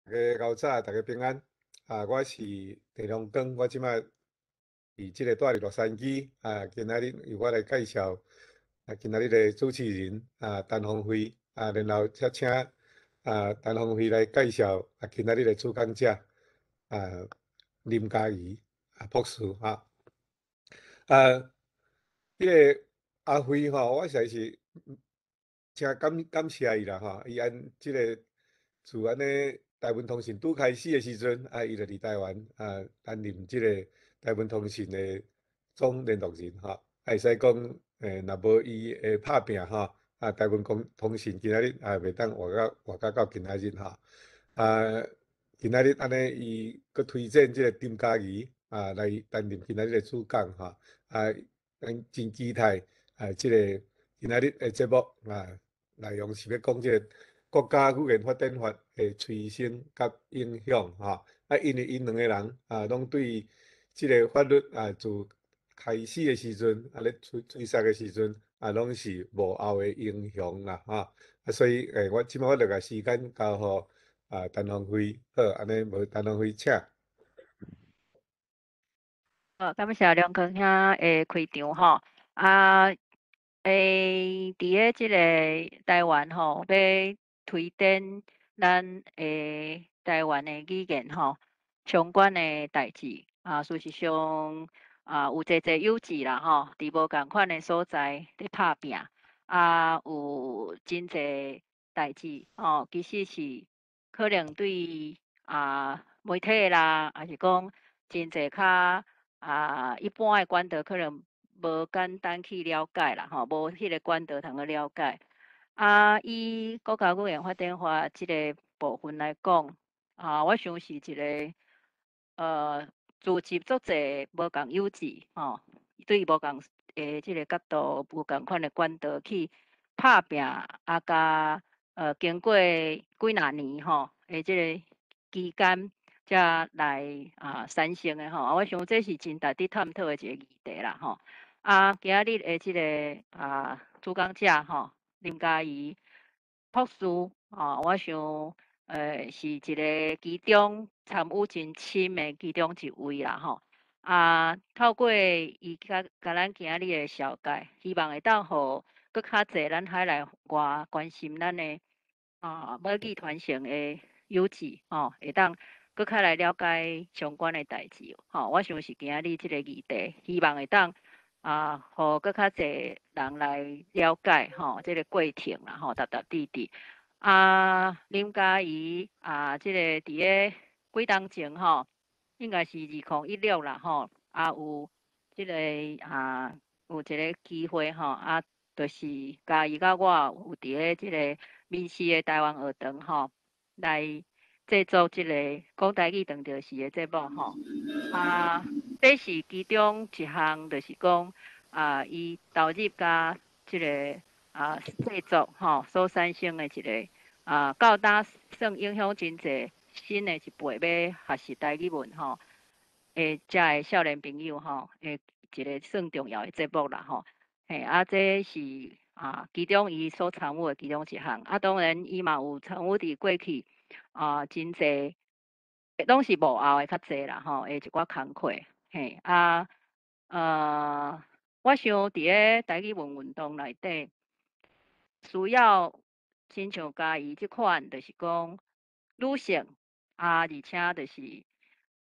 家𠢕早，逐家平安。啊，我是鄭良光，我這擺佇這個住佇洛杉磯。啊，今仔日由我來介紹啊，今仔日的主持人啊，陳芳惠啊，然後才請啊陳芳惠來介紹啊，今仔日的主講者啊，林佳儀啊博士哈。啊，這个阿惠吼，我實在是誠感謝伊啦吼，伊按這个自按呢台文通訊拄開始的時陣，啊，伊就佇台灣啊擔任這个台文通訊的總聯絡人吼，啊，會使講，若無伊的拍拚吼，啊，台文講通訊今仔日也袂當活到今仔日吼。啊，今仔日按呢，伊閣推薦這个林佳儀啊來擔任今仔日的主講吼，啊，咱真期待啊，這个今仔日的節目啊，內容是欲講這个國家語言發展法的催生佮影響吼。啊，因為𪜶兩個人啊，攏對這个法律啊，自開始的時陣，啊咧追溯的時陣，啊，攏是幕後的英雄啦，吼。啊，所以我這擺我就共時間交予啊陳芳惠，好，按呢無陳芳惠請。好，感謝良光兄的開場吼。啊，佇咧這個台灣吼，欲推展咱的台灣的語言吼，相關的代誌啊，事實上啊，有濟濟友志啦吼，佇無仝款的所在咧拍拚，啊，有真濟代誌吼，其實是可能對啊媒體啦，抑是講真濟較啊一般的管道可能無簡單去了解啦吼，無彼个管道通去了解。啊，以國家語言發展法這个部分來講，啊，我想是一个聚集足濟無仝友志吼，對無仝的這个角度、無仝款的管道去拍拚，啊，佮經過幾若年吼的這个期間，才來啊產生的吼。啊，我想這是真值得探討的一个議題啦吼。啊，今仔日的這个啊主講者吼，林佳儀博士吼，我想是一个其中參與真深的其中一位啦吼。啊，透過伊共咱今仔日的紹介，希望會當予閣較濟咱海內外關心咱的啊母語傳承的友志吼，會當閣較來了解相關的代誌吼。我想是今仔日這個議題，希望會當啊，予閣較濟人來了解吼，這个過程啦吼，踏踏佇佇。啊，林佳儀啊，這个佇咧幾冬前吼，應該是2016啦吼，啊有這个啊有一个機會吼，啊，就是佳儀佮我有佇咧這个民視的台灣學堂吼，來製作這个講台語當著時的節目吼。啊，這是其中一項，就是講啊，伊投入佮這个啊製作吼所產生的一个啊，到今算影響真濟新的一輩欲學習台語文吼，的遮的少年朋友吼，的一个算重要的節目啦吼。嘿，啊，這是啊，其中伊所參與的其中一項。啊，當然伊嘛有參與佇過去啊，真濟攏是幕後的較濟啦吼，的一寡工課。嘿，啊，我想佇咧台語文運動內底，需要親像佳儀這款，就是講女性啊，而且就是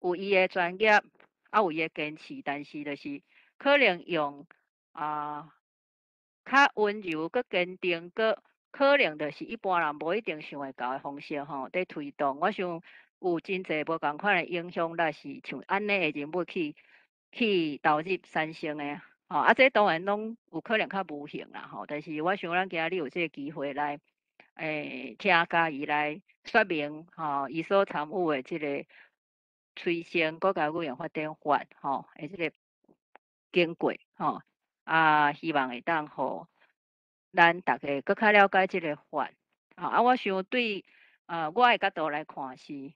有伊的專業，啊有伊的堅持，但是就是可能用啊較溫柔、閣堅定、閣可能就是一般人無一定想會到的方式吼，佇推動。我想有真濟無仝款的影響力，是像按呢的人物去投入產生的吼。啊，這當然攏有可能較無形啦吼，但是我想咱今仔日有這个機會來，聽佳儀來說明吼，伊所參與的這个催生國家語言發展法吼的這个經過吼，啊，希望會當予咱逐家閣較了解這个法。啊，我想對我的角度來看是，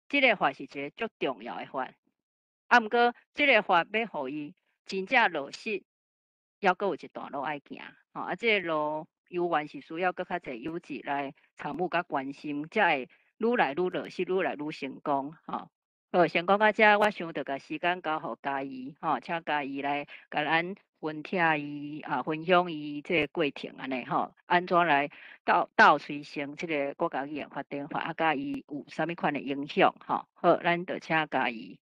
這个法是一个足重要的法。啊，毋過這个法欲予伊真正落實，猶閣有一段路愛行。吼，啊，這个路猶原是需要閣較濟友志來參與佮關心，才會愈來愈落實，愈來愈成功，吼。好，先講到遮，我想著共時間交予嘉義，吼，請嘉義來共咱分享伊啊，分享伊這個過程按呢吼，按怎來鬥催成這個國家語言發展法，啊，佮伊有啥物款的影響，吼。好，咱就請嘉義。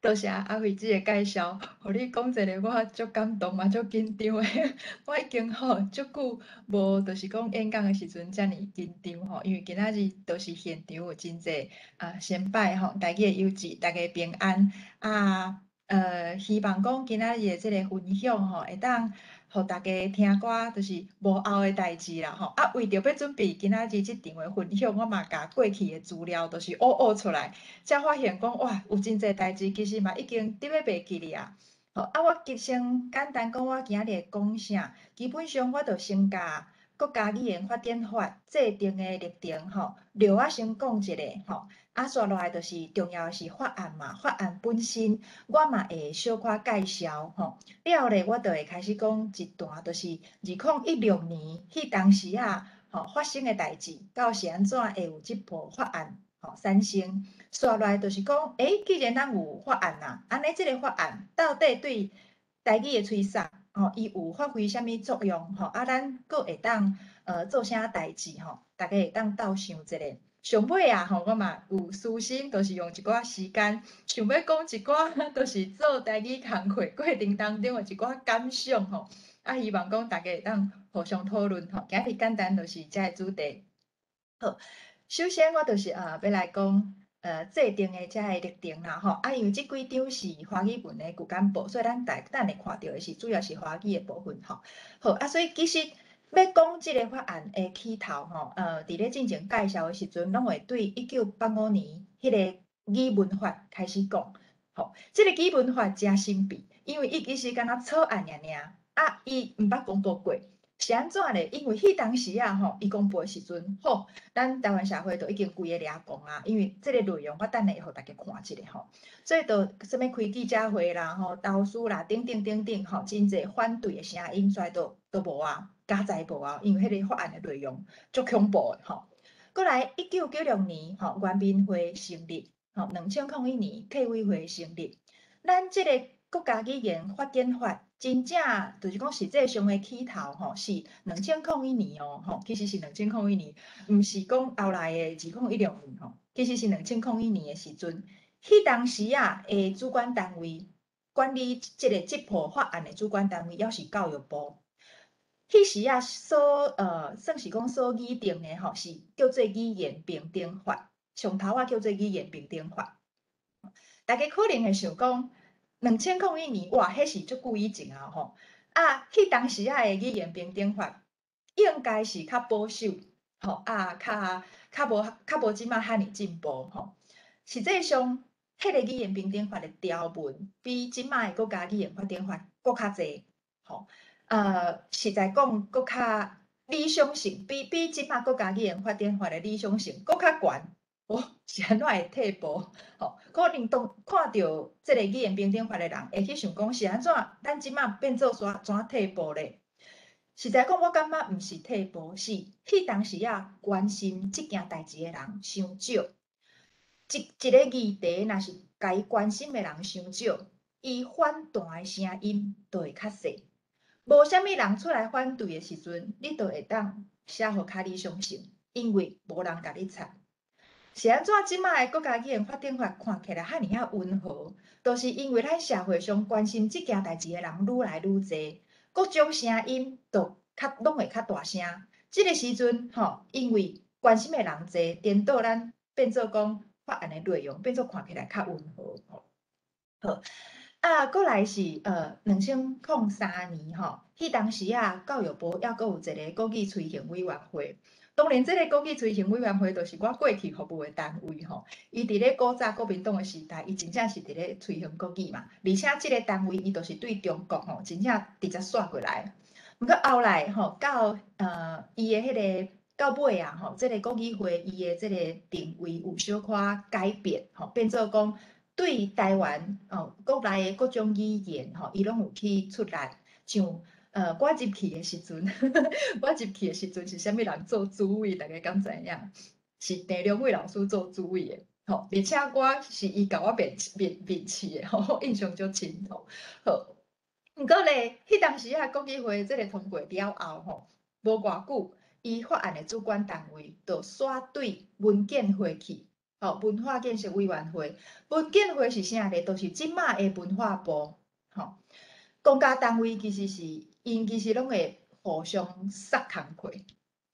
多謝阿慧姊的介紹，予你講這个我足感動嘛，足緊張的。我已經吼足久無就是講演講的時陣遮爾緊張吼，因為今仔日就是現場有真濟啊先輩吼，台語的友姊，大家平安啊。希望講今仔日的這个分享吼，會當予大家聽寡就是幕後的代誌啦吼。啊，為著欲準備今仔日這場的分享，我嘛共過去的資料就是挖挖出來，才發現講哇，有真濟代誌其實嘛已經佇咧袂記哩啊。好，啊，我先簡單講我今仔日會講啥，基本上我就先共國家語言發展法制定的歷程吼，略仔先講一下吼。啊，紲落來就是重要的是法案嘛，法案本身我嘛會小可介紹吼。了後咧，我就會開始講一段，就是2016年彼當時啊，吼發生的代誌，到是按怎會有這部法案吼產生。紲落來就是講，欸，既然咱有法案啊，按呢這个法案到底對台語的催殺，吼，伊有發揮啥物作用？吼，啊，咱閣會當做啥代誌？吼，大家會當鬥想一下。上尾啊，吼，我嘛有私心，就是用一寡時間，想欲講一寡，就是做台語工課過程當中的一寡感想吼。啊，希望講大家會當互相討論吼。今日簡單就是這个主題。好，首先我就是欲來講制定的這个歷程啦吼。啊，因為這幾張是華語文的舊簡報，所以咱大等下看著的是主要是華語的部分吼。好，啊，所以其實欲講這个法案的起頭吼，佇咧進前介紹的時陣，攏會對1985年彼个語文法開始講。吼，這个語文法誠神秘，因為伊其實敢若草案爾爾，啊，伊毋捌公布過。是按怎咧？因為彼當時啊吼，伊公布的時陣，吼，咱台灣社會都已經規个掠狂啊。因為這个內容我等下會予大家看一下吼，所以就啥物開記者會啦、吼投訴啦，等等等等，吼，真濟反對的聲音出來都無啊，加在無啊，因為彼个法案的內容足恐怖的吼。過來1996年吼，原民會成立，吼，2001年客委會成立，咱這个國家語言發展法真正就是講實際上的起頭吼，是2001年哦，吼，其實是2001年，毋是講後來的2016年吼，其實是2001年的時陣，彼當時啊的主管單位管理這个這部法案的主管單位，猶是教育部。彼時啊所算是講所擬定的吼，是叫做語言平等法，上頭仔叫做語言平等法。大家可能會想講，2001年，哇，彼是足久以前啊吼！啊，彼當時仔的語言平等法應該是較保守，吼啊，較無這擺遐爾進步吼。實際上，彼个語言平等法的條文比這擺的國家語言發展法閣較濟，吼。實在講，閣較理想性，比這擺國家語言發展法的理想性閣較懸。哦，是按怎會退步？吼，可能當看著這个語言平等法的人，會去想講是按怎？咱這擺變做煞怎退步咧？實在講，我感覺毋是退步，是彼當時啊關心這件代誌的人傷少。一個議題，若是共伊關心的人傷少，伊反彈的聲音就會較細。無啥物人出來反對的時陣，你就會當寫予較理想性，因為無人共你插。是按怎這擺的國家語言發展法看起來遐爾仔溫和，就是因為咱社會上關心這件代誌的人愈來愈濟，各種聲音就較攏會較大聲。這个時陣吼，因為關心的人濟，顛倒咱變做講法案的內容變做看起來較溫和吼。好，啊，過來是2003年吼，彼當時啊，教育部猶閣有一个國語推行委員會。當然，這个國語推行委員會就是我過去服務的單位吼。伊佇咧古早國民黨的時代，伊真正是佇咧推行國語嘛。而且這个單位伊就是對中國吼，真正直接煞過來。毋過後來吼，到伊的彼个到尾啊吼，這个國語會伊的這个定位有小可改變吼，變做講對台灣哦國內的各種語言吼，伊攏有去出力，像。我入去的時陣，我入去的時陣是啥物人做主委？大家敢知影？是鄭良偉老師做主委的，吼，而且我是伊共我面面面試的，吼，我印象足深吼。好，毋過咧，彼當時仔國語會這個通過了後，吼，無偌久，伊法案的主管單位就徙對文建會去，吼，文化建設委員會。文建會是啥咧？就是這馬的文化部，吼。公家單位其實是，𪜶其實攏會互相捒工課。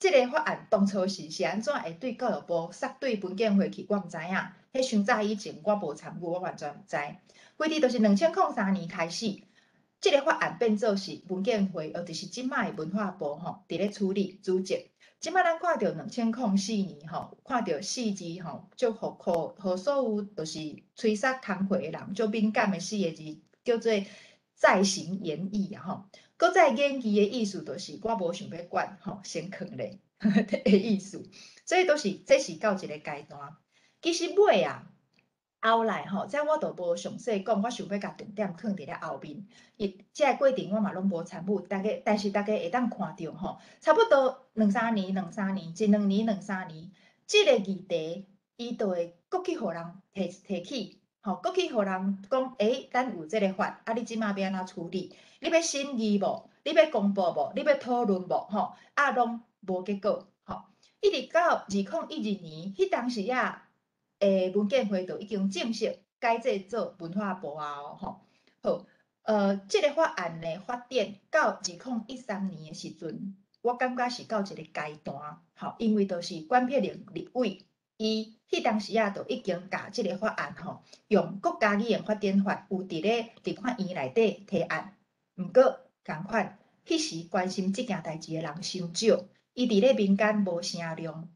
這个法案當初是是按怎會對教育部捒對文建會去，我毋知影。彼傷早以前我無參與，我完全毋知。規日就是2003年開始，這个法案變做是文建會，就是這馬的文化部吼，佇咧處理主責。這馬咱看著2004年吼，看著四字吼，足予予予所有就是催殺工課的人足敏感的四个字，叫做再行研議啊吼。閣再研議的意思就是我無想欲管吼，先囥咧的意思。所以都是這是到一个階段。其實尾啊，後來吼，這我就無詳細講，我想欲共重點囥佇咧後面。伊這个過程我嘛攏無參與，大家但是大家會當看著吼，差不多兩三年、兩三年、一兩年、兩三年，這個議題伊就會閣去予人提提起，吼，閣去予人講，欸，咱有這个法，啊，你這馬欲按怎處理？你欲審議無？你欲公布無？你欲討論無？吼，啊，攏無結果，吼。一直到2012年，彼當時仔，文建會就已經正式改制做文化部啊，吼。好，這个法案的發展到2013年的時陣，我感覺是到一个階段，吼，因為就是管碧玲立委，伊彼當時仔就已經共這个法案吼，用國家語言發展法有佇咧立法院內底提案，毋過仝款，彼時關心這件代誌的人傷少，伊佇咧民間無聲量，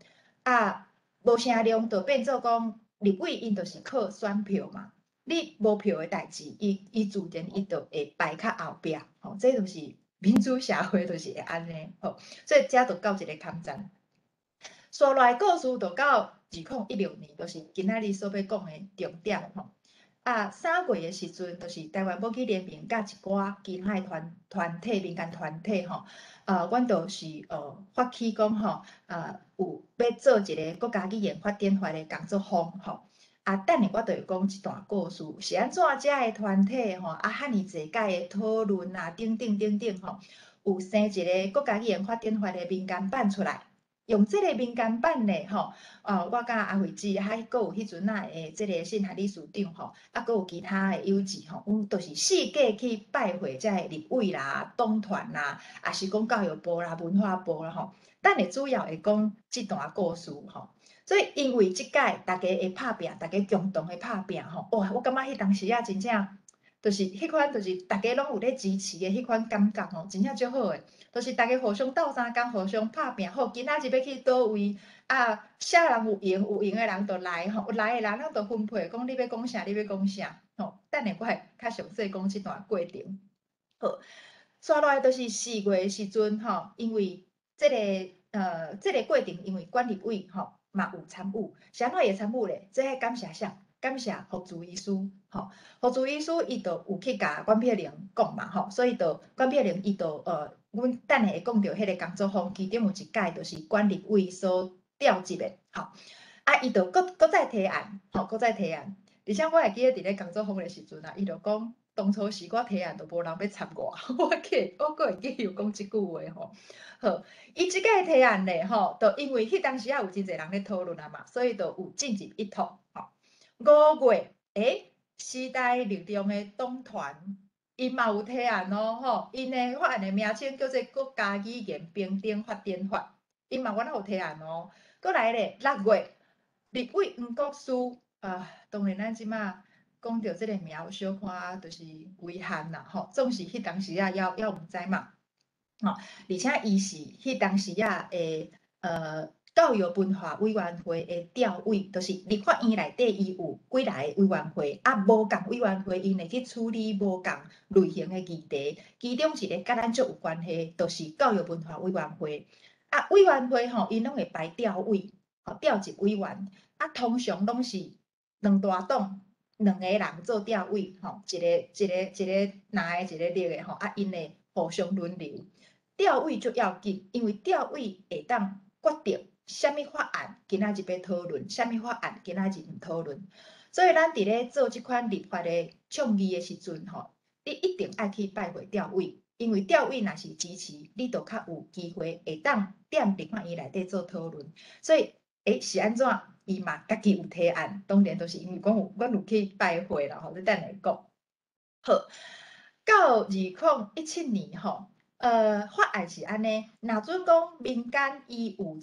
啊，無聲量就變做講立委𪜶就是靠選票嘛，你無票的代誌，伊伊自然伊就會排較後壁，吼，這就是民主社會就是會按呢，吼，所以這就到一個坎站。紲落來故事就到2016年，就是今仔日所欲講的重點吼。啊，3月的時陣，就是台灣母語聯盟佮一寡其他的團團體、民間團體吼，阮就是發起講吼，有欲做一个國家語言發展法的工作坊吼。啊，等下我就會講一段故事，是按怎遮的團體吼，啊，遐爾濟擺的討論啊，等等等等吼，有生一个國家語言發展法的民間版出來。用這个民間版咧吼，我佮阿惠姊，還閣有彼陣仔的這个信函理事長吼，啊，閣有其他的友姊吼，阮就是四界去拜會遮的立委啦、黨團啦，抑是講教育部啦、文化部啦吼。等下主要會講這段故事吼。所以因為這擺大家會拍拚，大家共同的拍拚吼，哇！我感覺彼當時仔真正，就是彼款，就是大家攏有咧支持的彼款感覺吼，真正足好的。就是大家互相鬥相共，互相拍拚。好，今仔日欲去佗位啊？啥人有閒？有閒的人就來吼，有來的人咱就分配，講你欲講啥，你欲講啥吼。等下我會較詳細講這段過程。好，紲落來就是4月的時陣吼，因為這个這个過程，因為管立委吼嘛有參與，是按怎會參與咧？這愛感謝啥？感謝福珠醫師，吼，福珠醫師伊就有去共管碧玲講嘛，吼，所以就管碧玲伊就阮等下會講著彼个工作坊，其中有一擺就是管立委所召集的，吼，啊，伊就閣閣再提案，吼，閣再提案，而且我會記得佇咧工作坊的時陣啊，伊就講當初時我提案都無人欲插我，我記我閣會記有講這句話吼。好，伊這擺提案咧，吼，就因為彼當時仔有真濟人咧討論啊嘛，所以就有進入一套，吼。5月，欸，時代力量的黨團，𪜶嘛有提案哦，吼，𪜶的法案的名稱叫做《國家語言平等發展法》，𪜶嘛敢若有提案哦。閣來咧，6月，立委黃國書，啊，當然咱這馬講著這个名有小可就是遺憾啦，吼，總是彼當時仔猶猶毋知嘛，吼，而且伊是彼當時仔的教育文化委員會的調委，就是立法院內底伊有幾若个委員會，啊，無仝委員會𪜶會去處理無仝類型的議題，其中一个佮咱足有關係，就是教育文化委員會。啊，委員會吼，𪜶攏會排調委，吼，調集委員，啊，通常攏是兩大黨兩個人做調委，吼，一個一個一個藍的，一個綠的，吼，啊，𪜶會互相輪流。調委足要緊，因為調委會當決定。啥物法案今仔日欲討論，啥物法案今仔日毋討論。所以咱佇咧做這款立法的倡議的時陣吼，你一定愛去拜會調委，因為調委若是支持，你就較有機會會當踮立法院內底做討論。所以，是按怎？伊嘛家己有提案，當然就是因為講有，阮有去拜會啦吼，你等下講。好，到2017年吼，法案是按呢，若準講民間伊有一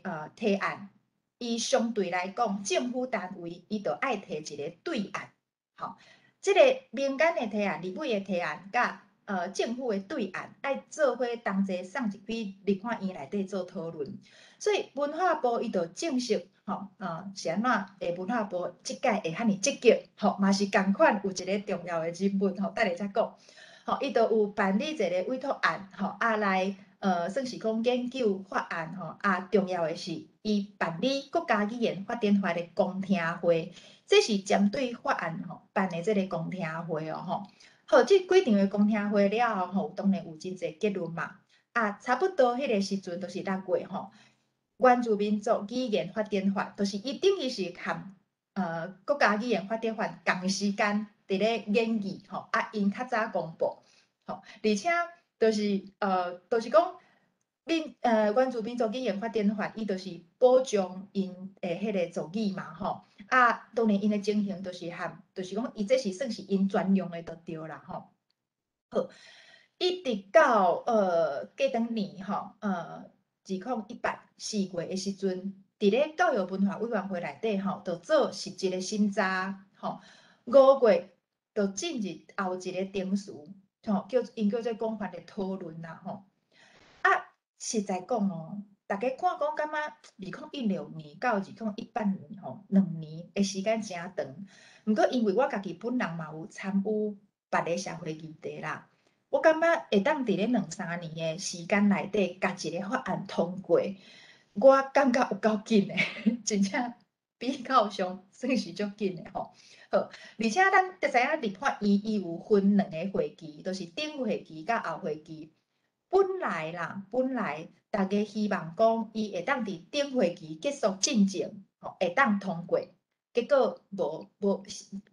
个提案，伊相對來講，政府單位伊就愛提一个對案，吼，這个民間的提案、立委的提案，佮政府的對案，愛做伙同齊送入去立法院內底做討論。所以文化部伊就正式，吼，是按怎？文化部這屆會遐爾積極，吼，嘛是仝款有一个重要的人物，吼，等下才講。吼，伊就有辦理一个委託案，吼，啊來，算是講研究法案，吼，啊，重要的是，伊辦理國家語言發展法的公聽會，這是針對法案，吼，辦的這个公聽會哦，吼。好，這幾場的公聽會了後，吼，當然有真濟結論嘛。啊，差不多彼个時陣，就是6月，吼。原住民族語言發展法，就是伊等於是含國家語言發展法仝時間佇咧研議吼，啊，𪜶較早公布吼，而且就是講原住民族語言發展法，伊就是保障𪜶的彼个族語嘛吼，啊，當然𪜶的情形就是含，就是講伊這是算是𪜶專用的就對啦吼。好，一直到過轉年吼，20184月的時陣，佇咧教育文化委員會內底吼，就做實質的審查吼。5月就進入後一个程序，吼，叫𪜶叫做廣泛的討論啦吼。啊，實在講哦，大家看講感覺2016年到2018年吼，2年的時間誠長。毋過因為我家己本人嘛有參與別个社會議題啦。我感覺會當佇咧兩三年的時間內底，共一个法案通過，我感覺有夠緊的，真正比較上算是足緊的吼。好，而且咱就知影立法院伊有分兩个會期，就是頂會期佮後會期。本來啦，本來大家希望講伊會當佇頂會期結束進前，吼會當通過，結果無無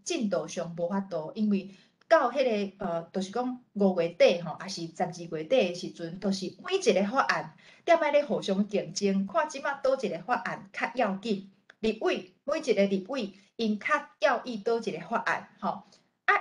進度上無法度，因為到彼个就是講5月底吼，抑是12月底的時陣，就是每一个法案踮愛咧互相競爭，看這擺佗一个法案較要緊。立委每一个立委，𪜶較要意佗一个法案，吼啊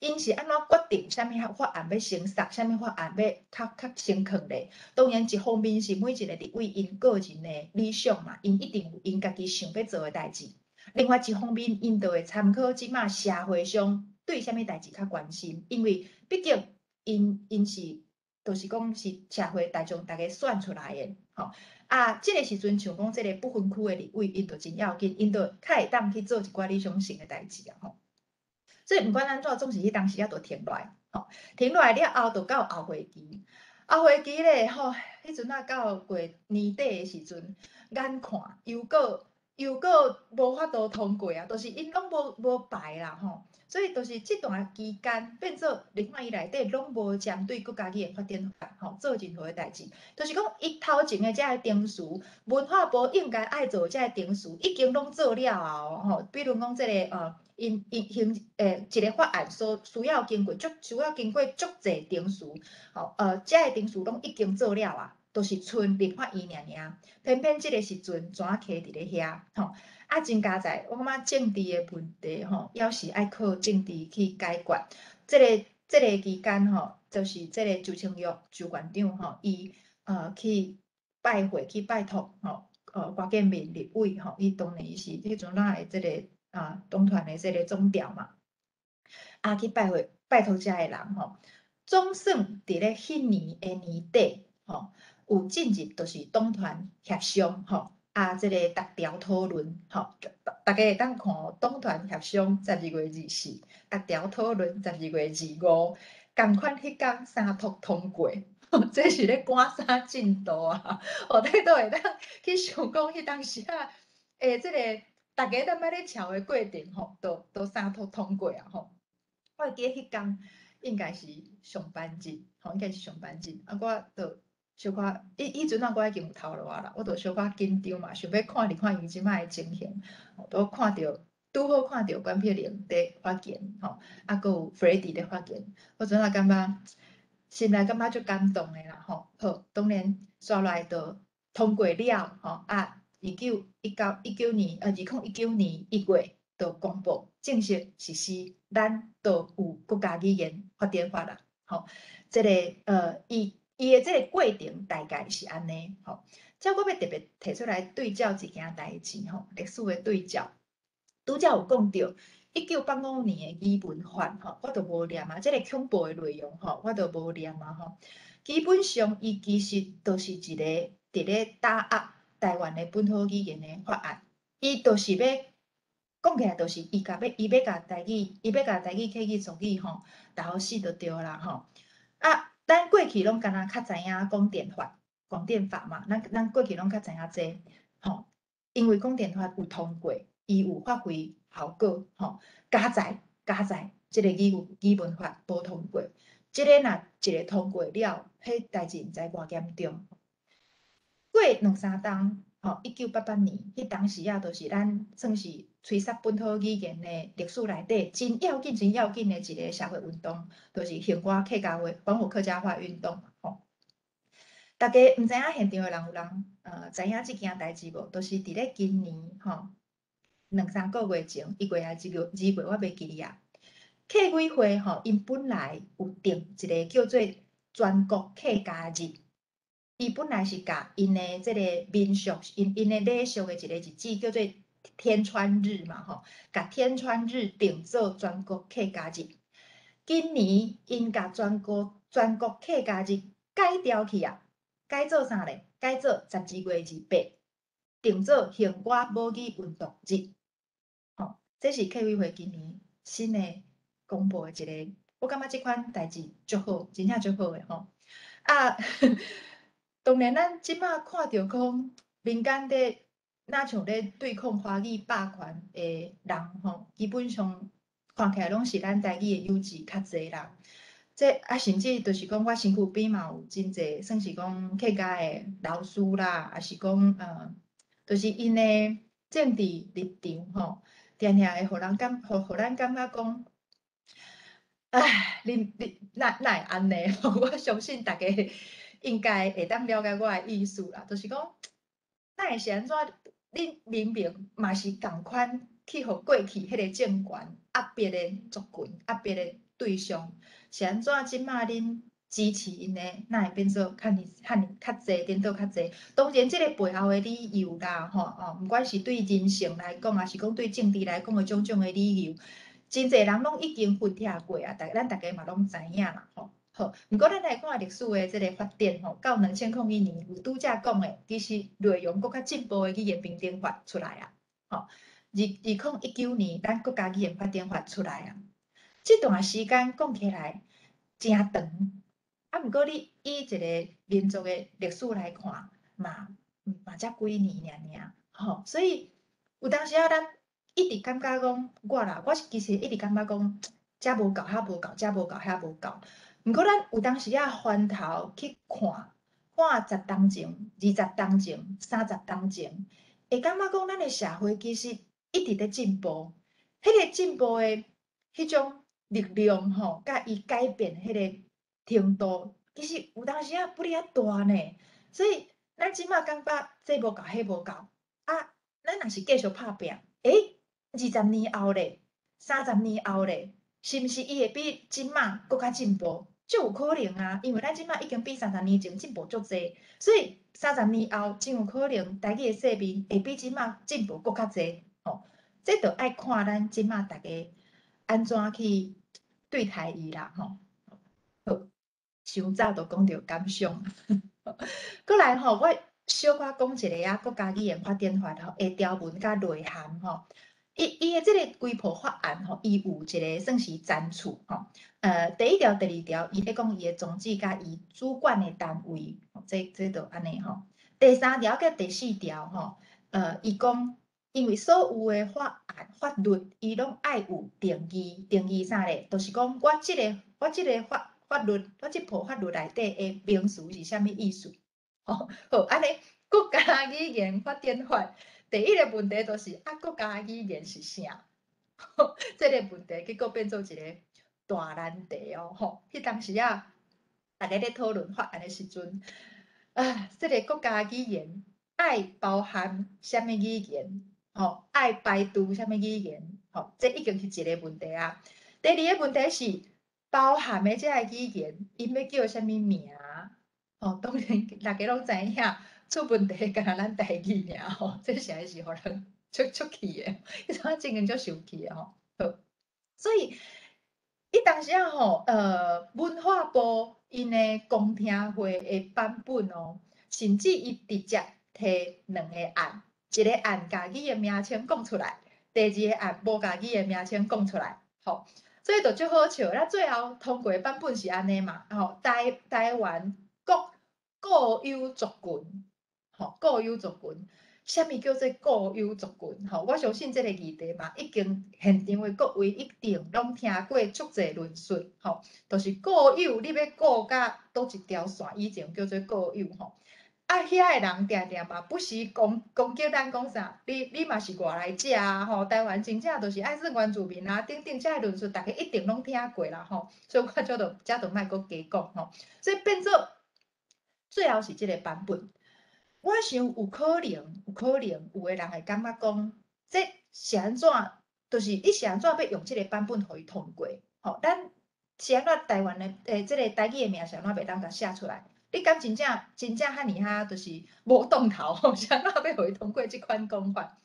，𪜶是按怎決定啥物法案欲先殺，啥物法案欲較較先囥咧？當然一方面是每一个立委𪜶個人的理想嘛，𪜶一定有𪜶家己想欲做的代誌。另外一方面，𪜶就會參考這擺社會上對啥物代誌較關心，因為畢竟𪜶是，就是講是社會大眾逐家選出來的，吼啊，這个時陣像講這个不分區的立委，𪜶就真要緊，𪜶就較會當去做一寡理想性的代誌啊，吼。所以毋管按怎，總是彼當時仔就停落來，吼，停落來了後，就到後會期，後會期咧，吼，彼陣仔到過年底的時陣，眼看又閣又閣無法度通過啊，就是𪜶攏無無排啦，吼。所以就是這段期間變做立法院內底攏無針對國家語言發展法吼做任何的代誌，就是講伊頭前的這个程序，文化部應該愛做這个程序，已經攏做了啊吼。比如講這个𪜶𪜶行一个法案所需要經過足需要經過足濟程序，吼這个程序攏已經做了啊，就是賰立法院爾爾，偏偏這个時陣怎卡佇咧遐吼。啊，真佳哉，我感覺政治的問題吼，猶是愛靠政治去解決。這个期間吼，就是這个周清玉周縣長吼，伊去拜會去拜託吼，郭建民立委吼，伊當然是彼陣仔的這个啊黨團的這个總召嘛，啊去拜會拜託遮个人吼，總算佇咧彼年的年底吼，有進入就是黨團協商吼。啊，這個逐條討論，吼，大家會當看黨團協商12月24，逐條討論12月25，仝款彼工三讀通過，這是咧趕啥進度啊？哦，你都會當去想講，彼當時啊，這個大家踮遐咧吵的過程吼，都三讀通過啊，吼。我會記得彼工應該是上班日，吼，應該是上班日，啊，我就小可，彼陣仔我已經有頭路啊啦，我就小可緊張嘛，想欲看一看伊這擺的情形，都看著拄好看著關碧玲佇發言吼，啊，閣有 Freddy 佇發言，我陣仔感覺心內感覺足感動的啦吼。好，當然煞來就通過了吼，啊，1919年，2019年1月就公布正式實施，咱就有國家語言發展法啦，吼。這个伊的這个過程大概是按呢，吼。這我欲特別提出來對照一件代誌吼，歷史的對照。拄才有講著1985年的語文法吼，我就無念啊，這个恐怖的內容吼，我就無念啊吼。基本上，伊其實就是一个佇咧打壓台灣的本土語言的法案，伊就是欲講起來，就是伊欲共台語，伊欲共台語客語族語吼，打予死就對啦吼。啊，咱過去攏敢若較知影廣電法、廣電法嘛，咱過去攏較知影這吼，因為廣電法有通過，伊有發揮效果吼。佳哉，這个語文法無通過，這个若一个通過了，彼代誌毋知偌嚴重。過兩三冬，吼，1988年，彼當時仔，就是咱算是吹殺本土語言的歷史內底真要緊、真要緊的一个社會運動，就是還我客家話、還我客家話運動吼。大家毋知影現場的人有人知影這件代誌無？就是佇咧今年吼，兩三個月前，1月抑是2月，我袂記得啊。客委會吼，𪜶本來有定一个叫做全國客家日。伊本來是共𪜶的這个民俗，𪜶的禮俗的一个日子叫做天穿日嘛吼，共天穿日定做全國客家日。今年𪜶共全國客家日改掉去啊，改做啥咧？改做12月28，定做還我母語運動日。吼，這是客委會今年新的公布的一个，我感覺這款代誌足好，真正足好的吼。啊，當然咱這馬看著講民間佇若像咧對抗華語霸權的人吼，基本上看起來攏是咱台語的友志較濟啦。這啊，甚至就是講我身軀邊嘛有真濟，算是講客家的老師啦，抑是講就是𪜶的政治立場吼，定定會予人感，予咱感覺講，唉，恁哪會按呢？我相信大家應該會當了解我的意思啦，就是講，哪會是按怎？恁明明嘛是仝款去予過去彼个政權壓迫的族群、壓迫的對象，是按怎？這馬恁支持𪜶的，哪會變做較爾較爾較濟，顛倒較濟？當然，這个背後的理由啦，吼哦，毋管是對人性來講，抑是講對政治來講的種種的理由，真濟人攏已經分析過啊，咱大家嘛攏知影啦，吼。好，毋過咱來看歷史的這个發展吼，到2001年有拄才講的，其實內容閣較進步的語言平等法出來啊，吼，2019年咱國家語言發展法出來啊，這段時間講起來誠長，啊，毋過你以一个民族的歷史來看，嘛才幾年爾爾，吼，所以有當時仔咱一直感覺講，我啦，我是其實一直感覺講，遮無夠，遐無夠，遮無夠，遐無夠。毋過咱有當時仔翻頭去看，看10冬前、20冬前、30冬前，會感覺講咱的社會其實一直佇進步，彼个進步的彼種力量吼，佮伊改變彼个程度，其實有當時仔不哩較大呢。所以咱這馬感覺這無夠，彼無夠，啊，咱若是繼續拍拚，欸，20年後咧，30年後咧，是毋是伊會比這馬閣較進步？足有可能啊，因為咱這馬已經比三十年前進步足濟，所以三十年後真有可能台語的世面會比這馬進步閣較濟吼。這就愛看咱這馬大家按怎去對待伊啦吼。好，傷早就講著感想。閣來吼，我小可講一下啊，國家語言發展法吼的條文佮內涵吼。伊的這个規部法案吼，伊有一个算是層次吼。第一條、第二條，伊咧講伊的宗旨佮伊主管的單位，這就按呢吼。第三條佮第四條吼，伊講，因為所有的法案、法律，伊攏愛有定義，定義啥咧？就是講我這个法律，我這部法律內底的名詞是啥物意思？吼，好，按呢國家語言發展法，第一个問題就是啊，國家語言是啥？這个問題結果變做一個大難題哦，吼！彼當時啊，大家咧討論法案的時陣，啊，這个國家語言愛包含啥物語言？吼，愛排除啥物語言？吼，這已經是一个問題啊。第二个問題是，包含的這个語言，𪜶欲叫啥物名？吼，當然大家攏知影，出問題干焦咱台語爾吼，這實在是予人足足氣的，彼陣真經足生氣的吼。好，所以彼當時啊吼，文化部𪜶的公聽會的版本哦，甚至伊直接提兩个案，一个案共語言名稱講出來，第二个案無共語言名稱講出來，吼，所以就足好笑。咱最後通過的版本是按呢嘛，吼，台灣國固有族群，吼，固有族群，啥物叫做固有族群？吼，我相信這個議題嘛，已經現場的各位一定攏聽過足濟論述，吼，就是固有，你欲顧甲佗一條線以前叫做固有，吼。啊，遐个人定定嘛不時攻擊咱講啥？你嘛是外來者啊，吼！台灣真正就是愛算原住民啊，等等，這个論述大家一定攏聽過啦，吼。所以我這就莫閣加講吼。所以變做最後是這个版本。我想有可能，有可能有的人會感覺講，這是按怎？就是你是按怎欲用這个版本予伊通過？吼，咱是按怎台灣的這个台語的名是按怎袂當共寫出來？你敢真正真正遐爾遐，就是無當頭吼？是按怎欲予伊通過這款講法？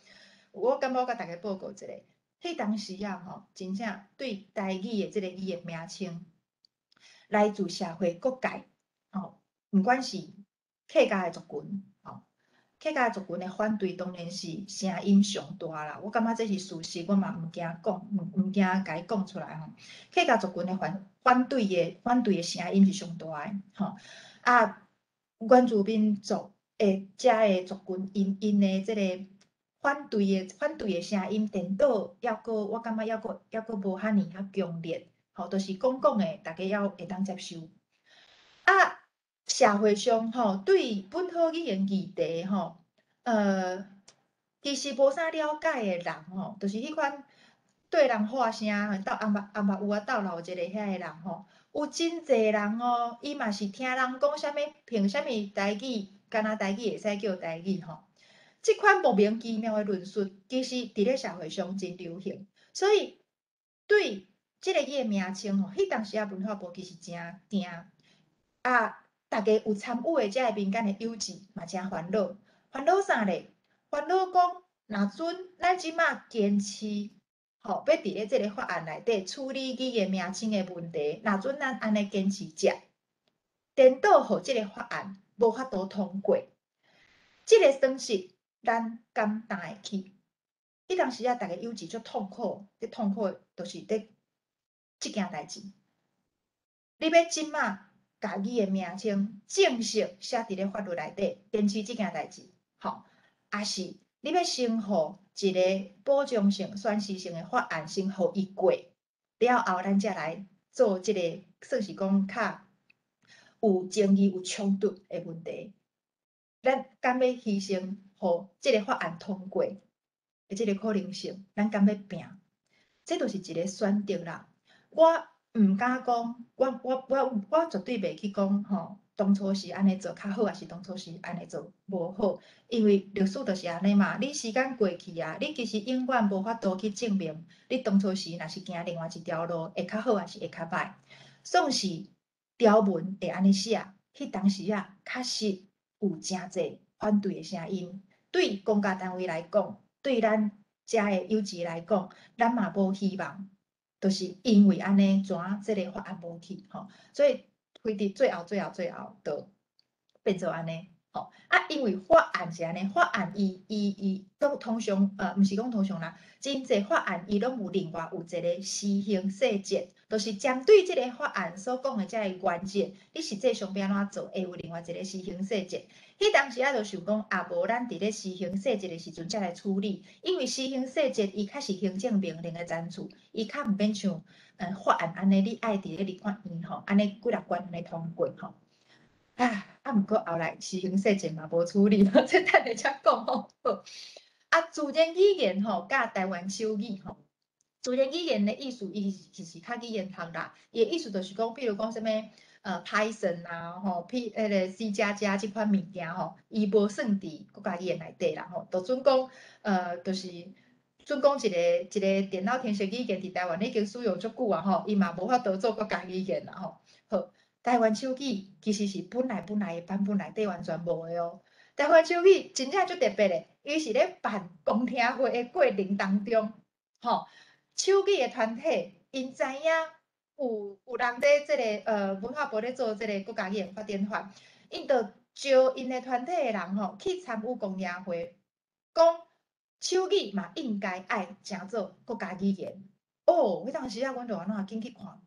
我感覺我共大家報告一下，彼當時啊吼，真正對台語的這个語言名稱，來自社會各界吼，毋管是客家的族群吼，客家族群的反對當然是聲音上大啦。我感覺這是事實，我嘛毋驚講，毋驚共伊講出來吼。客家族群的反對的聲音是上大的吼。啊，原住民族的遮的族群，𪜶的這个反對的聲音，顛倒猶閣，我感覺猶閣無遐爾遐強烈，吼，就是講講的，大家猶會當接受。啊，社會上吼對本土語言議題吼，其實無啥了解的人吼，就是彼款對人喊聲鬥紅目紅目有啊鬥鬧一个遐个人吼，有真濟人哦，伊嘛是聽人講啥物，憑啥物台語，敢若台語會使叫台語吼。這款莫名其妙的論述，其實佇咧社會上真流行，所以對這个語的名稱吼，彼當時啊文化部其實真驚啊，大家有參與的這个民間的有志嘛真煩惱，煩惱啥咧？煩惱講，若準咱這馬堅持，吼，欲佇咧這个法案內底處理語言名稱的問題，若準咱按呢堅持遮，顛倒予這个法案無法度通過，這个損失咱敢擔會起？彼當時啊，大家有志足痛苦，咧痛苦的就是佇這件代誌。你欲這馬共語的名稱正式寫佇咧法律內底，堅持這件代誌，吼，抑是你欲先予一个保障性、宣示性的法案先予伊過了後，咱才來做這个算是講較有爭議、有衝突的問題。咱敢欲犧牲，予這个法案通過的這个可能性，咱敢欲拚？這就是一个選擇啦。我毋敢講，我絕對袂去講吼，當初是按呢做較好，抑是當初是按呢做無好？因為歷史就是按呢嘛，你時間過去啊，你其實永遠無法度去證明你當初時若是行另外一條路會較好，抑是會較歹。算是條文會按呢寫，彼當時啊，確實有誠濟反對的聲音。對公家單位來講，對咱遮的有志來講，咱嘛無希望，就是因為按呢，怎這个法案無去吼，所以推佇最後、最後、最後，就變做按呢吼。啊，因為法案是按呢，法案伊攏通常，毋是講通常啦，真濟法案伊攏有另外有一个施行細則，就是針對這个法案所講的這个原則，你實際上欲按怎做，會有另外一个施行細則。彼當時啊，就想講，啊無咱佇咧施行細則的時陣才來處理，因為施行細則伊較是行政命令的層次，伊較毋免像法案按呢，你愛佇咧立法院吼，按呢幾若關按呢通過吼。啊，啊，毋過後來施行細節嘛無處理，這等下才講吼。好，啊，自然語言吼，佮台灣手語吼，自然語言的意思，伊其實較語言學啦。伊的意思就是講，比如講啥物Python 啊，吼，P 彼个 C 加加這款物件吼，伊無算佇國家語言內底啦吼。就準講，就是準講一個一個電腦程式語言佇台灣已經使用足久啊吼，伊嘛無法度做國家語言啦吼。好，台灣手語其實是本來的版本內底完全無的哦。台灣手語真正足特別的，伊是咧辦公聽會的過程當中，吼，手語的團體𪜶知影有人佇這个文化部咧做這个國家語言發展法，𪜶就招𪜶的團體的人吼去參與公聽會，講手語嘛應該愛成做國家語言。哦，彼當時啊，阮就按怎緊去看，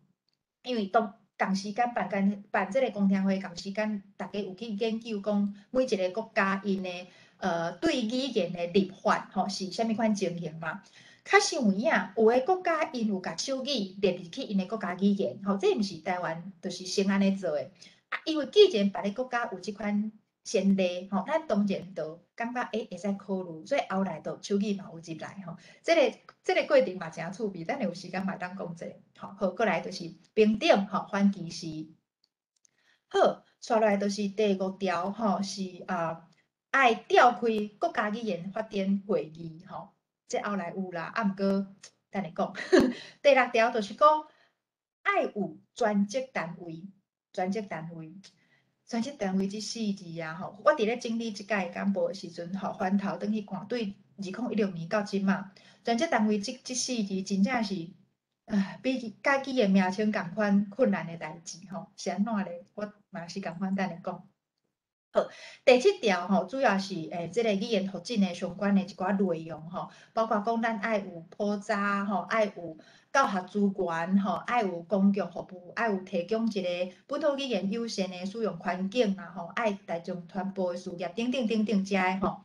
因為當仝時間辦間辦這个公聽會，仝時間逐家有去研究講每一个國家𪜶的對語言的立法吼是啥物款情形嘛。確實有影，有的國家𪜶有共手語列入去𪜶的國家語言，吼，這毋是台灣就是先按呢做的。啊，因為既然別个國家有這款先例，吼，咱當然就感覺會使考慮，所以後來就手語嘛有入來吼。這个過程嘛誠趣味，等下有時間嘛會當講者。吼，好，過來就是平等吼，反歧視。好，紲落來就是第五條吼，是啊，愛召開國家語言發展會議吼。這後來有啦，啊，毋過等下講。第六條就是講愛有專職單位，專職單位，專職單位這四字啊吼，我佇咧整理這屆簡報的時陣吼，翻頭轉去看，對2016年到這馬，專職單位這四字真正是啊，比佮語言名稱仝款困難的代誌吼，是按怎咧？我嘛是仝款等下講。好，第七條吼，主要是這个語言發展的相關的一寡內容吼，包括講咱愛有普查吼，愛有教學資源吼，愛有公共服務，愛有提供一个本土語言友善的使用環境啊吼，愛大眾傳播的事業等等等等遮的吼。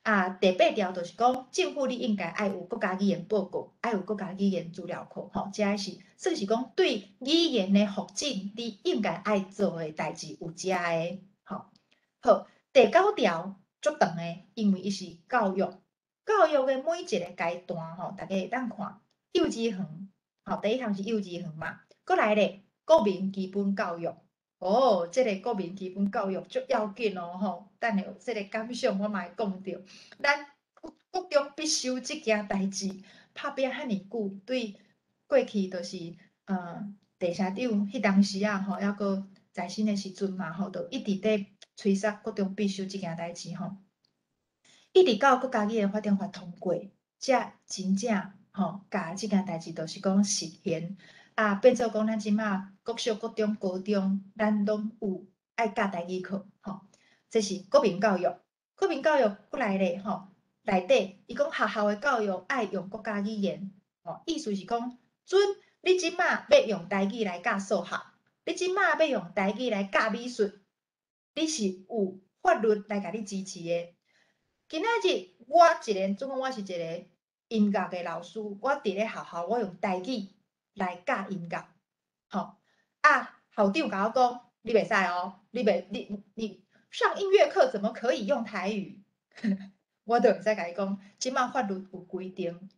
啊，第八條就是講，政府你應該愛有國家語言報告，愛有國家語言資料庫吼，遮個是算是講對語言的發展，你應該愛做的代誌有遮个吼。好，第九條足長的，因為伊是教育，教育的每一个階段吼，大家會當看幼稚園，吼，第一項是幼稚園嘛，閣來咧國民基本教育，哦，這个國民基本教育足要緊哦吼，等下這个感想我嘛會講著，咱國中必修這件代誌，拍拚遐爾久，對過去就是鄭社長彼當時啊吼，猶閣在生的時陣嘛吼，就一直佇催促國中必修這件代誌吼，一直到國家語言發展法通過，才真正吼，共這件代誌就是講實現，啊，變做講咱這馬國小、國中、高中，咱攏有愛教台語課吼，這是國民教育。國民教育過來咧吼，內底伊講學校的教育愛用國家語言，吼，意思是講，準你這馬欲用台語來教數學，你這馬欲用台語來教美術。你是有法律來共你支持的。今仔日我一個，總講我是一個音樂的老師，我佇咧學校，我用台語來教音樂，吼啊，校長共我講，你袂使哦，你袂你你上音樂課怎麼可以用台語？我就會使共伊講，這馬法律有規定，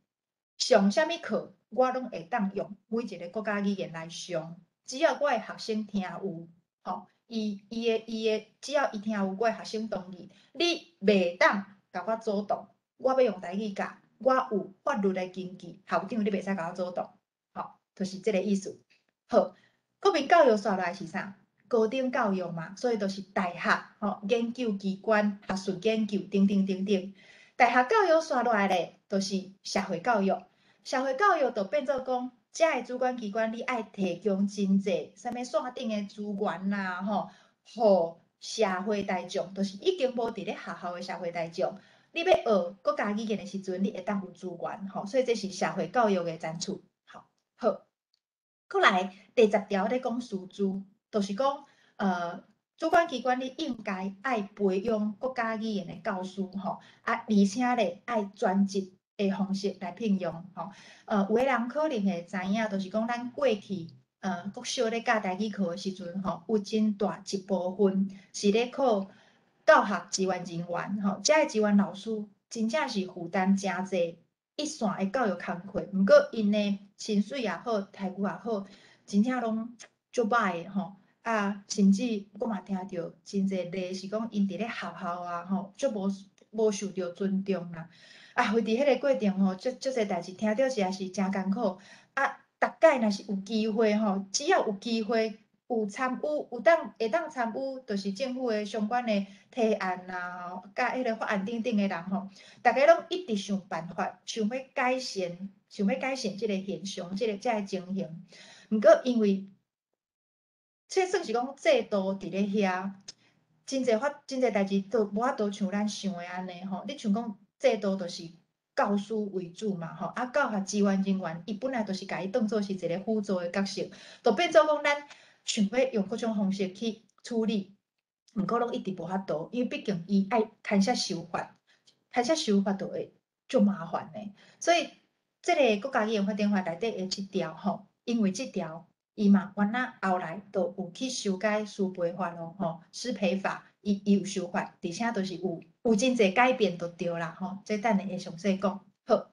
上啥物課我攏會當用每一个國家語言來上，只要我的學生聽有，吼。伊伊的伊的，只要伊聽有，我的學生同意，你袂當共我阻擋，我欲用台語教，我有法律的根據，校長你袂使共我阻擋，吼，就是這个意思。好，國民教育紲落來是啥？高等教育嘛，所以就是大學、吼研究機關、學術研究等等等等。大學教育紲落來咧，就是社會教育，社會教育就變做講，遮的主管機關，你愛提供真濟啥物線頂的資源啊，吼，予社會大眾，就是已經無佇咧學校的社會大眾，你欲學國家語言的時陣，你會當有資源，吼，所以這是社會教育的層次，吼，好，閣來第十條咧講師資，就是講，主管機關你應該愛培養國家語言的教師，吼，啊，而且咧愛專職的方式來聘用，吼，有的人可能會知影，就是講咱過去，國小咧教台語課的時陣吼，有真大一部分是咧靠教學支援人員吼，遮的支援老師真正是負擔誠濟一線的教育工課，毋過𪜶的薪水也好，待遇也好，真正攏足歹的吼。啊，甚至我嘛聽著真濟例是講，𪜶佇咧學校啊吼，足無受著尊重啦。啊，為佇彼个過程吼，足足濟代誌聽著實在是誠艱苦。啊，逐擺若是有機會吼，只要有機會有參與，有當會當參與，就是政府的相關的提案啊，佮彼个法案等等的人吼，逐家攏一直想辦法，想欲改善，想欲改善這个現象，這个情形。毋過因為這算是講制度佇咧遐，真濟法真濟代誌都無法度像咱想的按呢吼。你像講制度就是教師為主嘛吼，啊教學支援人員，伊本來就是共伊當做是一個輔助的角色，就變做講咱想欲用各種方式去處理，毋過攏一直無法度，因為畢竟伊愛牽涉修法，牽涉修法就會足麻煩的。所以這个國家語言發展法內底的這條吼，因為這條。伊嘛，原來後來就有去修改師培法咯，吼，師培法，伊有修法，而且就是有真濟改變就對啦，吼，這等下會詳細講。好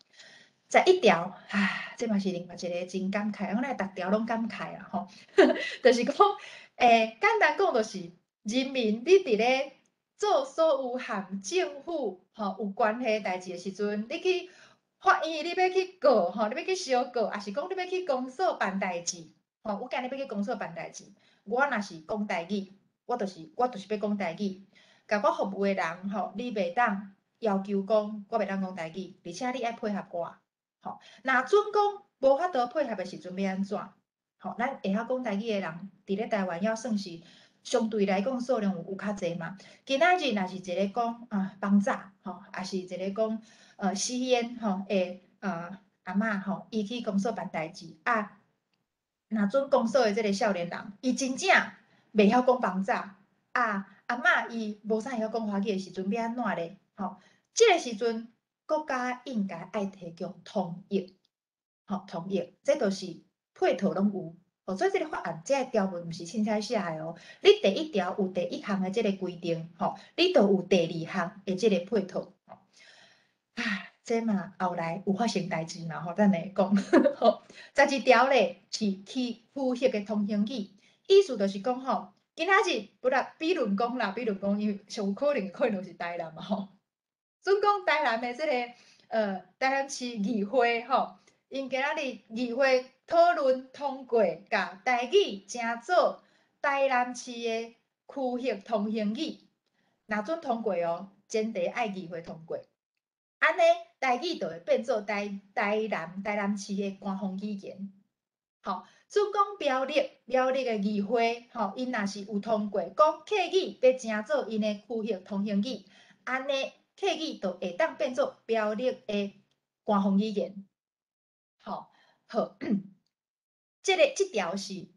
，11條，啊，這嘛是另外一个真感慨，我來逐條攏感慨啊，吼，就是講，簡單講就是人民你佇咧做所有和政府吼有關係代誌的時陣，你去法院，你欲去告，吼，你欲去相告，抑是講你欲去公所辦代誌。吼，我今日欲去公所辦代誌，我若是講台語，我就是欲講台語。共我服務的人吼，你袂當要求講我袂當講台語，而且你愛配合我。吼，若準講無法度配合的時陣欲按怎？吼，咱會曉講台語的人，佇咧台灣猶算是相對來講數量有較濟嘛。今仔日若是一个講啊放早吼，抑是一个講吸菸吼的阿嬤吼，伊去公所辦代誌啊。若準公所的這个少年人，伊真正袂曉講枋早，啊，阿嬤伊無啥會曉講華語的時陣，欲按怎咧？吼，這个時陣國家應該愛提供通譯，吼，通譯，這就是配套攏有，哦，所以這个法案這个條文毋是凊彩寫的哦。你第一條有第一項的這个規定，吼，你就有第二項的這个配套，啊。這嘛後來有發生代誌嘛吼，等下會講。好，12條咧是區域的通行語，意思就是講吼，今仔日不啦，比如講啦，比如講，因為上有可能可能是台南嘛吼。準講台南的這个台南市議會吼，𪜶今仔日議會討論通過，共台語成做台南市的區域通行語，若準通過哦，前提愛議會通過。按呢，台語就會變做台南市的官方語言。吼，準講苗栗的議會，吼，𪜶若是有通過，講客語欲成做𪜶的區域通行語，按呢，客語就會當變做苗栗的官方語言。吼，好，這條是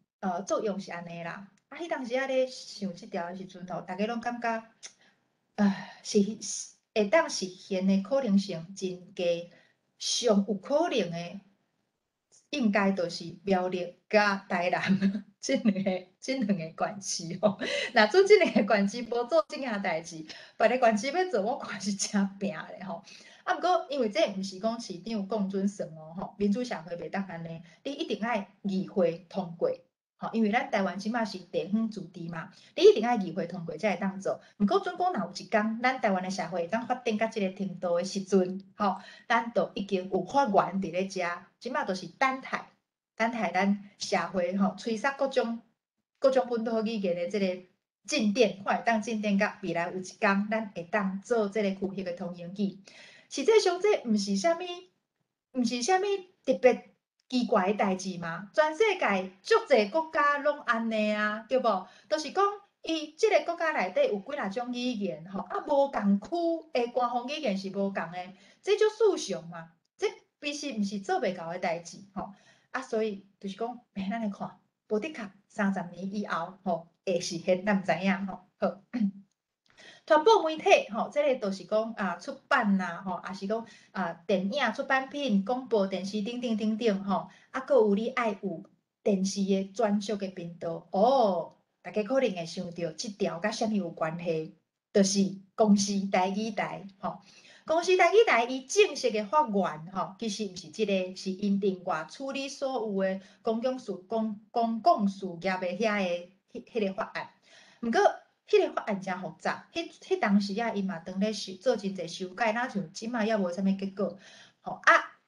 作用是按呢啦。啊，彼當時仔咧想這條的時陣吼，逐家攏感覺，是。會當實現的可能性真低，上有可能的應該就是苗栗佮台南這兩个縣市吼。若準這兩个縣市無做這件代誌，別个縣市欲做，我看是誠拚咧吼。啊，毋過因為這毋是講市長講準算哦吼，民主社會袂當按呢，你一定愛議會通過。吼，因為咱台灣這馬是地方自治嘛，你一定愛議會通過才會當做。毋過準講若有一工，咱台灣的社會會當發展到這个程度的時陣，吼，咱就已經有法源佇咧遮，這馬就是等待，等待咱社會吼，催殺各種本土語言的這个進展，看會當進展到未來有一工，咱會當做這个區域的通行語。實際上，這毋是啥物特別奇怪的代誌嘛，全世界足濟國家攏按呢啊，對無？就是講，伊這个國家內底有幾若種語言吼，啊，無仝區的官方語言是無仝的，這足正常嘛。這其實毋是做袂到的代誌吼，啊，所以就是講，咱來看，無的確30年以後吼會實現，咱毋知影吼。好。傳播媒體吼，這个就是講啊，出版啦吼，抑是講啊，電影出版品、廣播電視等等等等吼，啊，閣有你愛有電視的專屬的頻道。哦，大家可能會想著這條佮啥物有關係？就是公視台語台，吼。公視台語台伊正式的法源，吼，其實毋是這个，是𪜶另外處理所有的公共事業的遐个彼個法案。毋過，彼個法案誠複雜，彼當時啊，伊嘛當咧修做真濟修改，若像這馬猶無啥物結果，吼啊。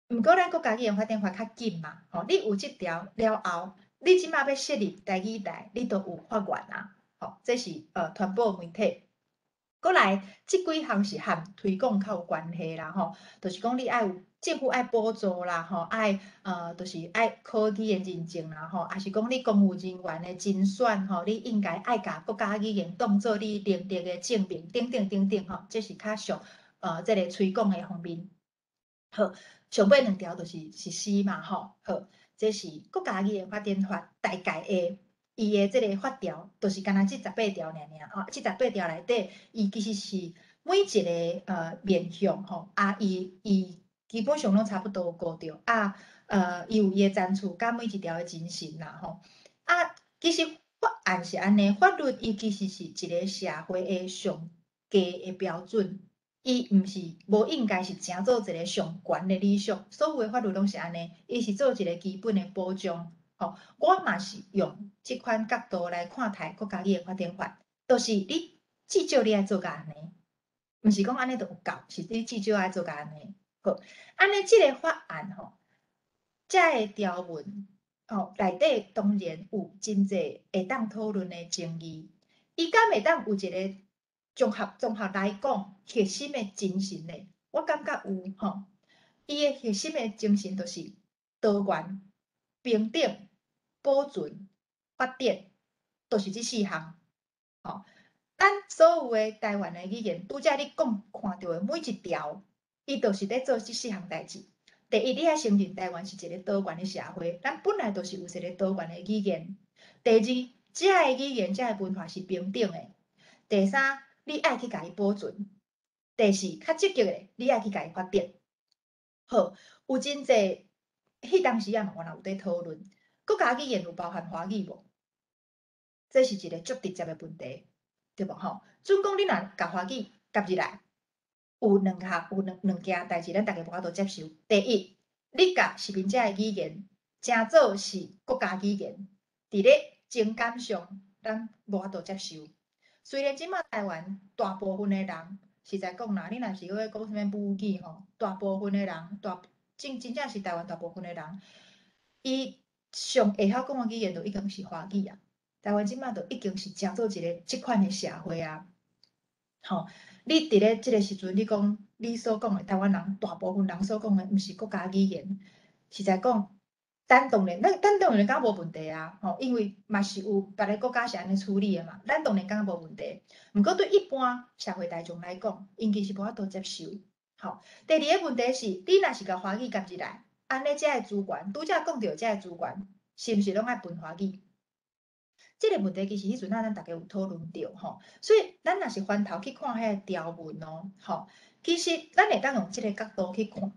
毋過咱國家語言發展法較緊嘛，吼，你有這條了後，你這馬欲設立台語台，你都有法源啊，吼，這是傳播媒體。閣來，這幾項是和推廣較有關係啦，吼，就是講你愛有政府愛補助啦，吼，愛就是愛考語言認證啦，吼，抑是講你公務人員的甄選，吼，你應該愛共國家語言當做你能力的證明，等等等等，吼，這是較屬這个推廣的方面。好，上尾兩條就是實施嘛，吼，好，這是國家語言發展法大概的。伊的這个法條，就是干焦這18條爾爾，吼，這十八條內底，伊其實是每一个面向，吼，啊，伊基本上攏差不多顧著，啊，伊有伊的層次，佮每一條的精神啦，吼，啊，其實法案是按呢，法律伊其實是一个社會的上低的標準，伊毋是無應該是成做一个上懸的理想，所有的法律攏是按呢，伊是做一个基本的保障。吼，我嘛是用這款角度來看待國家語言發展法，就是你至少你愛做甲按呢，毋是講按呢就有夠，是你至少愛做甲按呢。好，按呢這个法案吼，這个條文吼內底當然有真濟會當討論的爭議，伊敢會當有一个綜合來講核心的精神呢？我感覺有吼，伊的核心的精神就是多元、平等、保存、發展，就是這四項。吼，咱所有的台灣的語言，拄才你講看著的每一條，伊就是咧做這四項代誌。第一，你愛承認台灣是一个多元的社會，咱本來就是有一个多元的語言。第二，這个語言、這个文化是平等的。第三，你愛去共伊保存。第四，較積極的，你愛去共伊發展。好，有真濟，彼當時也嘛原來有佇討論，國家語言有包含華語無？這是一个足直接的問題，對無吼？準講你若共華語納入來，有兩項，有兩件代誌，咱逐家無法度接受。第一，你共殖民者的語言成做是國家語言，佇咧情感上，咱無法度接受。雖然這馬台灣大部分的人，實在講啦，你若是欲講啥物母語吼，大部分的人，大真真正是台灣大部分的人，伊上會曉講的語言就已經是華語啊。台灣這馬就已經是成做一个這款的社會啊。吼，你佇咧這个時陣，你講你所講的台灣人大部分人所講的，毋是國家語言，實在講，咱當然，咱當然感覺無問題啊，吼，因為嘛是有別个國家是按呢處理的嘛，咱當然感覺無問題。毋過對一般社會大眾來講，𪜶其實無法度接受。吼，第二个問題是，你若是共華語納入來，按呢這个資源，拄才講著這个資源，是毋是攏愛分華語？這个問題其實彼陣仔咱逐家有討論著吼，所以咱若是翻頭去看彼個條文哦，吼，其實咱會當用這个角度去看，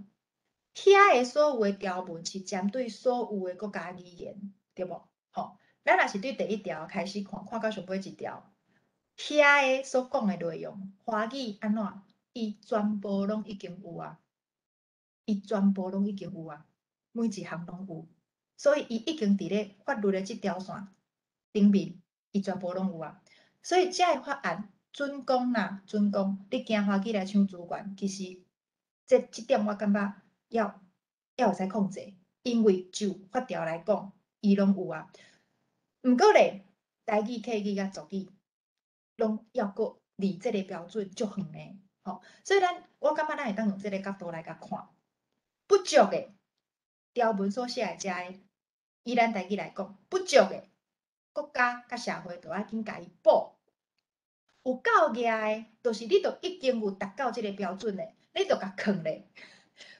遐个所有的條文是針對所有的國家語言，對無？吼，咱若是對第一條開始看，看到上尾一條，遐个所講的內容，華語按怎？伊全部攏已經有啊，伊全部攏已經有啊，每一項攏有，所以伊已經佇咧法律的這條線頂面，伊全部攏有啊。所以這个法案準講啦，準講你驚華語來搶資源，其實這點我感覺猶會使控制，因為就法條來講，伊攏有啊。毋過咧，台語、客語佮族語，攏猶閣離這个標準足遠的，吼。所以咱我感覺咱會當用這个角度來共看，不足的條文所寫的這个，以咱台語來講，不足的國家佮社會就愛緊共伊補。有夠額的，就是你都已經有達到這个標準的，你就共囥咧。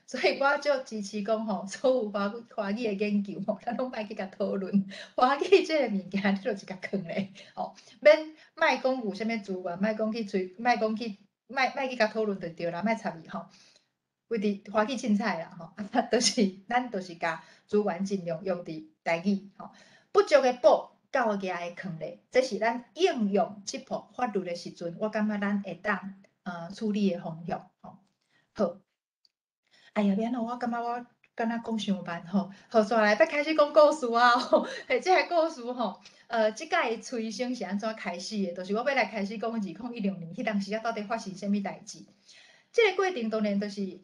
所以我足支持講吼，所有華語的研究吼，咱攏莫去共討論。華語這个物件，你就是共囥咧，吼，免莫講有啥物資源，莫講去揣，莫講去，莫去共討論就對啦，莫插伊吼。规直歡喜凊彩啦吼，啊，就是咱就是共資源盡量用佇台語吼，不足的補，夠額的囥咧，這是咱應用這部法律的時陣，我感覺咱會當處理的方向吼。好，哎呀，欲按怎我感覺我敢若講傷慢吼，好，煞來欲開始講故事啊吼，嘿，這个故事吼，這擺的催生是按怎開始的？就是我欲來開始講2016年彼當時仔到底發生啥物代誌。這個過程當然就是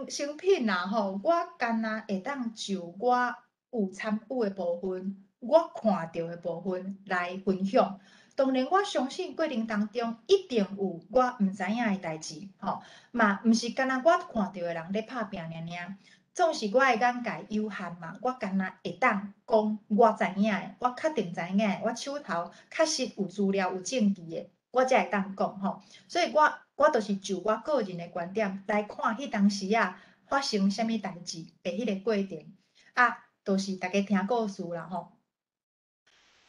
成品啦吼，我干焦會當就我有參與的部分，我看著的部分來分享。當然，我相信過程當中一定有我毋知影的代誌，吼，嘛毋是干焦我看著的人咧拍拚爾爾。總是我的眼界有限嘛，我干焦會當講我知影的，我確定知影的，我手頭確實有資料有證據的，我才會當講吼。所以我我就是就我個人的觀點來看，彼當時仔發生啥物代誌的彼個過程，啊，就是大家聽故事啦吼。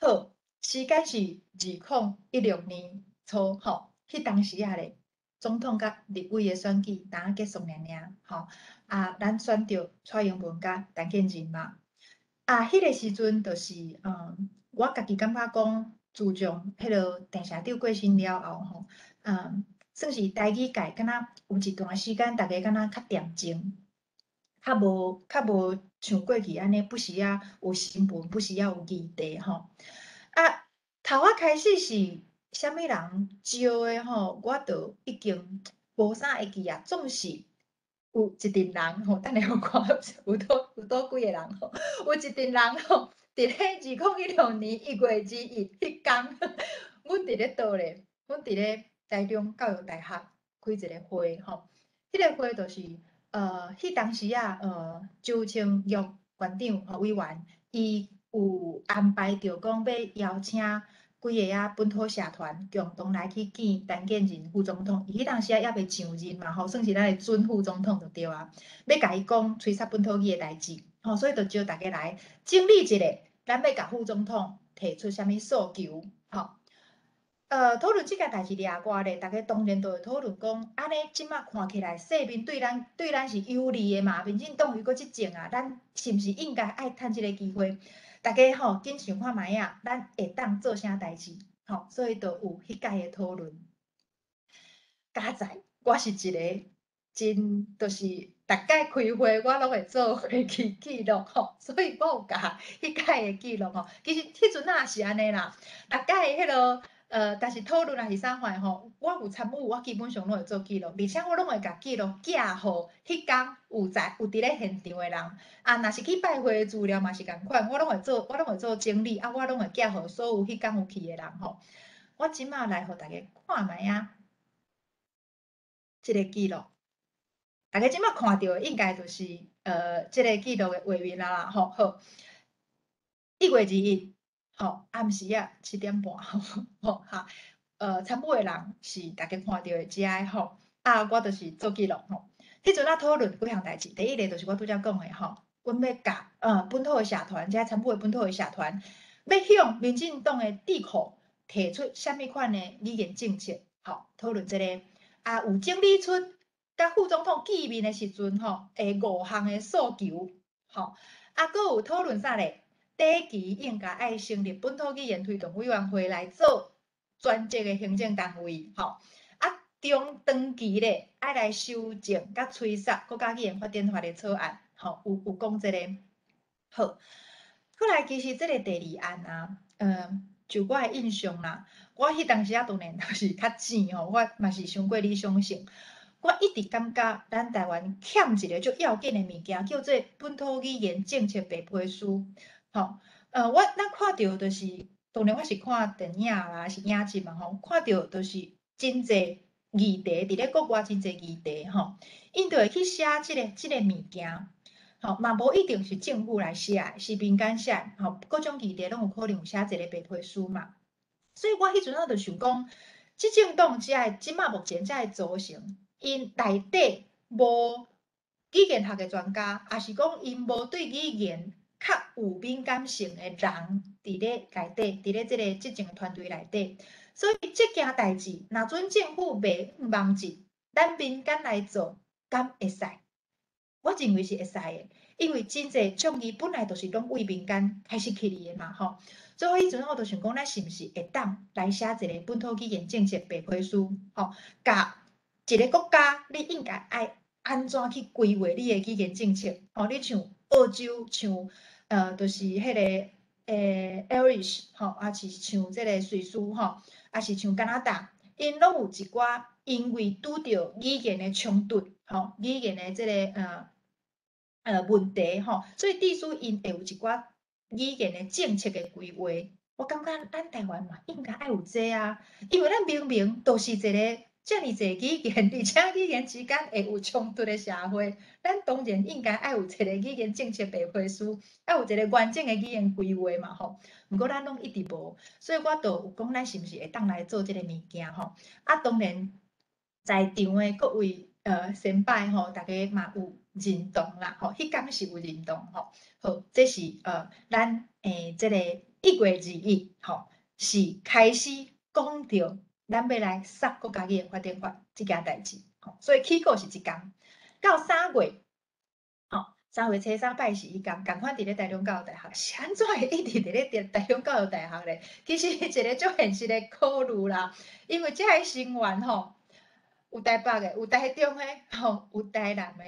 好，時間是2016年初吼，彼當時仔咧，總統佮立委的選舉剛結束爾爾吼，啊，咱選著蔡英文佮陳建仁嘛。啊，彼個時陣就是，我家己感覺講，自從彼个鄭社長過身了後吼，算是台語界敢若有一段時間，逐家敢若較恬靜，較無像過去按呢，不時仔有新聞，不時仔有議題吼。啊，頭仔開始是啥物人招的吼，我就已經無啥會記啊。總是有一陣人吼，等下予我看有佗幾个人吼，有一陣人吼，佇咧2016年1月21彼工，阮佇咧佗咧？阮佇咧台中教育大學開一個會吼，彼個會就是彼當時仔周清玉縣長吼委員，伊有安排著講欲邀請幾个仔本土社團共同來去見陳建仁副總統，伊彼當時仔猶未上任嘛吼，算是咱的準副總統就對啊，欲共伊講催殺本土語的代誌，吼，所以就招逐家來整理一下，咱欲共副總統提出啥物訴求，吼。討論這件代誌掠外咧，逐家當然就會討論講，按呢這馬看起來勢面對咱是有利的嘛，民進黨如果執政啊，咱是毋是應該愛趁這个機會？逐家吼緊想看覓仔，咱會當做啥代誌？吼，所以就有彼擺的討論。佳哉我是一个真，就是逐擺開會我攏會做會議記錄吼，所以我有共彼擺的記錄吼。其實彼陣仔也是按呢啦，逐擺彼落但是討論抑是啥款吼，我有參與，我基本上攏會做記錄，而且我攏會共記錄寄予彼工有在有佇咧現場的人。啊，若是去拜會的資料嘛是仝款，我攏會做整理，啊，我攏會寄予所有彼工有去的人吼。我這馬來予逐家看覓仔，這个記錄，逐家這馬看著的應該就是這个記錄的畫面啊啦吼。好，1月21。吼，暗時仔7點半吼，吼哈，參與的人是逐家看著的遮的吼，啊，我就是做記錄吼。彼陣仔討論幾項代誌，第一个就是我拄才講的吼，阮欲共本土的社團，遮參與的本土的社團，欲向民進黨的智庫提出啥物款的語言政策，吼，討論這个。啊，有整理出佮副總統見面的時陣吼，的五項的訴求，吼，啊，閣有討論啥咧？短期應該愛成立本土語言推動委員會來做專職的行政單位，吼，啊，中長期咧愛來修正佮催殺國家語言發展法的草案，吼，有講這個。好，過來其實這个第二案啊，就我的印象啦，我彼當時仔當然就是較淺吼，我嘛是傷過理想性，我一直感覺咱台灣欠一个足要緊的物件，叫做本土語言政策白皮書。吼，咱看著就是，當然我是看電影啦，是影集嘛吼，看著就是真濟議題，佇咧國外真濟議題吼，𪜶就會去寫這个物件，吼，嘛無一定是政府來寫的，是民間寫的，吼，各種議題攏有可能有寫一個白皮書嘛。所以我彼陣仔就想講，執政黨遮的這馬目前遮的組成，𪜶內底無語言學的專家，抑是講𪜶無對語言較有敏感性的人，佇咧內底，佇咧這個執政團隊內底，所以這件代誌，若準政府袂放網誌，咱民間來做，敢會使？我認為是會使的，因為真濟倡議本來就是攏為民間開始起來的嘛，吼。所以彼陣我就想講，咱是毋是會當來寫一個本土語言政策白皮書，吼，共一個國家你應該愛按怎去規劃你的語言政策，吼，你像澳洲，像就是彼個Irish，吼，抑是像這個瑞士，吼，抑是像加拿大，𪜶攏有一寡因為拄著語言的衝突，吼，語言的這個問題，吼，所以致使𪜶會有一寡語言的政策的規劃。我感覺咱台灣嘛應該愛有這啊，因為咱明明就是一個遮爾濟語言，而且語言之間會有衝突的社會，咱當然應該愛有一個語言政策白皮書，愛有一個完整的語言規劃嘛，吼。毋過咱攏一直無，所以我就有講，咱是毋是會當來做這個物件，吼？啊，當然在場的各位先輩吼，大家嘛有認同啦，吼，彼工是有認同吼。好，這是咱這個1月21，吼，是開始講著咱欲來殺國家語言發展法這件代誌，吼，所以起鼓是這工，到三月，吼，3月初3拜四彼工，仝款佇咧台中教育大學，是按怎會一直佇咧台中教育大學咧？其實一個足現實的考慮啦，因為這个成員吼，有台北的，有台中的，吼，有台南的，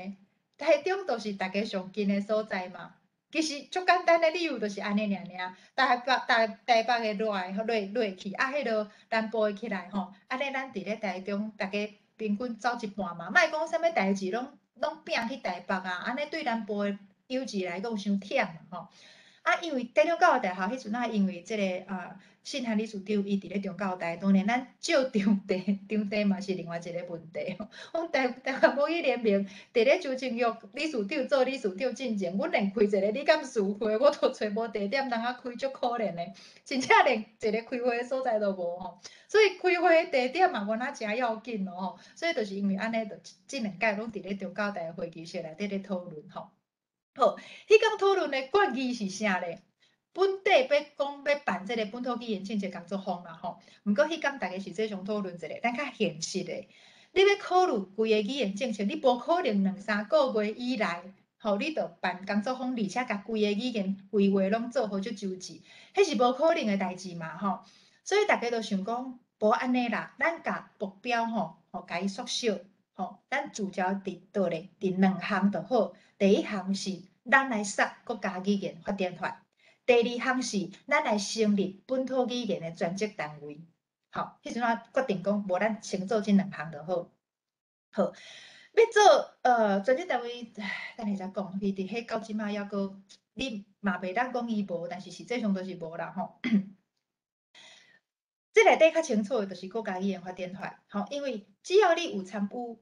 台中就是大家上近的所在嘛。其實足簡單的理由就是按呢爾爾，台北台北的落來落落去，啊，彼落南部的起來吼，按呢咱佇咧台中，逐家平均走一半嘛，莫講啥物代誌攏攏拚去台北啊，按呢對南部的幼稚來講傷忝嘛吼。啊，因為台中教育大學彼陣啊，因為這個啊，信涵理事長伊佇咧中教大，當然咱借場地，場地嘛是另外一個問題。阮台灣母語聯盟佇咧周清玉理事長做理事長進前，阮連開一個理監事會，我都揣無地點通啊開，足可憐的，真正連一個開會的所在都無吼。所以開會的地點嘛，原來誠要緊咯吼。所以就是因為按呢，就這兩屆攏佇咧中教大的會議室內底咧討論吼。好，彼工討論的決議是啥咧？本底欲講欲辦這個本土語言政策工作坊啦吼，毋過彼工大家實際上討論一下，咱較現實的。你欲考慮規個語言政策，你無可能兩三個月以內，吼，你就辦工作坊，而且共規个語言規劃攏做好足周至，彼是無可能的代誌嘛吼。所以大家就想講，無按呢啦，咱共目標吼，吼，共伊縮小，吼，咱聚焦佇佗咧？佇兩項就好。第一項是咱來殺國家語言發展法，第二項是咱來成立本土語言的專職單位。吼，彼陣我決定講，無咱先做這兩項就好。好，欲做專職單位，等下再講。伊佇彼到這馬猶閣，你嘛袂當講伊無，但是實際上都是無啦吼。這內底較清楚的，就是國家語言發展法，吼，因為只要你有參與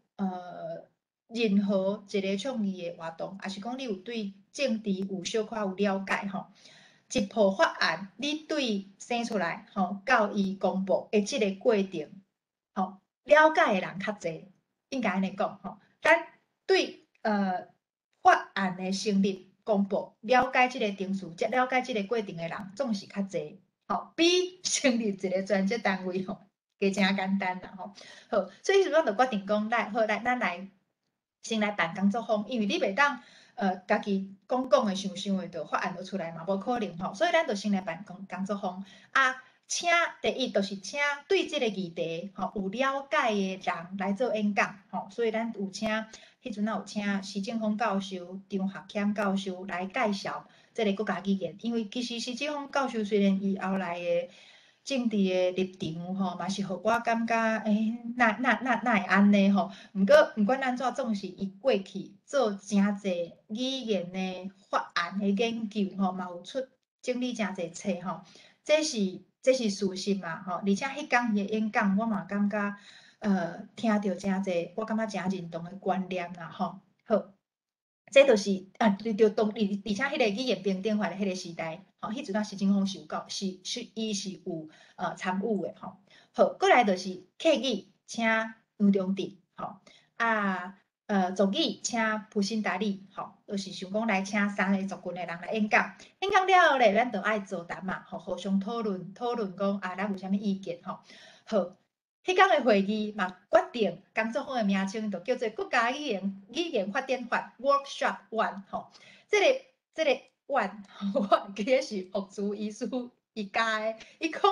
任何一個倡議的活動，抑是講你有對政治有小可有了解吼，一部法案你對生出來吼到伊公布的這個過程，吼，了解的人較濟，應該按呢講吼。咱對法案的成立、公布，了解這個程序、了解這個過程的人，總是較濟，吼，比成立一個專職單位吼，加誠簡單啦吼。好，所以彼陣阮就決定講，來好來，咱來先來辦工作坊，因為你袂當家己講講的想想的，就法案就出來嘛，無可能吼。所以咱就先來辦工作坊啊，請第一就是請對這個議題吼有了解的人來做演講吼。所以咱有請彼陣仔有請施正峰教授、張學謙教授來介紹這個國家語言，因為其實施正峰教授雖然伊後來的政治的立場吼，嘛是予我感覺，欸，哪哪哪哪會按呢吼？毋過毋管按怎，總是伊過去做誠濟語言的法案的研究吼，嘛有出整理誠濟冊吼，這是事實嘛吼。而且彼工伊的演講，我嘛感覺，聽著誠濟，我感覺誠認同的觀念啦吼。好，這就是啊，對對，當而且彼個語言平等法的彼個時代，吼，彼陣仔施正峰是有夠是是伊是有參與的吼。好，過來就是客語請楊忠哲吼，啊族語請蒲新達理吼，就是想講來請三个族群的人來演講，演講了後咧，咱就愛座談嘛，吼，互相討論討論講啊，咱有啥物意見吼。好。彼工的會議嘛決定工作坊的名稱就叫做國家語言發展法 Workshop One 吼。這個 One 我會記得是霍慈醫師伊加的，伊講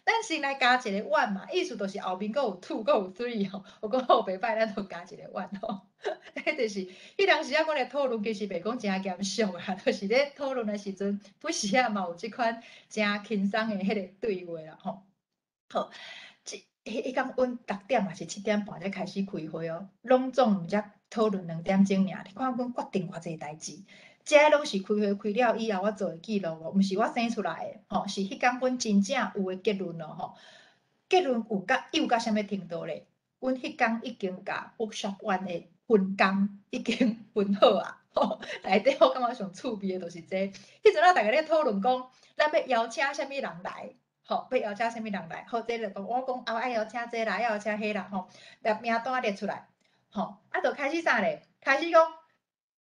咱先來加一個 One 嘛，意思就是後面閣有 Two，閣有 Three 吼。我講好袂歹，咱就加一個 One 吼。彼就是彼當時仔阮咧討論，其實袂講誠嚴肅啊，就是咧討論的時陣，不時仔嘛有這款誠輕鬆的彼個對話啦吼。好，這彼工阮6點抑是7點半才開始開會哦，攏總毋才討論2點鐘爾。你看阮決定偌濟代誌，這攏是開會開了以後我做的記錄哦，毋是我生出來的吼，是彼工阮真正有的結論咯吼。結論有甲有到啥物程度咧？阮彼工已經共 Workshop One 的分工已經分好啊，吼，內底我感覺上趣味的就是這個。彼陣仔逐家咧討論講，咱欲邀請啥物人來，吼，欲邀請啥物人來，好，這就講我講啊，我愛邀請這啦，愛邀請彼啦，吼，列名單列出來，吼，啊，就開始啥咧？開始講，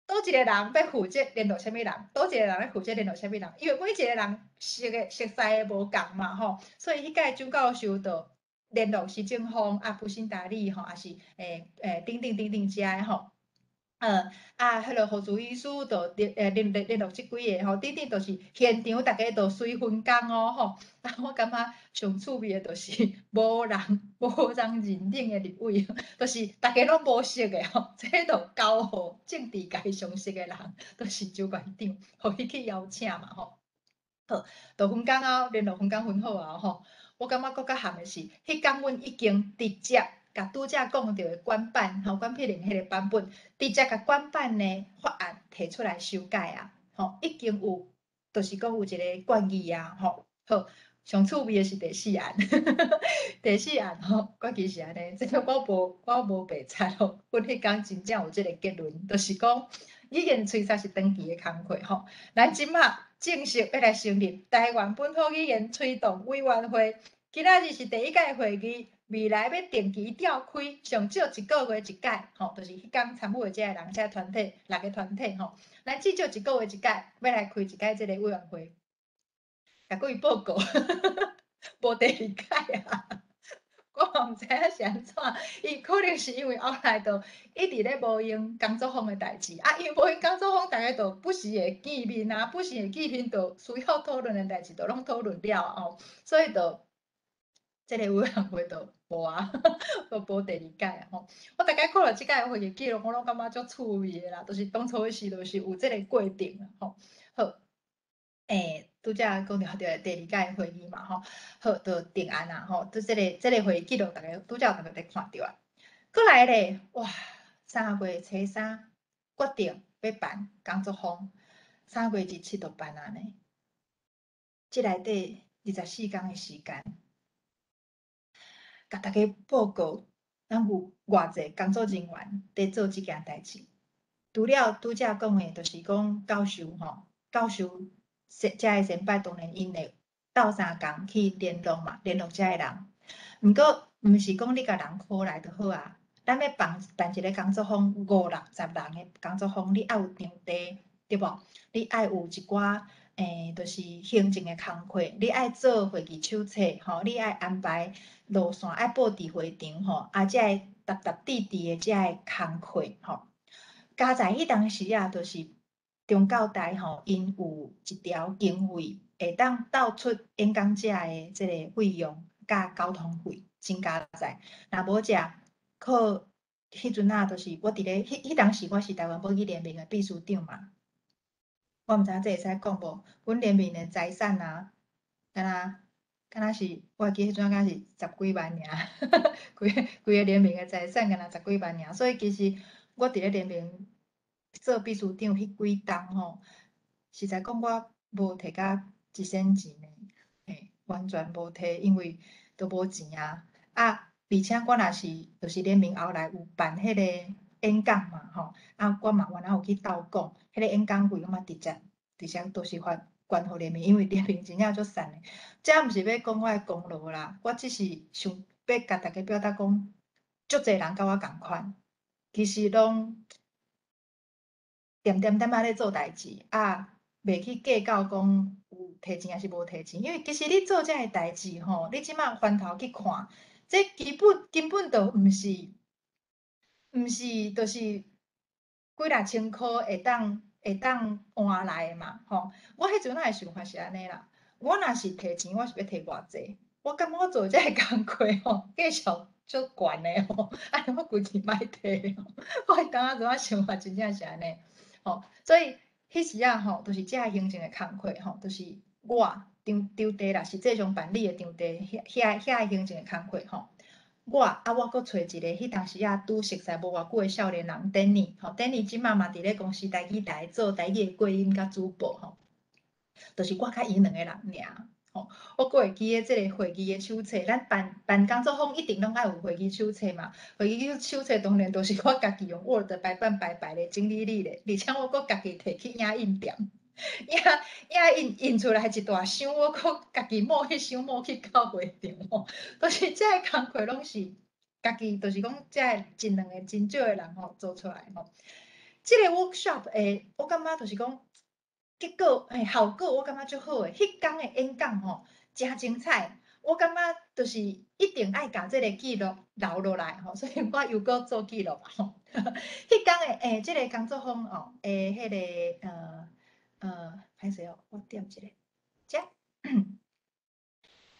佗一個人欲負責聯絡啥物人，佗一個人欲負責聯絡啥物人，因為每一個人熟的熟似的無仝嘛，吼，所以彼屆周教授就聯絡施正峰啊、蒲辛達利吼，抑是等等等等遮的吼。啊，彼个何主醫師就聯絡這幾个吼，等等，就是現場逐家都隨分工哦吼。啊，我感覺上趣味的就是無人認領的立委，就是逐家攏無熟的吼，這就交予政治界上熟的人，就是周縣長，予伊去邀請嘛吼。好，就分工啊，聯絡分工分好啊吼。我感覺閣較譀的是，彼工阮已經直接共拄才講著的管版吼，管批令彼個版本，直接共管版的法案提出來修改啊，吼，已經有，就是講有一個決議啊，吼，好，上趣味的是第四案，第四案吼，我其實是按呢，這個我無白賊吼，阮彼工真正有這個結論，就是講語言催殺是長期的工課吼，咱這馬正式欲來成立台灣本土語言推動委員會，今仔日是第一屆會議。未來欲定期召開，上少一個月一屆，吼，就是彼工參與的這个人，這个團體，六个團體，吼，咱至少一個月一屆，欲來開一屆這個委員會，共各位報告，無第二屆啊，我嘛毋知影是按怎，伊可能是因為後來就一直咧無閒工作坊的代誌，啊，因為無閒工作坊，逐家就不時會見面啊，不時會見面，就需要討論的代誌，就攏討論了吼，所以就這個委員會就無啊，就無第二屆啊吼。我逐擺看著這屆會議記錄，我攏感覺足趣味的啦，就是當初時就是有這個過程啦吼。好，拄才講著第二屆會議嘛吼，好，就定案啊吼，就這個會議記錄，逐家拄才有逐家佇看著啊。閣來咧，哇，3月初3決定欲辦工作坊，3月27就辦啊呢。這內底24工的時間。共逐家報告，咱有偌濟工作人員佇做這件代誌。除了拄才講的，就是講教授吼，教授這个先輩當然𪜶會鬥相共去聯絡嘛，聯絡遮个人。毋過，毋是講你共人 call 來就好啊。咱欲辦辦一个工作坊，五六十人的工作坊，你愛有場地，對無？你愛有一寡就是行政的工課，你愛做會議手冊，吼，你愛安排路線，愛布置會場，吼，啊，這个沓沓滴滴的這个工課，吼，加在彼當時啊，就是中教大吼，𪜶有一條經費會當鬥出演講者的這個費用佮交通費，真佳哉。若無遮靠彼陣仔，就是我佇咧彼當時，我是台灣母語聯盟的秘書長嘛。我毋知影這會使講無？阮聯盟的財產啊，敢若是，我會記彼陣敢若是十幾萬爾，規個聯盟的財產敢若十幾萬爾，所以其實我佇咧聯盟做秘書長彼幾冬吼，實在講我無提甲一仙錢呢，嘿，完全無提，因為都無錢啊。啊，而且我若是就是聯盟後來有辦彼個演講嘛吼，啊，我嘛原來有去鬥講，彼個演講費我嘛直接都是發捐予聯盟，因為聯盟真正足善的。這毋是欲講我的功勞啦，我只是想欲共逐家表達講，足濟人佮我仝款，其實攏點點點仔咧做代誌，啊，袂去計較講有提錢抑是無提錢，因為其實你做這个代誌吼，你這馬翻頭去看，這基本根本就毋是，毋是，就是幾若千箍會當換來的嘛，吼！我彼陣仔的想法是按呢啦，我若是提錢，我是欲提偌濟？我感覺我做這个工課吼，價數足懸的吼，按呢我規氣莫提。我當陣仔想法真正是按呢，吼，所以彼時仔吼，就是這个行政的工課吼，就是我場場地啦，實際上辦理的場地，遐遐遐个行政的工課吼。我啊，我閣揣一個，彼當時仔拄熟似無偌久的少年人，Danny 吼，Danny 這馬嘛佇咧公視台語台做台語的配音佮主播吼，就是我佮伊兩個人爾吼。我閣會記得這个會議的手冊，咱辦辦工作坊一定攏愛有會議手冊嘛。會議手冊當然就是我家己用 Word 排版排排咧整理理咧，而且我閣家己提去影印店，影影印印出來一大箱，我閣家己摸彼箱摸去到會場吼，就是這个工課攏是家己，就是講這个一兩个真少的人吼做出來吼。這个 workshop 的，我感覺就是講結果嘿效果，我感覺足好的。彼工的演講吼誠精彩，我感覺就是一定愛共這个記錄留落來吼，所以我又閣做記錄吼。彼工的欸，這个工作坊哦，欸，彼个歹勢哦，我點一下，這，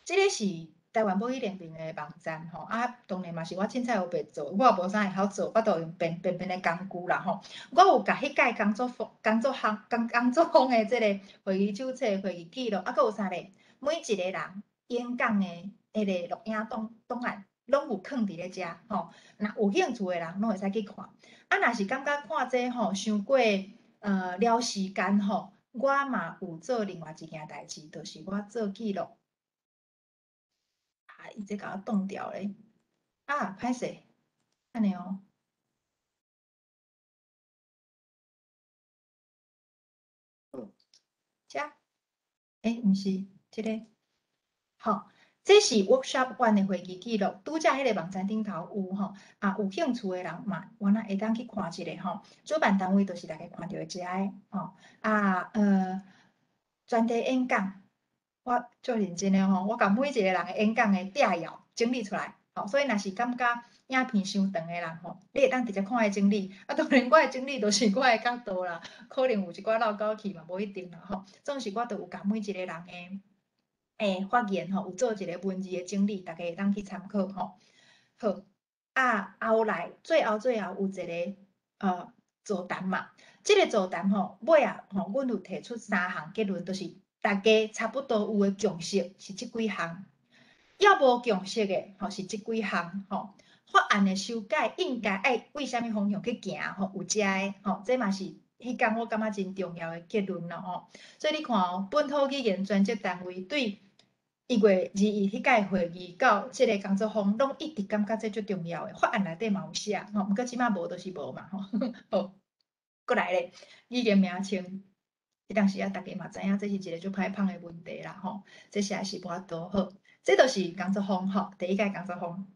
這个是台灣母語聯盟的網站吼，啊，當然嘛是我凊彩烏白做，我也無啥會曉做，我都用便便便的工具啦吼。我有共彼屆工作坊、工作坊、工工作坊的這个會議手冊、會議記錄，啊，閣有啥咧？每一個人演講的彼个錄影檔檔案，攏有囥佇咧遮吼。若有興趣的人，攏會使去看。啊，若是感覺看這吼傷過了時間吼，我嘛有做另外一件代誌，就是我做記錄。啊，伊這共我擋掉咧，啊，歹勢，按呢哦。這，欸，毋是，這个，好，這是 workshop one 的會議記錄，拄才彼个網站頂頭有吼，啊，有興趣的人嘛，原來會當去看一下吼。主辦單位就是大家看著的這个吼，啊，專題演講。我足認真的吼，我共每一個人的演講的摘要整理出來，吼，所以若是感覺影片傷長的人吼，你會當直接看伊整理。啊，當然我的整理就是我的角度啦，可能有一寡漏狗去嘛，無一定啦吼。總是我都有共每一個人的發言吼，有做一個文字的整理，大家會當去參考吼。好，啊，後來最後最後有一個座談嘛，這個座談吼，尾仔吼，阮有提出三項結論，就是大家差不多有的共識是這幾項，猶無共識的吼是這幾項吼。法案的修改應該愛為啥物方向去行吼？有遮的吼，這嘛是彼工我感覺真重要的結論咯吼。所以你看哦，本土語言專責單位對1月21彼屆會議到這个工作坊，攏一直感覺這足重要的。法案內底嘛有寫吼，毋過這馬無就是無嘛吼。好，閣來咧，語言名稱。彼當時啊，大家嘛知影這是一个足歹芳的問題啦吼，這實在是無法度好。這就是工作坊吼，第一屆工作坊。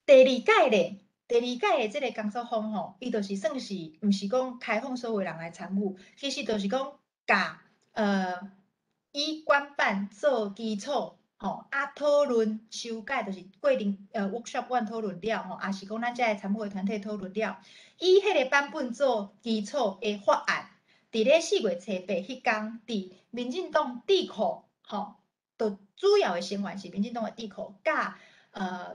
第二屆咧，第二屆的這个工作坊吼，伊就是算是毋是講開放所有人來參與，其實就是講共以官辦做基礎吼，啊討論修改，就是過程workshop one 討論了吼，抑是講咱這个參與的團體討論了，以彼个版本做基礎的法案。佇咧4月初八彼工，佇民進黨智庫吼，就主要的成員是民進黨的智庫，佮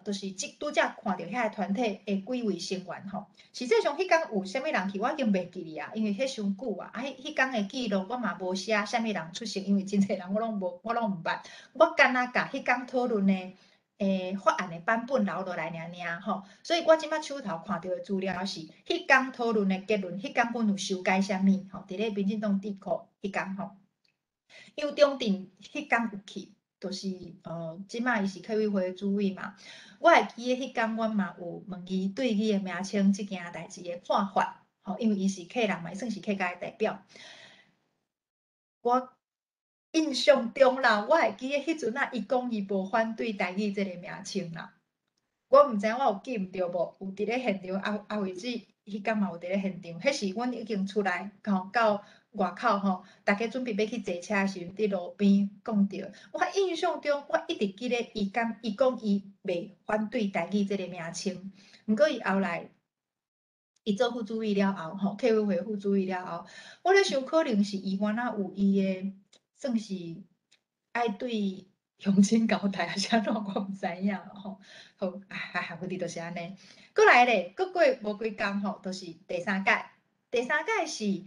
就是這拄才看著遐个團體的幾位成員吼。實際上彼工有啥物人去，我已經袂記哩啊，因為彼傷久啊，啊，彼彼工的記錄我嘛無寫啥物人出席，因為真濟人我攏無，我攏毋捌。我干焦共彼工討論的法案的版本留落來爾爾吼，所以我這馬手頭看著的資料是，彼工討論的結論，彼工阮有修改啥物吼？佇咧民進黨智庫彼工吼，杨中振彼工有去，就是這馬伊是客委會主委嘛。我會記得彼工阮嘛有問伊對語言名稱這件代誌的看法，吼，因為伊是客人嘛，伊算是客家的代表。我印象中啦，我會記得彼陣啊，伊講伊無反對台語這个名稱啦。我毋知影我有記毋著無？有佇咧現場阿阿惠子彼工嘛有伫咧现场，彼是阮已經出來吼到外口吼，逐家準備欲去坐車的時陣，佇路邊講著。我印象中，我一直記得伊講，伊講伊袂反對台語這个名稱，毋過伊後來伊做副主委了後吼，客委會副主委了後，我咧想可能是伊原來有伊的，算是愛對鄉親交代，抑是按怎，我毋知影吼。好，啊，問題就是按呢。閣來咧，閣過無幾工吼，就是第三屆。第三屆是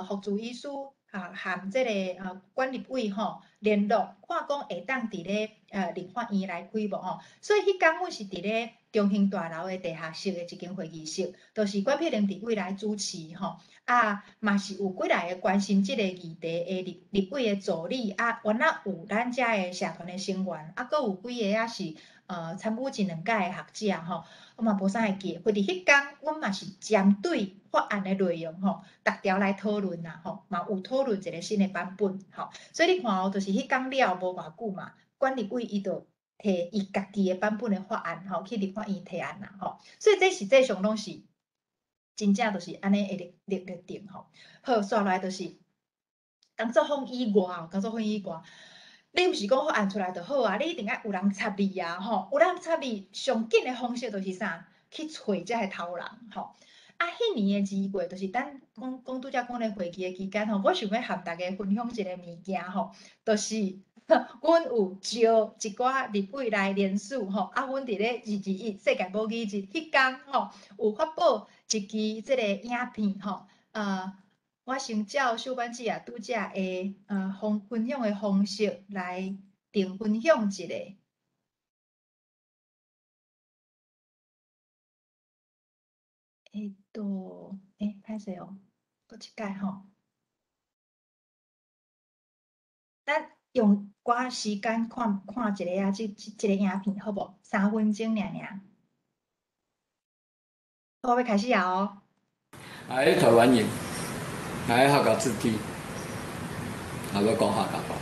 福州醫師啊，含這个管立委吼聯絡，看講會當佇咧立法院來開無吼。所以彼工阮是佇咧中興大樓的地下室的一間會議室，就是關碧玲立委來主持吼。啊，嘛是有幾來個關心這个議題的立委的助理啊，原來有咱遮的社團的成員，啊，閣有幾个啊是參與一兩屆的學者吼，我嘛無啥會記。或佇彼工，阮嘛是針對法案的內容吼，逐條來討論啦吼，嘛有討論一個新的版本吼。所以你看哦，就是彼工了無偌久嘛，管立委伊就提伊家己的版本的法案吼，去立法院提案啦吼。所以這實際上攏是真正就是按呢會立定吼。好，煞來就是工作坊以外，工作坊以外。你毋是講法案出來就好啊，你一定愛有人插你啊，吼！有人插你，上緊的方式就是啥？去揣這个頭人，吼！啊，彼年的2月，就是咱講講拄才講咧會議的期間吼，我想欲和大家分享一个物件吼，就是阮有招一寡立委來聯署吼，啊，阮佇咧221世界母語日彼工吼，有發布一支這个影片吼，我先照小班姊啊拄才的方分享的方式來定分享一下。欸，歹勢哦，閣一擺吼。咱用寡時間看看一下啊，這個影片好無？3分鐘爾爾。好，欲開始啊哦。啊，彼台灣人。來客家子弟，我欲講客家話。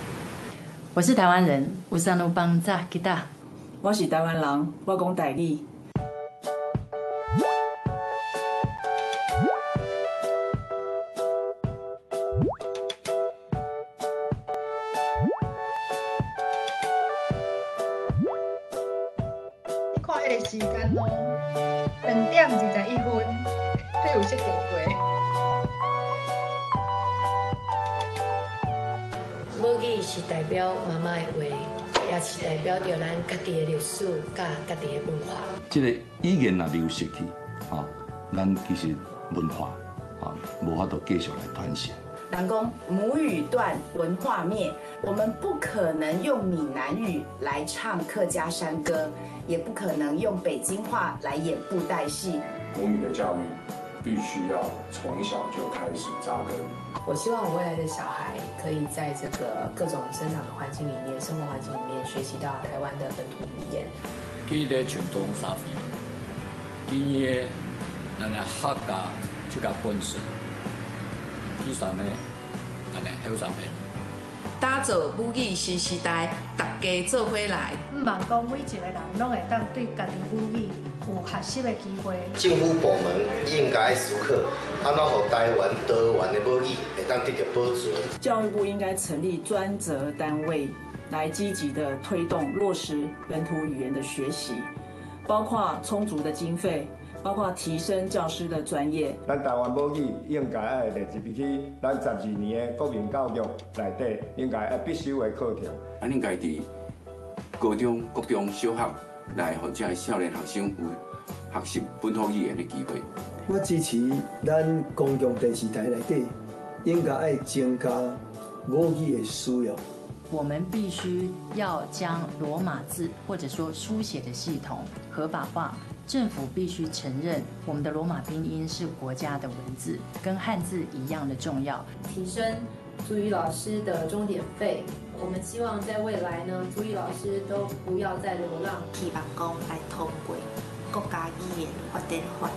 我是台灣人，有啥路幫扎吉他。我是台灣人，我講台語。你看彼个時間哦，2點21分，你有設定過？母語是代表媽媽的話，也是代表著咱家己的歷史佮家己的文化。這个語言若流失去，吼，咱其實文化，吼，無法度繼續來傳承。人講母語斷，文化滅，我們不可能用閩南語來唱客家山歌，也不可能用北京話來演布袋戲。母語的教育必須要從小就開始扎根。我希望我未來的小孩可以在這個各種生長的環境裡面、生活環境裡面學習到台灣的本土語言。記得傳統社會，今日咱的客家這個本色，其實呢，咱的後生們。打造母語新時代，大家做伙來。毋望講每一個人攏會當對家己母語有學習的機會。政府部門應該思考，按怎予台灣多元的母語會當得到保存。教育部應該成立專責單位，來積極的推動落實本土語言的學習，包括充足的經費，包括提升教師的專業。咱台灣母語應該愛列入去咱12年的國民教育內底，應該愛必修的課程。啊，應該佇高中、國中小學來，予這个少年學生有學習本土語言的機會。我支持咱公共電視台內底應該愛增加母語的使用。我們必須要將羅馬字或者說書寫的系統合法化，政府必須承認我們的羅馬拼音是國家的文字，跟漢字一樣的重要。提升族語老師的鐘點費，我們希望在未來呢，族語老師都不要再流浪。希望講來通過國家語言發展法，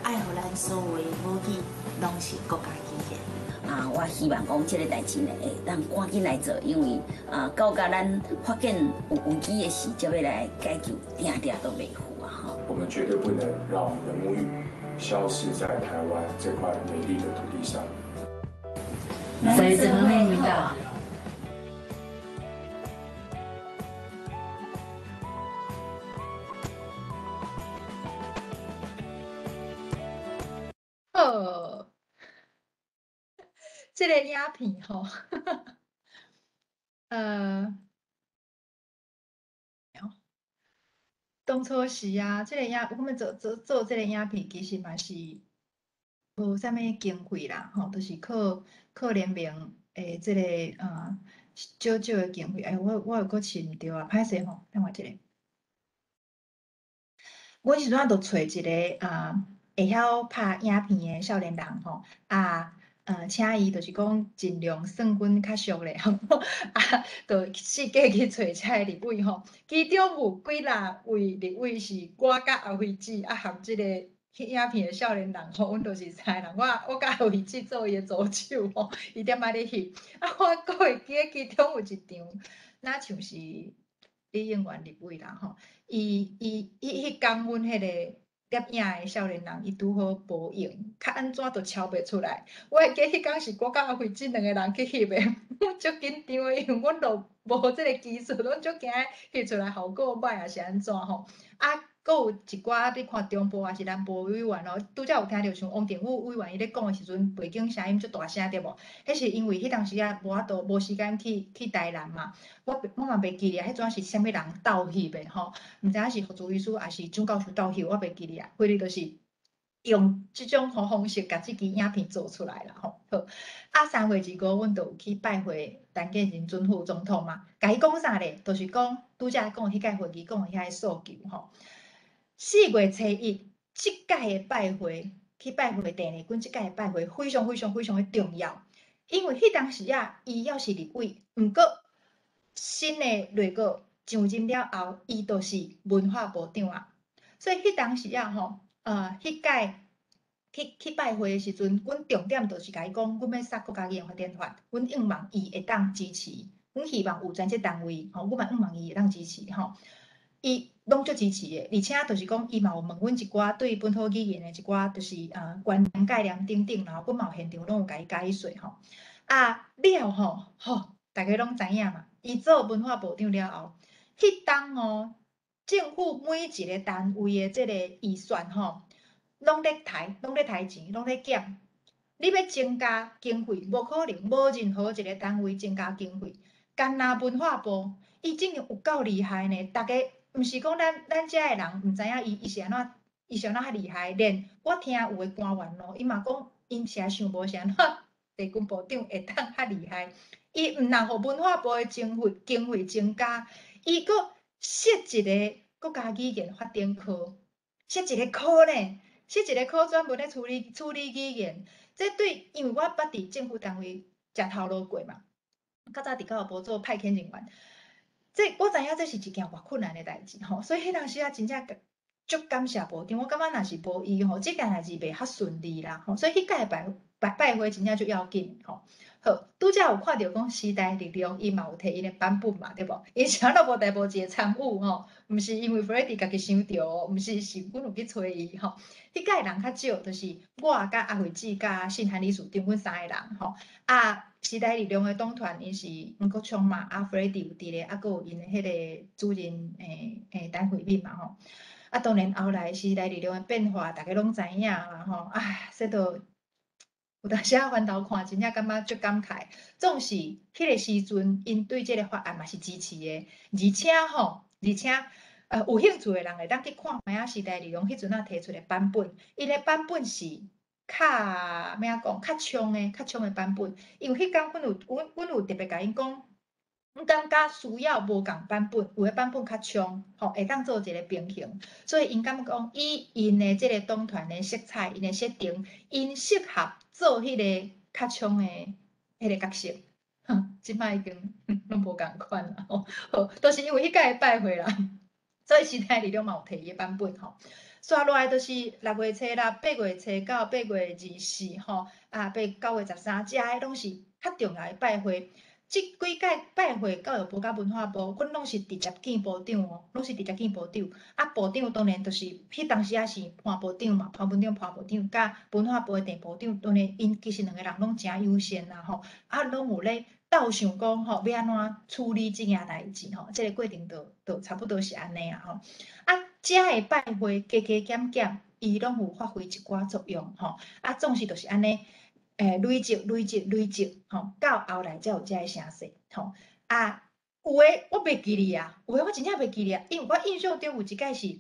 愛予咱所有的母語攏是國家語言。啊，我希望講這個代誌呢，會當趕緊來做，因為啊，到甲咱發現有危機的時，才欲來解救，定定都袂赴啊！吼。我們絕對不能讓我們的母語消失在台灣這塊美麗的土地上。好，這个影片吼，當初時啊，這个影，我們做這个影片，其實嘛是無啥物經費啦，吼，就是靠聯盟的這个少少的經費。哎，我又閣飼毋著啊，歹勢吼，等我一下。阮時陣就揣一个會曉拍影片的少年人吼，啊，請伊就是講盡量算阮較俗咧，吼，啊，就四界去揣遮个立委吼，其中有幾若位立委是我佮阿輝姊啊，含這個翕影片的少年人吼，阮就是三个人，我佮阿輝姊做伊的助手吼，伊踮仔咧翕，啊，我閣會記得其中有一場，若像是李應元立委啦吼，伊迄工阮彼個攝影的少年人，伊拄好無閒，較按怎都抄袂出來。我會記彼工是我佮阿惠姊兩個人去翕的，阮足緊張的，因為阮都無這個技術，阮足驚翕出來效果歹，抑是按怎吼。啊，閣有一寡你看中部抑是南部委員哦，拄才有聽著像王定宇委員伊咧講的時陣，背景聲音足大聲對無？彼是因為彼當時仔無法度無時間去台南嘛，我嘛袂記得彼陣是啥物人鬥翕的吼，毋知影是胡主醫師抑是蔣教授鬥翕，我袂記得啊。反正就是用這種方式，共這支影片做出來啦吼。好，啊3月25，阮就有去拜會陳建仁準副總統嘛，共伊講啥咧？就是講拄才講彼屆會議講的遐個訴求吼。4月初1，這屆的拜會去拜會鄭麗君，這屆的拜會非常非常非常的重要，因為彼當時啊，伊猶是立委，毋過新的內閣上任了後，伊就是文化部長啊，所以彼當時啊吼，彼屆去拜會的時陣，阮重點就是共伊講，阮欲殺國家語言發展法，阮向望伊會當支持，阮希望有專職單位，吼，阮嘛向望伊會當支持，吼。伊攏足支持的，而且就是講，伊嘛有問阮一寡對本土語言的一寡，就是觀念概念等等，然後阮嘛有現場攏有共伊解說吼。啊了吼，吼，大家攏知影嘛。伊做文化部長了後，彼當哦，政府每一個單位的這個預算吼，攏咧刣，攏咧刣錢，攏咧減。你欲增加經費，無可能，無任何一個單位增加經費。干焦文化部，伊真正有夠厲害呢，逐家。毋是講咱遮的人毋知影伊是按怎，伊是按怎較厲害。連我聽有的官員咯，伊嘛講，𪜶實在想無是按怎地軍部長會當較厲害。伊毋但予文化部的經費增加，伊閣設一個國家語言發展科，設一個科呢，設一個科專門咧處理語言。這對，因為我捌佇政府單位食頭路過嘛，較早佇教育部做派遣人員。這我知影，這是一件偌困難的代誌吼，所以彼當時啊，真正足感謝部長。我感覺若是無伊吼，這件代誌袂較順利啦吼。所以彼屆拜會真正足要緊吼。好，拄才有看著講時代力量，伊嘛有提𪜶的版本嘛，對無？𪜶啥都無代無誌的參與吼，毋是因為 Freddy 家己想著哦，毋是是阮有去揣伊吼。彼屆人較少，就是我佮阿惠姊佮信涵理事長，阮三個人吼啊。時代力量的黨團，𪜶是黃國昌嘛，啊，Freddy 有佇咧，啊，閣有𪜶的彼個主任陳慧敏嘛吼。啊，當然後來時代力量的變化，大家攏知影啦吼。啊，這都有當時仔翻頭看，真正感覺足感慨。總是彼個時陣，𪜶對這個法案嘛是支持的，而且吼，有興趣的人會當去看覓仔時代力量彼陣仔提出的版本，𪜶的版本是較欲講，較衝的版本，因為彼工阮有特別共𪜶講，阮感覺需要無仝版本，有的版本較衝，吼，會當做一個平衡。所以𪜶感覺講，以𪜶的這個黨團的色彩，𪜶的設定，𪜶適合做彼個較衝的彼個角色。這擺已經攏無仝款啦，吼，好，都是因為彼屆的拜會啦，所以時代力量嘛有提伊的版本吼。煞落來就是6月初六、8月初九、8月24吼，啊，9月13，這个攏是較重要的拜會。這幾屆拜會教育部佮文化部，阮攏是直接見部長哦，攏是直接見部長。啊，部長當然就是彼當時仔是潘部長嘛，潘文忠潘部長佮文化部的鄭部長，當然𪜶其實兩个人攏誠友善啦吼，啊，攏有咧鬥想講吼，欲按怎處理這件代誌吼，這个過程就差不多是按呢啊吼。啊，遮的拜會加加減減，伊攏有發揮一寡作用吼。啊，總是就是按呢。累積、累積、累積，吼，到後來才有遮个聲勢，吼。啊，有的我袂記得啊，有的我真正袂記得啊，因為我印象中有一擺是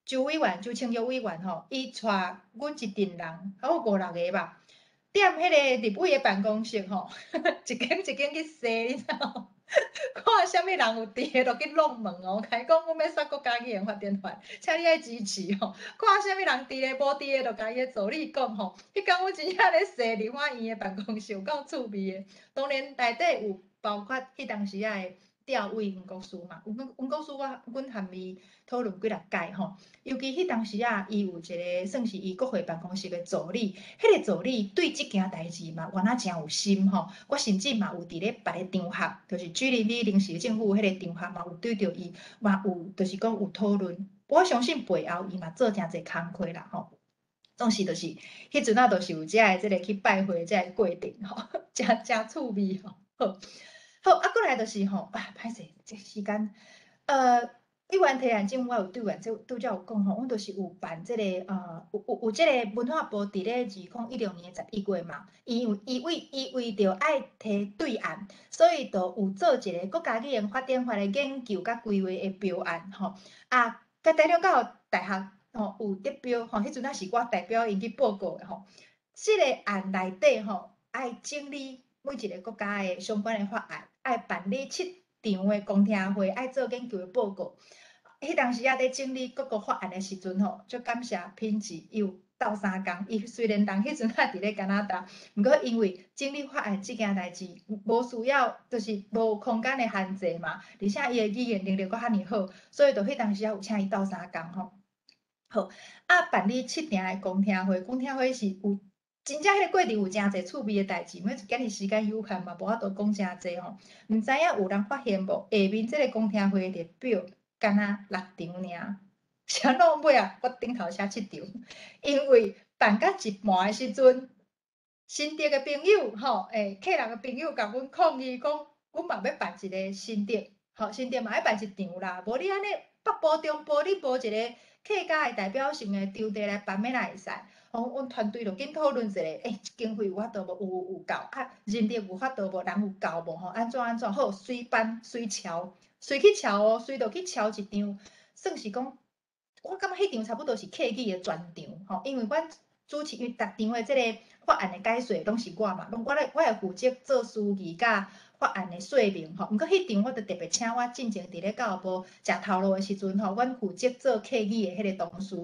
周委員、周清玉委員吼，伊帶阮一陣人，有五六个吧，踮彼个立委的辦公室吼，一間一間去踅，你知無？看啥物人有佇咧，就去弄門哦，共伊講阮欲殺國家語言發展法，請你愛支持吼。看啥物人佇咧，無佇咧，就共伊的助理講吼。彼工阮真正咧踅立法院的辦公室，有夠趣味的。當然內底有包括彼當時仔的調委黃國書嘛，黃國書我阮含伊討論幾若擺吼。尤其彼當時仔，伊有一个算是伊國會辦公室的助理，彼个助理對這件代誌嘛，原來誠有心吼。我甚至嘛有佇咧別个場合，就是 G20 臨時政府彼个場合嘛，有對著伊嘛有，就是講有討論。我相信背後伊嘛做誠濟工課啦吼。總是就是彼陣仔，就是有遮个這个去拜會遮个過程吼，誠誠趣味吼。好，好啊，過來就是吼，啊，歹勢，這時間，委員提案前，我有對員這拄才有講吼，阮就是有辦這个，有這个文化部佇咧2016年11月嘛，伊有伊為伊為著愛提對案，所以就有做一个國家語言發展法的研究佮規劃的標案吼，啊，佮台中教育大學吼有得標吼，彼陣仔是我代表𪜶去報告的吼，這个案內底吼愛整理每一个國家的相關的法案，愛辦理七場的公聽會，愛做研究的報告。彼當時仔佇整理各個法案的時陣吼，足感謝品智，伊有鬥相共。伊雖然人彼陣仔佇咧加拿大，毋過因為整理法案這件代誌，無需要，就是無空間的限制嘛，而且伊的語言能力閣遐爾好，所以就彼當時仔有請伊鬥相共吼。好，啊，辦理七場的公聽會，公聽會是有真正彼个過程有誠濟趣味的代誌，因為今日時間有限嘛，無法度講誠濟吼。毋知影有人發現無？下面這个公聽會的列表，敢若六場爾，是按怎尾仔？我頂頭寫七場，因為辦到一半的時陣，新竹的朋友吼，客人的朋友共阮抗議講，阮嘛欲辦一个新竹，吼，新竹嘛愛辦一場啦，無你按呢北部、中部你無一个客家的代表性的場地來辦，欲哪會使？吼，阮團隊就緊討論一下，經費有法度無？有夠啊？人力有法度無？人有夠無？吼，按怎按怎？好，隨辦隨敲，隨去敲哦，隨就去敲一場，算是講，我感覺彼場差不多是客語的專場，吼，因為阮主持，因為逐場的這个法案的解說攏是我嘛，攏我咧，我會負責做司儀佮法案的說明，吼。毋過彼場我就特別請我進前佇咧教育部食頭路的時陣，吼，阮負責做客語的彼个同事。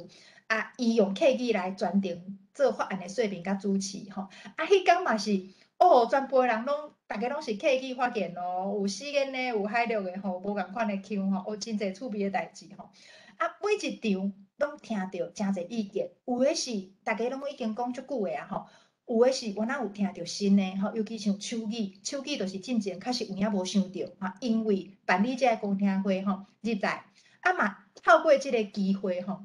啊，伊用客語來專程做法案的說明佮主持，吼。啊，彼工嘛是，哦，全部的人攏，逐家攏是客語發言哦，有四言的，有海陸的，吼，無仝款的腔吼，有真濟趣味的代誌吼。啊，每一場攏聽著誠濟意見，有的是逐家攏已經講足久的啊吼，有的是我哪有聽著新的吼，尤其像手語，手語就是進前確實有影無想著，啊，因為辦理這个公聽會吼，入來，啊嘛透過這个機會吼。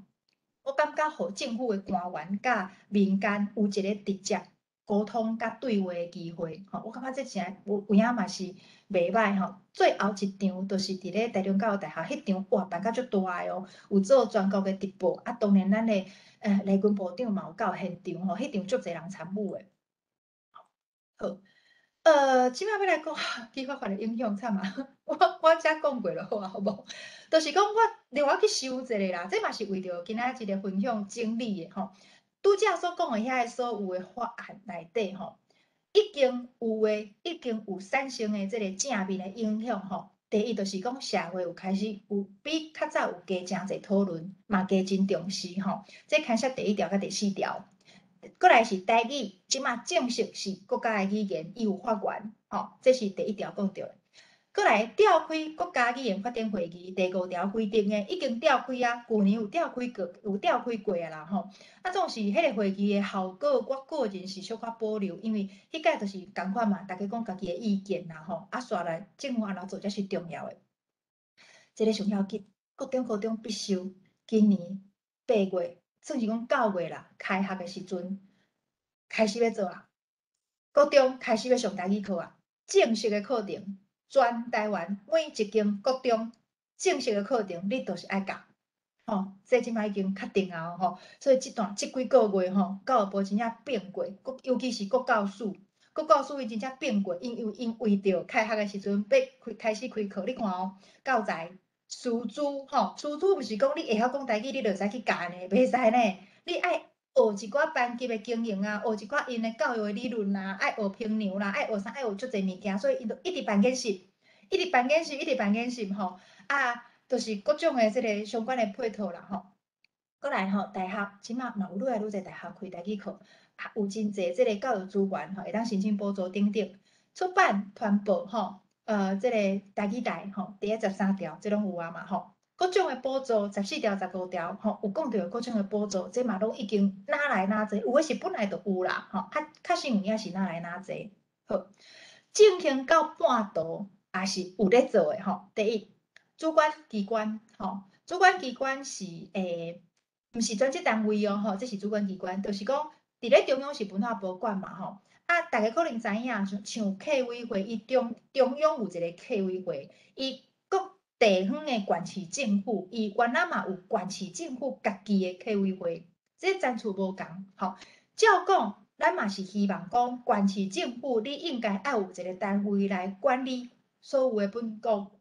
我感覺，予政府的官員佮民間有一个直接溝通佮對話的機會，吼，我感覺這誠有影嘛是袂䆀吼。最後一場就是佇咧台中教育大學，彼場哇辦甲足大个哦，有做全國的直播，啊，當然咱的內軍部長嘛有到現場吼，彼場足濟人參與的。好，這擺欲來講基法法的影響慘啊！我遮講過就好啊，好無？就是講我另外去想一下啦，這嘛是為著今仔日一个分享整理的吼。拄才所講的遐个所有的法案內底吼，已經有的，已經有產生的這个正面的影響吼。第一就是講社會有開始有比較早有加誠濟討論，嘛加真重視吼。這牽涉第一條佮第四條。過來是台語，這馬正式是國家的語言，伊有法源，吼，這是第一條講著的。閣來召開國家語言發展會議，第五條規定的已經召開啊，舊年有召開過，有召開過啊啦吼。啊，總是彼个會議的效果，我個人是小可保留，因為彼擺就是仝款嘛，逐家講家己的意見啦吼。啊，煞來政府按怎做才是重要的。這个上要緊，國中、高中必修，今年8月，算是講9月啦，開學的時陣開始欲做啊。國中開始欲上台語課啊，正式的課程。全台灣每一間國中正式的課程，你都是愛教，吼，這這擺已經確定啊，吼，所以這段這幾個月吼，教育部真正變過，國尤其是國教署，國教署伊真正變過，因為𪜶為著開學的時陣欲開開始開課，你看哦，教材、師資，吼，師資毋是講你會曉講台語，你就會使去教呢，袂使呢，你愛學一寡班級的經營啊，學一寡𪜶的教育的理論啊，愛學評量啦，愛學啥，愛學足濟物件，所以𪜶就一直辦研習，一直辦研習，一直辦研習吼，啊，就是各種的這个相關的配套啦吼。閣來吼，大學這馬嘛有愈來愈濟大學開台語課，啊，有真濟這个教育資源吼，會當申請補助等等。出版傳播吼，這个台語台吼，佇咧13條，這攏有啊嘛吼。各種的補助，14條、15條吼，有講著各種的補助，這嘛攏已經哪來哪濟，有的是本來就有啦吼，較確實有影是哪來哪濟。好，進行到半途也是有咧做的吼。第一，主管機關吼，主管機關是毋是專職單位哦吼，這是主管機關，就是講佇咧中央是文化部管嘛吼。啊，逐家可能知影，像像客委會，伊中中央有一個客委會，伊各地方的縣市政府，伊原來嘛有縣市政府家己的客委會，這層次無仝吼。照講，咱嘛是希望講，縣市政府你應該愛有一個單位來管理所有的本國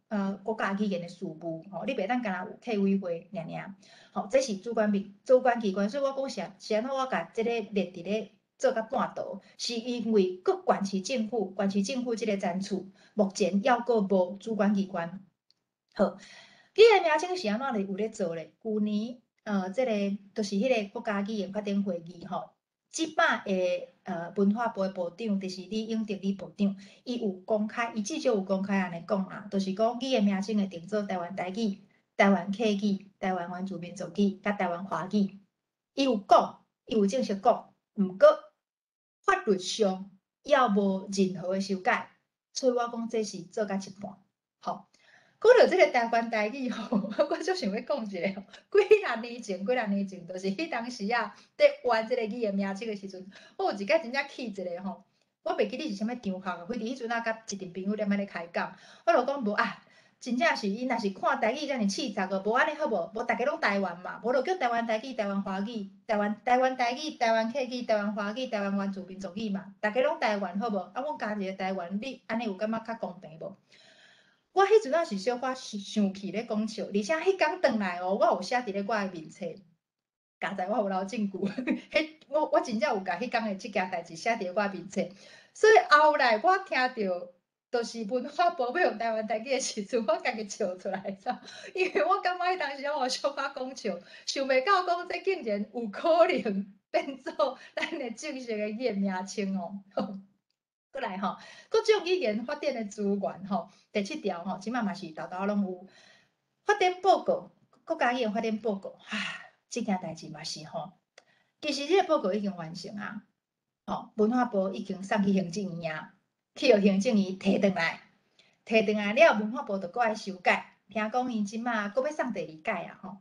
國家語言的事務吼，你袂當干焦有客委會爾爾吼，這是主管機主管機關，所以我講是是按怎我共這个列佇咧做甲半途，是因為各縣市政府，縣市政府這个層次目前猶閣無主管機關。好，語言名稱是按怎咧有咧做咧？舊年這个就是彼个國家語言發展會議吼，這擺的文化部的部長就是李永得李部長，伊有公開，伊至少有公開按呢講啦，就是講語言名稱會定做台灣台語、台灣客語、台灣原住民族語、佮台灣華語。伊有講，伊有正式講，毋過法律上猶無任何的修改，所以我講這是做甲一半，吼。講著這个台灣台語吼，我足想欲講一下吼。幾若年前，幾若年前，就是彼當時啊，佇冤這个語言名稱的時陣，我有一擺真正氣一个吼，我袂記得是啥物場合，反正彼陣啊，佮一陣朋友踮遐咧開講，我就講無啊，真正是𪜶若是看台語遮爾刺雜個，無按呢好無？無逐家攏台灣嘛，無就叫台灣台語、台灣華語、台灣台灣台語、台灣客語、台灣華語、台灣原住民族語嘛，逐家攏台灣好無？啊，阮加一个台灣，你按呢有感覺較公平無？我彼陣仔是小可生氣咧講笑，而且彼工轉來哦，我有寫佇咧我的面冊，佳哉我有留證據，彼我我真正有共彼工的這件代誌寫佇咧我的面冊，所以後來我聽著，就是文化部欲用台灣台語的時陣，我家己笑出來，因為我感覺彼當時我小可講笑，想袂到講這竟然有可能變做咱的正式的語言名稱哦。閣來吼，各種語言發展的資源吼，第七條吼，這擺嘛是沓沓攏有發展報告，國家語言發展報告，啊，這件代誌嘛是吼，其實這個報告已經完成啊，吼，文化部已經送去行政院啊，去予行政院提轉來，提轉來了，文化部就閣愛修改，聽講𪜶這擺閣欲送第二改啊吼，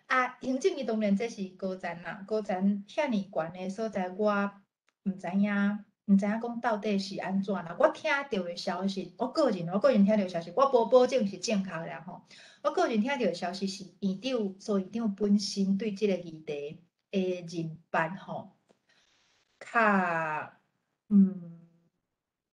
啊，行政院當然這是高層啦，高層遐爾懸的所在，我毋知影。毋知影講到底是按怎啦？我聽著的消息，我個人聽著的消息，我無保證是正確的啦吼。我個人聽著的消息是，院長蘇院長本身對這个議題的認辦吼，較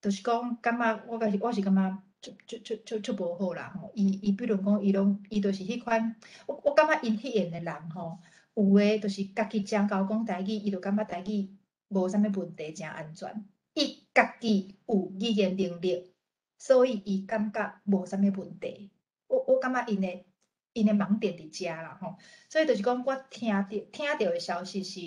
就是講感覺我家我是感覺足足足足足無好啦吼。伊伊比如講，伊攏伊就是彼款，我我感覺𪜶彼緣的人吼，有的就是家己誠𠢕講台語，伊就感覺台語無啥物問題，誠安全。伊家己有語言能力，所以伊感覺無啥物問題。我我感覺𪜶的𪜶的盲點佇遮啦吼。所以就是講，我聽著聽著的消息是，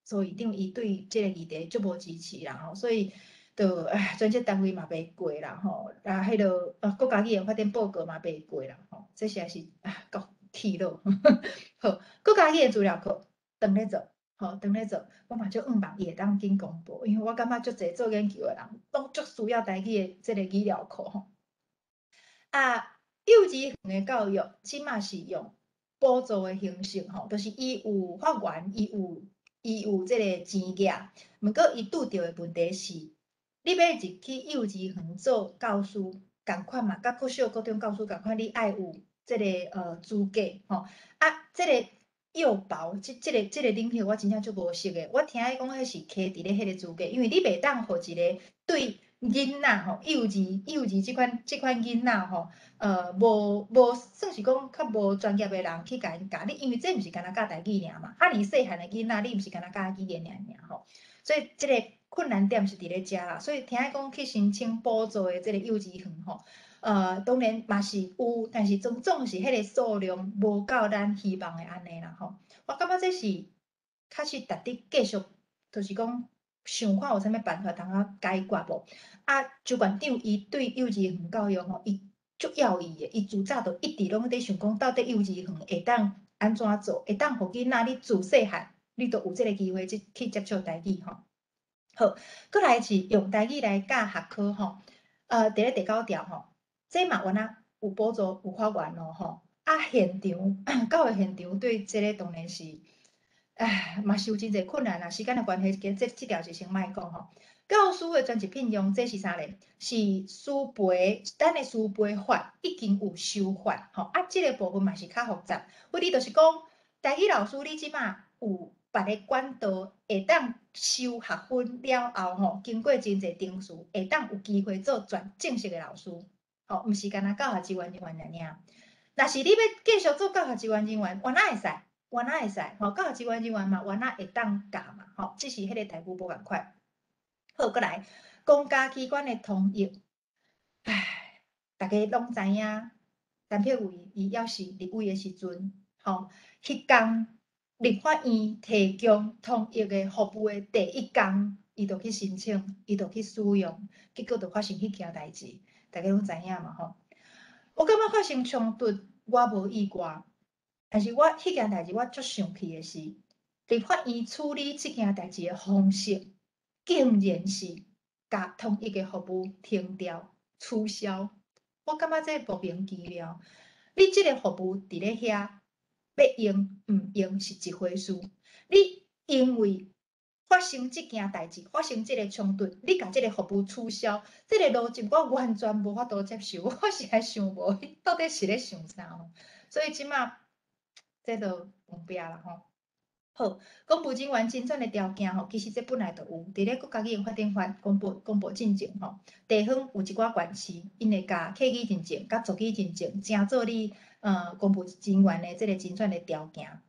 蘇院長伊對這个議題足無支持啦吼。所以就唉，专责单位嘛袂过啦吼，啊，彼落国家语言发展报告嘛袂过啦吼，这实在是啊够气恼。好，国家语言资料库当咧做，吼，当咧做，我嘛足向望伊会当紧公布，因为我感觉足济做研究的人拢足需要台语的这个语料库吼。啊，幼稚园的教育这马是用补助的形式吼，就是伊有发源，伊有这个钱额，毋过伊拄著的问题是，你欲入去幼稚园做教师，仝款嘛，佮国小、国中教师仝款，你爱有这个资格吼。啊，这个幼保这个领域我真正足无熟的，我听伊讲彼是卡伫咧彼个资格，因为你袂当予一个对囡仔吼，幼儿这款囡仔吼，无算是讲较无专业的人去共𪜶教你，因为这毋是干焦教台语尔嘛，遮尔细汉的囡仔，你毋是干焦教语言尔尔吼，所以这个困难点是伫咧遮啦。所以听伊讲去申请补助的这个幼稚园吼，当然嘛是有，但是总总是彼个数量无够咱希望的按呢啦吼。我感觉这是确实值得继续，就是讲想看有啥物办法通啊解决无？啊，周县长伊对幼稚园教育吼，伊足要意的，伊自早就一直拢伫想讲，到底幼稚园会当按怎做，会当予囡仔你自细汉，你就有这个机会去接触台语吼。好，阁来是用台语来教学科吼，伫咧第九条吼，这嘛原来有补助有发源咯吼。啊，现场教育现场对这个当然是，唉，嘛是有真济困难啦。时间的关系，今这条就先莫讲吼。教师的专职聘用，这是啥咧？是师培，咱的师培法已经有修法吼。啊，这个部分嘛是较复杂。为你就是讲，台语老师你这马有别个管道会当修学分了后吼，经过真济程序，会当有机会做全正式的老师，吼，毋是干焦教学支援人员尔尔。若是你欲继续做教学支援人员，原来会使，原来会使，吼，教学支援人员嘛，原来会当教嘛，吼，只是彼个待遇无仝款。好，阁来，公家机关的统一，唉，大家拢知影，陈柏惟伊犹是立委的时阵，吼，彼工立法院提供统一的服务的第一工，伊就去申请，伊就去使用，结果就发生彼件代志，大家拢知影嘛，吼。我感觉发生冲突，我无意外，但是我彼件代志我足生气的是，立法院处理这件代志的方式，竟然是共统一的服务停掉、取消。我感觉这莫名其妙。你这个服务伫咧遐，欲用毋用是一回事。你因为发生这件代志，发生这个冲突，你共这个服务取消，这个逻辑我完全无法度接受，我实在想无，到底是咧想啥吼？所以这马这就黄壁啦吼。好，公务人员甄选的条件吼，其实这本来就有，伫咧国家语言发展法公布进前吼，地方有一寡县市，𪜶会共客语认证、佮族语认证，成做你公务人员的这个甄选的条件。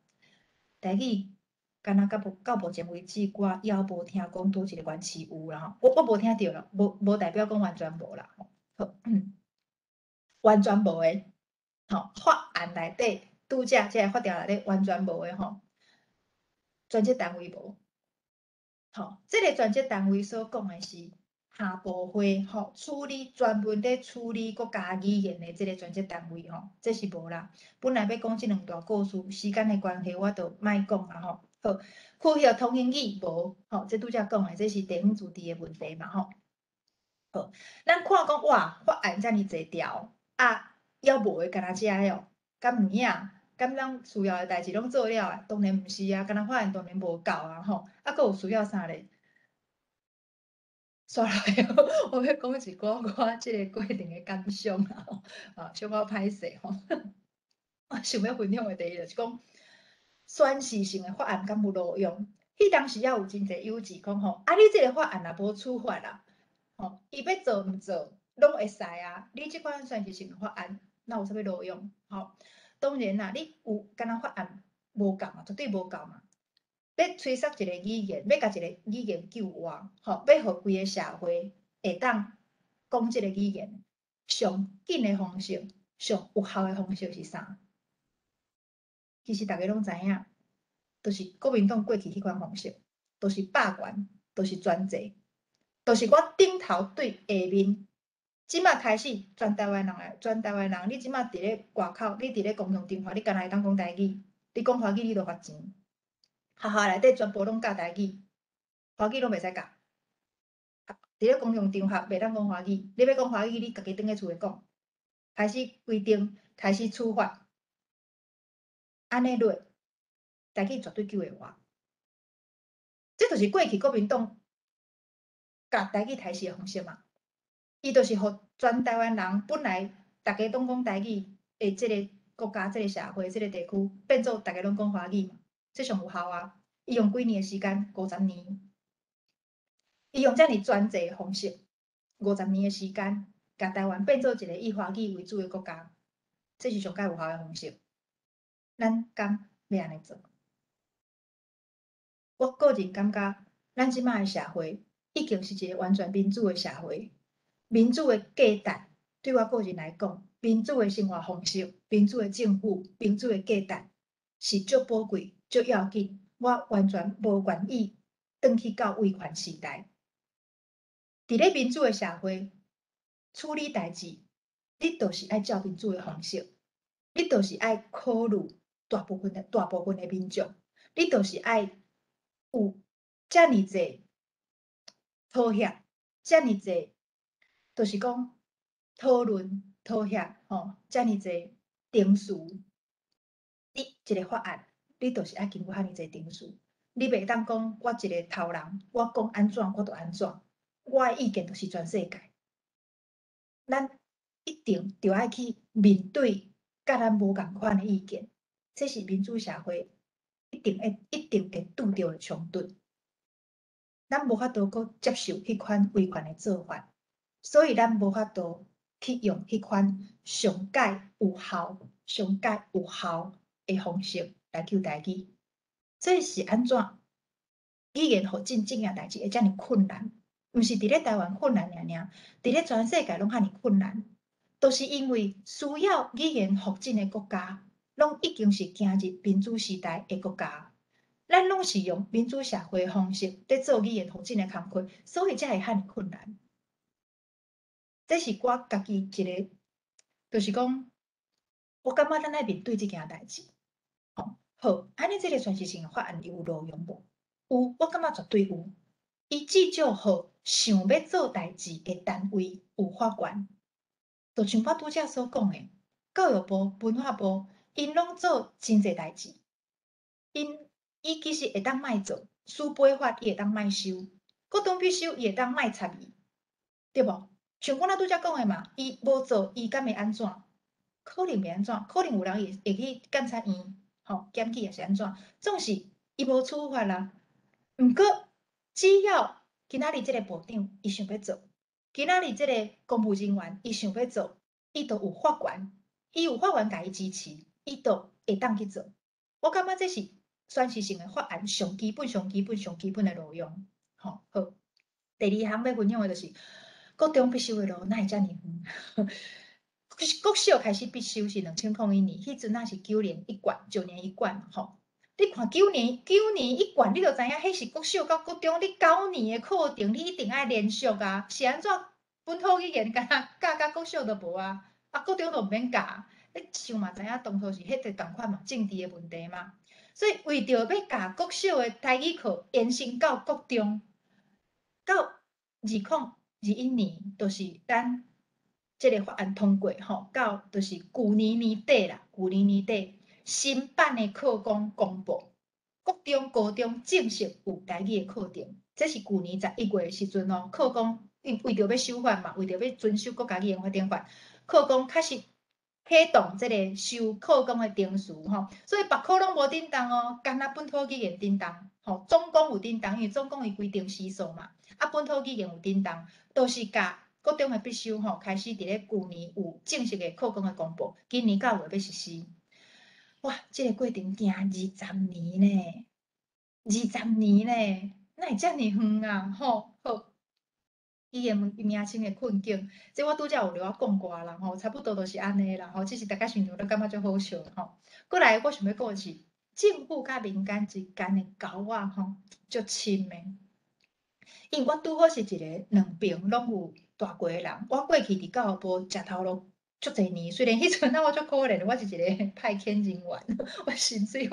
台语敢若到目前为止，我犹无听讲佗一个县市有啦吼，我无听著啦，无代表讲完全无啦吼。好，完全无的，吼，法案内底拄则这个法条内底完全无的吼。专责单位无，吼，这个专责单位所讲的是下部会吼，处理专门咧处理国家语言的这个专责单位吼，这是无啦。本来欲讲这两段故事，时间的关系，我就莫讲啊吼。好，区域通行语无，吼，这拄则讲的，这是地方自治的问题嘛吼。好，咱看讲哇，法案遮尔济条，啊，犹无的干焦遮哦，敢有影？敢咱需要的代志拢做了啊？当然毋是啊，干焦法案当然无够啊吼，啊，阁有需要啥咧？煞来，我欲讲一寡我这个过程的感想啦吼，啊，小可歹势吼。我想欲分享的第一就是讲，宣示性的法案敢有路用？彼当时也有真济友志讲吼，啊，你这个法案若无处罚啦，吼，伊欲做毋做拢会使啊。你这款宣示性的法案，哪有啥物路用？吼，当然啦，你有干焦法案无够嘛，绝对无够嘛。欲催促一个语言，欲共一个语言救活，吼，欲予规个社会会当讲这个语言，上紧的方式，上有效的方式是啥？其实大家拢知影，就是国民党过去彼款方式，就是霸权，就是专制，就是我頂頭對下面，這馬開始全台灣人來，全台灣人，你這馬佇咧外口，你佇咧公共場合，你敢若會當講台語，你講華語你就罰錢。學校內底全部攏教台語，華語攏袂使教。佇咧公共場合袂當講華語，你欲講華語，你家己轉去厝內講。開始規定，開始處罰，按呢落，台語絕對救會活。這就是過去國民黨共台語刣死的方式嘛。伊就是予全台灣人本來逐家攏講台語的這个國家、這个社會、這个地區，變做逐家攏講華語嘛。這上有效啊！伊用幾年的時間，五十年，伊用遮爾專制的方式，五十年的時間，共台灣變做一个以華語為主的國家，這是上蓋有效的方式。咱敢欲按呢做？我個人感覺，咱這擺的社會已經是一个完全民主的社會。民主的價值，對我個人來講，民主的生活方式、民主的政府、民主的價值是足寶貴、足要緊。我完全無願意轉去到威權時代。佇咧民主的社會處理代誌，你就是愛照民主的方式，你就是愛考慮大部分的民眾，你就是愛有遮爾濟妥協，遮爾濟，就是講討論妥協吼，遮爾濟程序。你一个法案，你就是愛經過遐爾濟程序，你袂當講我一个頭人，我講按怎我就按怎，我的意見就是全世界。咱一定著愛去面對佮咱無仝款的意見，這是民主社會一定會拄著的衝突。咱無法度閣接受彼款威權的做法，所以咱無法度去用彼款上蓋有效、上蓋有效的方式來救台語。這是按怎語言復振這件代誌會遮爾困難？毋是佇咧台灣困難爾爾，佇咧全世界攏遐爾困難，都是因為需要語言復振的國家，攏已經是行入民主時代的國家。咱攏是用民主社會的方式佇做語言復振的工課，所以才會遐爾困難。這是我家己一个，就是講，我感覺咱愛面對這件代誌。吼，好，按呢這个宣示性的法案有路用無？有，我感覺絕對有。伊至少予想欲做代誌的單位有發權，就像我拄才所講的，教育部、文化部，𪜶攏做真濟代誌，𪜶伊其實會當莫做，師培法伊會當莫修，國中必修伊會當莫插伊，對無？像阮仔拄才講的嘛，伊無做，伊敢會按怎？可能袂按怎，可能有人會去檢察院，吼，檢舉抑是按怎？總是伊無處罰啦。毋過，只要今仔日這个部長伊想欲做，今仔日這个公務人員伊想欲做，伊就有法權，伊有法權共伊支持，伊就會當去做。我感覺這是宣示性的法案上基本、上基本、上基本的路用。吼，好。第二項欲分享的就是，國中必修的路哪會遮爾遠？國小開始必修是2001年，彼陣仔是九年一貫，九年一貫吼。你看九年一貫，你就知影，彼是國小到國中，你九年的課程，你一定愛連續啊。是按怎？本土語言敢若教甲國小就無啊，啊國中就毋免教。你想嘛知影，當初是彼個仝款嘛，政治的問題嘛。所以為著欲共國小的台語課延伸到國中，到2021年，就是咱這个法案通過吼，到就是舊年年底啦，舊年年底新版的課綱公布，國中、高中正式有台語的課程，這是舊年11月的時陣哦。課綱為為著欲修法嘛，為著欲遵守國家語言發展法，課綱確實啟動這个修課綱的程序吼，所以別科攏無振動哦，干焦本土語言振動吼，總共有振動，因為總共伊規定時數嘛，啊本土語言有振動，都是共國中的必修吼，開始佇咧舊年有正式的課綱的公布，今年九月欲實施。哇，這个過程行二十年呢，二十年呢，哪會遮爾遠啊？吼，好。語言名稱的困境，這我拄才有略仔講過啦吼，差不多就是按呢啦吼，只是大家想著都感覺足好笑吼。過來，我想欲講的是，政府佮民間之間的交往吼，足深的。因為我拄好是一个兩爿攏有蹛過的人，我過去佇教育部食頭路足濟年，雖然彼陣仔我足可憐，我是一個派遣人員，我薪水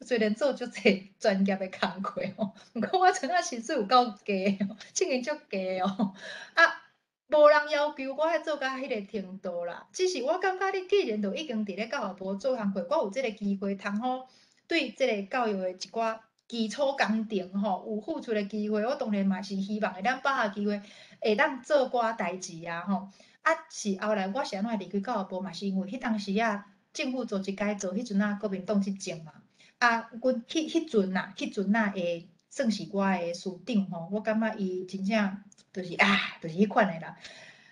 雖然做足濟專業的工課吼，毋過我陣仔薪水有夠低，這經足低哦。啊，無人要求我愛做到彼个程度啦，只是我感覺你既然都已經佇咧教育部做工課，我有這个機會通好對這个教育的一寡基礎工程吼，有付出的機會，我當然嘛是希望會當把握機會，會當做寡代誌啊吼。啊，是後來我是按怎離開教育部，嘛是因為彼當時仔政府組織改造，彼陣仔國民黨執政嘛。啊，阮彼彼陣啊，彼陣仔的算是我的師長吼，我感覺伊真正就是啊，就是彼款的啦，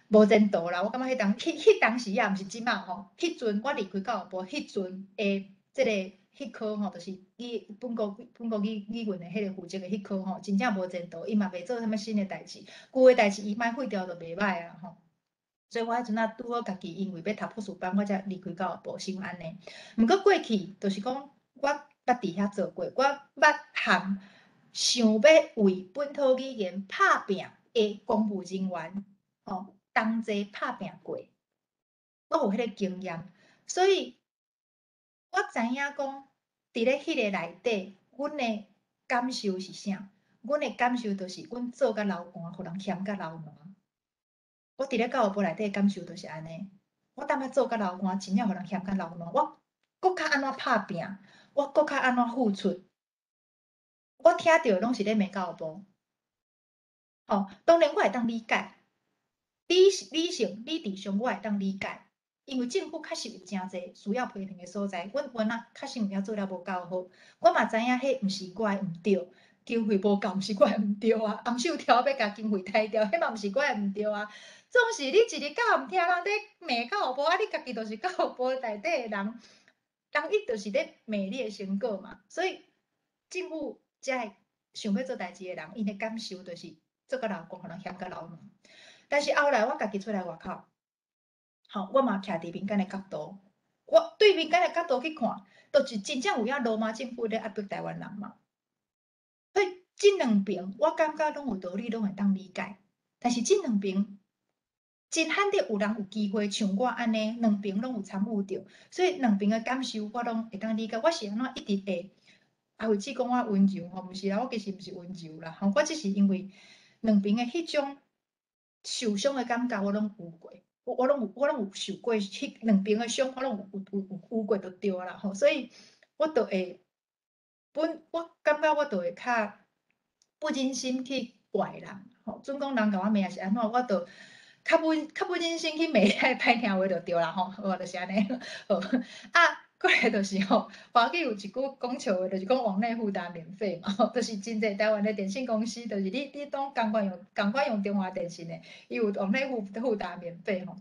無前途啦。我感覺彼當彼彼當時仔，毋是這馬吼，彼陣我離開教育部，彼陣的這个彼科吼，就是語本國本國語語文的彼个負責的彼科吼，真正無前途，伊嘛袂做啥物新的代誌，舊的代誌伊莫廢掉就袂歹啊吼。所以我彼陣仔拄好家己因為欲讀博士班，我才離開教育部，是因為按呢。毋過過去就是講，我捌佇遐做過，我捌和想欲為本土語言拍拚的公務人員吼同齊拍拚過，我有彼个經驗，所以我知影講，佇咧彼个內底，阮的感受是啥？阮的感受就是阮做甲流汗，予人嫌甲流汗。我佇咧教育部內底感受就是按呢，我淡仔做甲流汗，真正予人嫌甲流汗。我閣較按怎拍拚，我閣較按怎付出，我聽著攏是咧罵教育部。吼，當然我會當理解，理理性、理智上我會當理解，因為政府確實有誠濟需要批評的所在，阮原來確實有影做了無夠好，我嘛知影彼毋是我的毋對，經費無夠毋是我的毋對啊，紅手條欲共經費刣掉，彼嘛毋是我的毋對啊。總是你一日到暗聽人咧罵教育部，啊，你家己就是教育部內底的人，人伊就是咧罵你的成果嘛。所以政府遮的想欲做代誌的人，𪜶的感受就是做甲流汗，予人嫌甲流汗。但是後來我家己出來外口，吼，我嘛徛佇民間的角度，我對民間的角度去看，就是真正有影羅馬政府咧壓迫台灣人嘛。所以這兩爿我感覺攏有道理，攏會當理解。但是這兩爿真罕得有人有機會像我按呢，兩爿攏有參與著，所以兩爿的感受我攏會當理解。我是按怎一直會阿慧姊講我溫柔吼，毋是啦，我其實毋是溫柔啦，吼，我只是因為兩爿的彼種受傷的感覺，我攏有過，我攏有我攏有受過彼兩爿的傷，我攏有有有有過就對啦吼，所以我就會本我感覺我就會較不忍心去怪人，吼，準講人共我罵抑是按怎，我就較不較不忍心去罵遐歹聽話就對啦吼，好，就是按呢。好，啊，過來就是吼，華語有一句講笑話，就是講網內互打免費嘛，吼，就是真濟台灣的電信公司，就是你你當仝款用仝款用中華電信的，伊有網內互互打免費吼。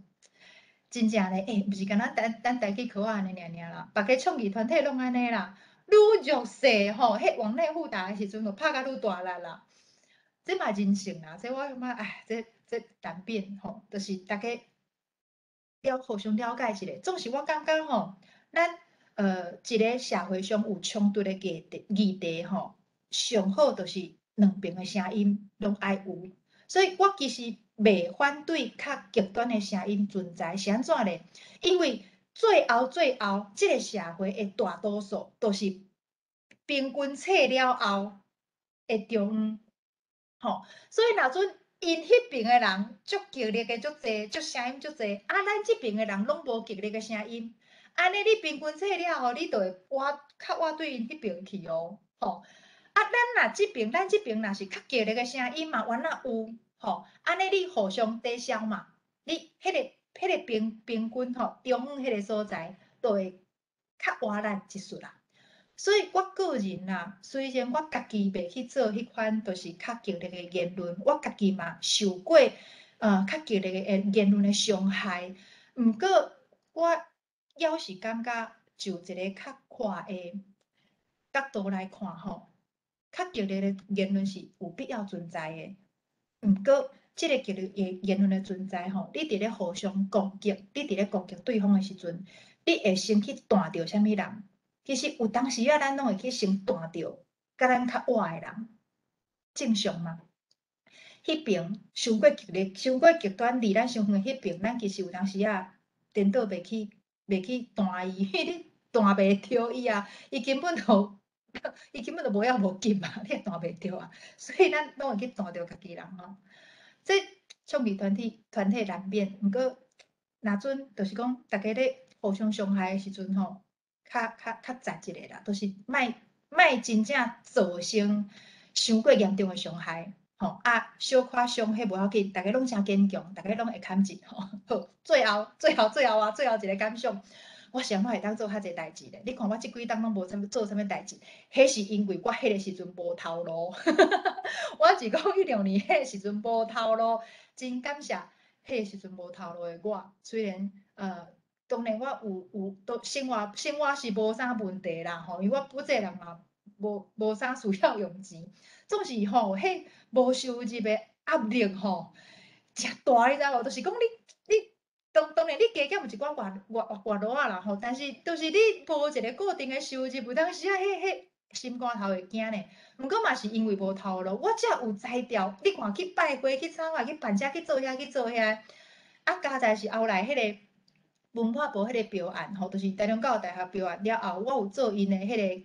真正咧，欸，毋是干焦咱咱台語科仔按呢爾爾啦，別个創意團體攏按呢啦，愈弱勢吼，彼網內互打的時陣就拍甲愈大力啦。這嘛人性啦，這我感覺唉，這這難免吼，就是大家了互相了解一下。總是我感覺吼，咱一个社會上有衝突的議題議題吼，上好就是兩爿的聲音攏愛有。所以我其實袂反對較極端的聲音存在，是按怎咧？因為最後最後，這个社會的大多數都是平均冊了後的中央。吼，所以若準𪜶彼爿的人足激烈的足濟，足聲音足濟，啊，咱這爿的人攏無激烈的聲音，按呢你平均冊了後，你就會倚較倚對𪜶彼爿去哦，吼。啊，咱若這爿，咱這爿若是較激烈的聲音嘛，原來有，吼，按呢你互相抵消嘛，你彼个彼个平平均吼，中央彼个所在就會較倚咱一撮啦。所以我個人啦，雖然我家己袂去做彼款，就是較激烈的言論，我家己嘛受過較激烈的言言論的傷害，毋過我猶是感覺就一个較闊的角度來看吼，較激烈的言論是有必要存在的。毋過這个激烈的言論的存在吼，你佇咧互相攻擊，你佇咧攻擊對方的時陣，你會先去彈著啥物人？其實有當時仔，咱攏會去先彈著佮咱較倚的人，正常嘛。彼爿傷過激烈、傷過極端，離咱傷遠的彼爿，咱其實有當時仔顛倒袂去彈伊，因為你彈袂著伊啊，伊根本就無要無緊嘛，你也彈袂著啊，所以咱攏會去彈著家己人吼。這創意團體難免，毋過若陣就是講逐家咧互相傷害的時陣吼，較實一下啦，就是莫莫真正造成傷過嚴重的傷害，吼啊，小可傷彼無要緊，逐家攏誠堅強，逐家攏會堪忍吼。好，最後最後最後啊，最後一个感想，我是按怎會當做較濟代誌咧？你看我這幾冬攏無啥物做啥物代誌，彼是因為我彼个時陣無頭路。我是講一兩年彼個時陣無頭路，真感謝彼個時陣無頭路的我。雖然當然我有都生活是無啥問題啦吼，因為我這個人嘛無啥需要用錢，總是吼，彼無收入的壓力吼，誠大，你知無？就是講你當然你加減有一寡外勞仔啦吼，但是就是你無一个固定的收入，有當時仔彼心肝頭會驚呢。毋過嘛是因為無頭路，我才有才調。你看去拜會、去參會、去辦這去做遐去做遐，啊，加在是後來彼个文化部彼个標案吼，就是台中教育大學標案了後，我有做𪜶的彼个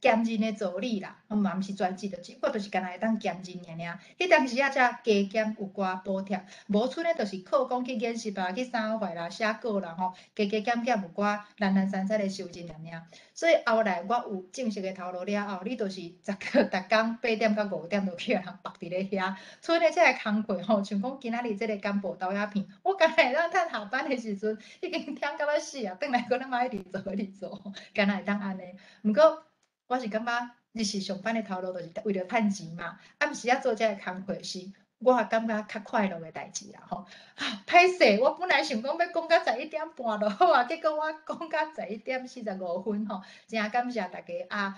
兼任的助理啦，嘛毋是全職，就是我就是干焦會當兼任爾爾。彼當時仔才加減有寡補貼，無賰呢，就是靠講去演習啊、去啥會啦、寫稿啦吼，加加減減有寡零零散散的收入爾爾。所以後來我有正式的頭路了後，你就是逐工8點到5點就去予人縛佇咧遐，賰呢這个工課吼，像講今仔日這个簡報投影片，我敢若會當趁下班的時陣，已經忝到欲死啊，轉來閣嘛一直做一直做，敢若會當按呢。毋過我是感覺日時上班的頭路就是為著趁錢嘛，暗時仔做這个工課是我也感覺較快樂的代誌啦吼。啊，歹勢，我本來想講欲講到11點半就好啊，結果我講到11點45分吼，誠感謝大家啊。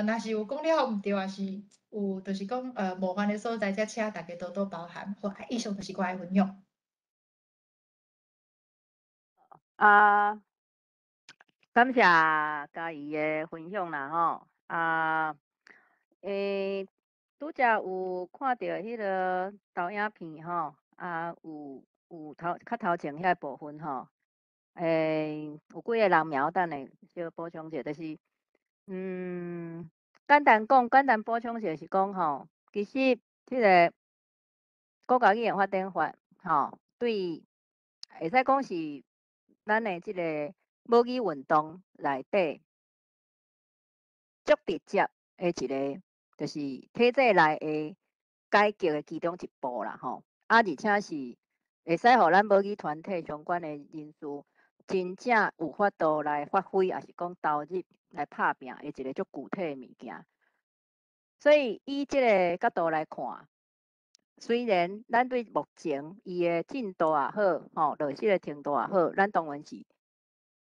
若是有講了毋對，抑是有就是講冒犯的所在，才請大家多多包涵。好，以上就是我的分享。啊，感謝嘉怡的分享啦吼。啊，拄才有看著彼个投影片吼，啊，有頭較頭前遐部分吼，有幾个人名，我等下小補充者，就是，簡單講，簡單補充者是講吼，其實這个國家語言發展法吼，對，會使講是咱的這个母語運動內底足直接的一个，就是體制內的改革的其中一步啦吼。啊，而且是會使予咱母語團體相關的人士真正有法度來發揮，抑是講投入來拍拚的一个足具體的物件。所以以這个角度來看，雖然咱對目前伊的進度也好，吼落實的程度也好，咱當然是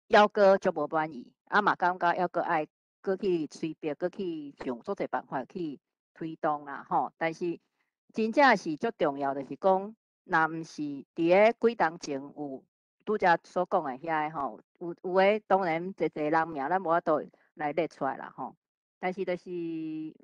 猶閣足無滿意，啊嘛感覺猶閣愛閣去催逼，閣去想足濟辦法去推動啦，吼。但是真正是足重要，就是講，若毋是佇咧幾冬前有拄才所講的遐个吼，有的當然濟濟人名，咱無法度來列出來啦，吼。但是就是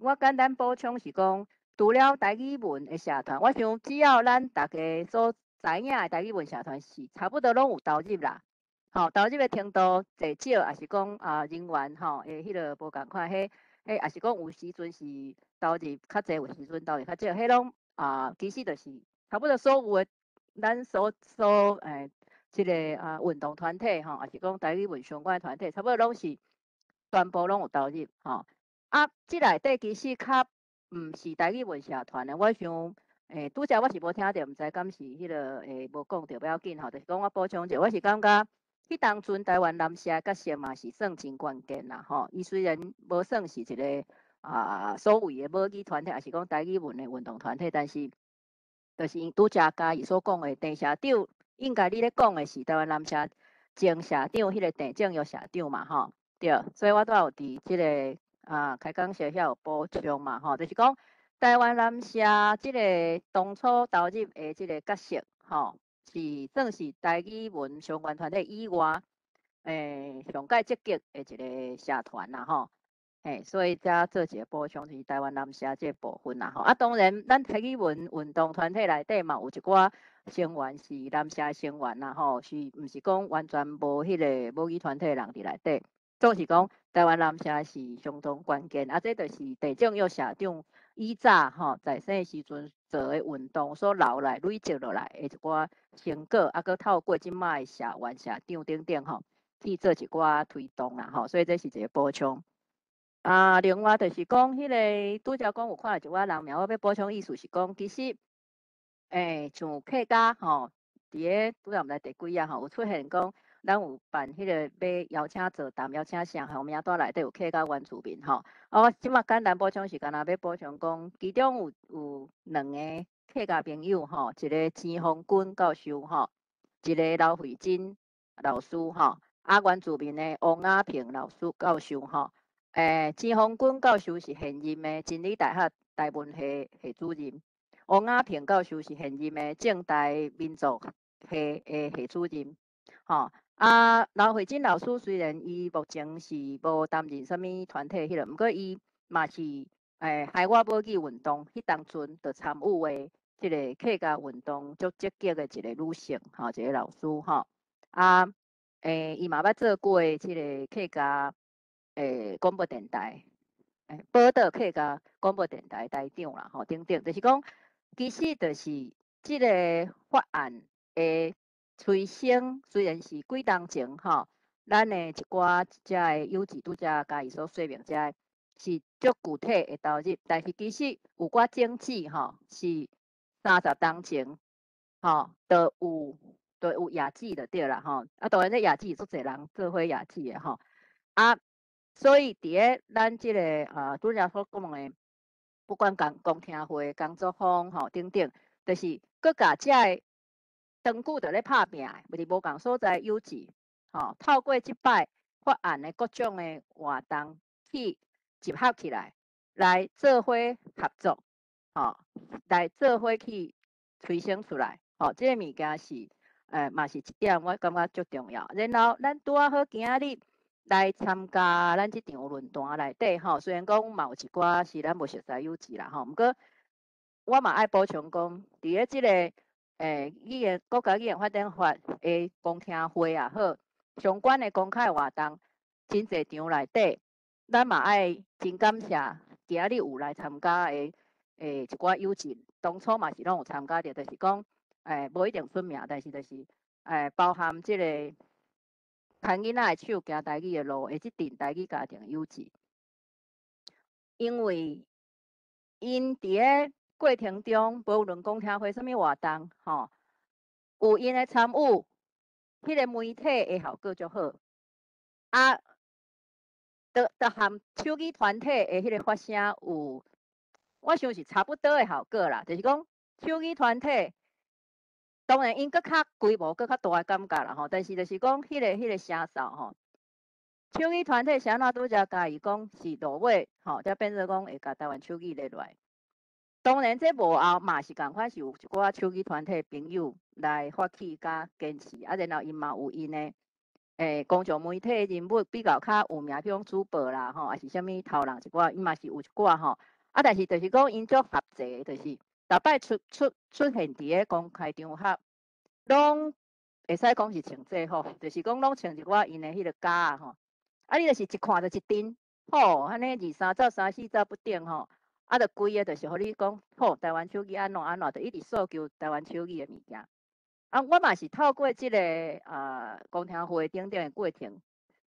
我簡單補充是講，除了台語文的社團，我想只要咱逐家所知影的台語文社團是差不多攏有投入啦，吼，投入的程度濟少，抑是講啊人員吼的彼个無仝款，彼抑是講有時陣是投入較濟，有時陣投入較少，彼攏啊其實就是差不多所有的咱所這個啊運動團體吼，抑是講台語文相關的團體，差不多攏是全部攏有投入吼。啊，這內底其實較毋是台語文社團的，我想，拄才我是無聽著，毋知敢是彼个無講著不要緊吼，就是講我補充者，我是感覺彼當陣台灣南社角色嘛是算真關鍵啦吼。伊雖然無算是一個啊所謂的母語團體，抑是講台語文的運動團體，但是就是因拄才嘉義所講的鄭社長，應該你咧講的是台灣南社前社長，彼个鄭正玉社長嘛吼，對，所以我拄仔有佇這个啊開講時遐有補充嘛吼，就是講台灣南社這个當初投入的這个角色吼，是算是台語文相關團體以外，上蓋積極的一个社團啦吼。嘿，所以才做一个補充，就是台灣南社這個部分啦吼。啊，當然，咱台語文運動團體內底嘛有一寡成員是南社成員啦吼，是毋是講完全無彼個母語團體的人佇內底？總是講台灣南社是相當關鍵，啊，這就是鄭正約社長以早吼在生的時陣做的運動所留來累積落來的一寡成果，啊，閣透過這擺的社員、社長等等吼，去做一寡推動啦吼，所以這是一個補充。啊，另外就是講，彼個拄才講有看到一寡人名，我欲補充意思是講，其實，像客家吼，佇咧拄才毋知第幾啊吼，有出現講，咱有辦彼個欲邀請座談，邀請啥吼，名單內底有客家原住民吼。啊，我這擺簡單補充是干焦欲補充講，其中有兩個客家朋友吼，一個錢鴻軍教授吼，一個劉慧珍老師吼，啊，原住民的王亞平老師教授吼。錢鴻軍教授是現任的真理大學台文系系主任，王亞平教授是現任的政大民族系的系主任。吼，啊，劉慧珍老師雖然伊目前是無擔任啥物團體彼個，毋過伊嘛是海外母語運動彼當陣就參與的這個客家運動足積極的一個女性，吼，一個老師吼。啊，伊嘛捌做過這個客家廣播電台，寶島客家廣播電台台長啦，吼，等等，就是講，其實就是這個法案的催生，雖然是幾冬前吼，咱的一寡遮的有志拄才共伊所說明遮的是足具體的投入，但是其實有寡種子吼，是30冬前吼，就有野子就對啦吼，啊，當然這野子足濟人做伙野子的吼，啊。所以佇咧咱這個拄才所講的，不管公聽會、工作坊吼等等，就是閣共遮个長久佇咧拍拚的，佇無仝所在有志吼，透過這擺法案的各種的活動去集合起來，來做伙合作，吼，來做伙去催生出來，吼，這個物件是嘛是一點我感覺足重要。然後咱拄仔好今仔日來參加咱這場論壇內底吼，雖然講嘛有一寡是咱無熟似有志啦吼，毋過我嘛愛補充講，佇咧這個語言國家語言發展法的公聽會也好，相關的公開活動，真濟場內底，咱嘛愛真感謝今仔日有來參加的一寡友志，當初嘛是攏有參加著，就是講無一定出名，但是就是包含這個牽囡仔的手行台語的路的這陣台語家庭友志，因為𪜶佇咧過程中，無論公聽會啥物活動，吼，有𪜶的參與，彼個媒體的效果足好。啊，就含手語團體的彼個發聲有，我想是差不多的效果啦。就是講手語團體，當然𪜶閣較規模閣較大的感覺啦吼，但是就是講彼個聲數吼，手語團體是按怎拄才共伊講是落尾吼，才變做講會共台灣手語連落來。當然，這幕後嘛是仝款是有一寡手語團體朋友來發起佮堅持，啊，然後𪜶嘛有𪜶的公眾媒體人物比較較有名，比如講主播啦吼，抑是啥物頭人一寡，𪜶嘛是有一寡吼。啊，但是就是講𪜶足合齊，就是逐擺出現佇咧公開場合，攏會使講是穿制服，就是講攏穿一寡𪜶的彼個夾仔吼。啊，你就是一看就一陣，吼，按呢二三走、三四走不等吼。啊，就規个就是予你講，好，台灣手語按怎按怎，就一直訴求台灣手語的物件。啊，我嘛是透過這個公聽會等等的過程，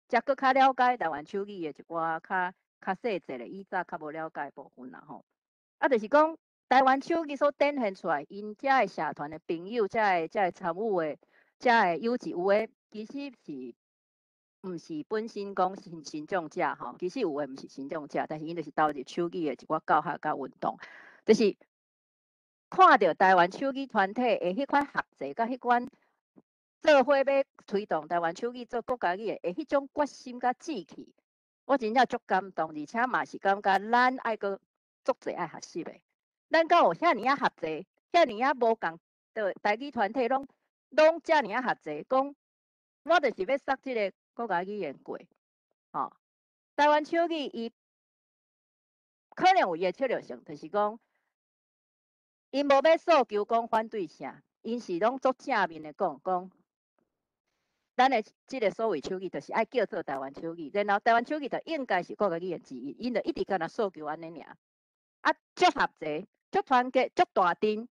才閣較了解台灣手語的一寡較細節的，以早較無了解的部分啦吼。啊，就是講台灣手語所展現出來，𪜶遮的社團的朋友，遮的參與的，遮的有志有的，其實是毋是本身講身障者吼，其實有的毋是身障者，但是𪜶就是投入手語的一寡教學佮運動，就是看著台灣手語團體的彼款合作，佮彼款做伙欲推動台灣手語做國家語言的彼種決心佮志氣，我真正足感動，而且嘛是感覺咱愛閣足濟愛學習的。咱敢有遐爾仔合作，遐爾仔無仝的台語團體攏遮爾仔合作，講我就是欲殺這個國家語言過，吼。台灣手語伊可能有伊的策略性，就是講，𪜶無欲訴求講反對啥，𪜶是攏足正面的講講，咱的這个所謂手語，就是愛叫做台灣手語，然後台灣手語就應該是國家語言之一，𪜶就一直干焦訴求按呢爾。啊，足合齊，足團結，足大陣，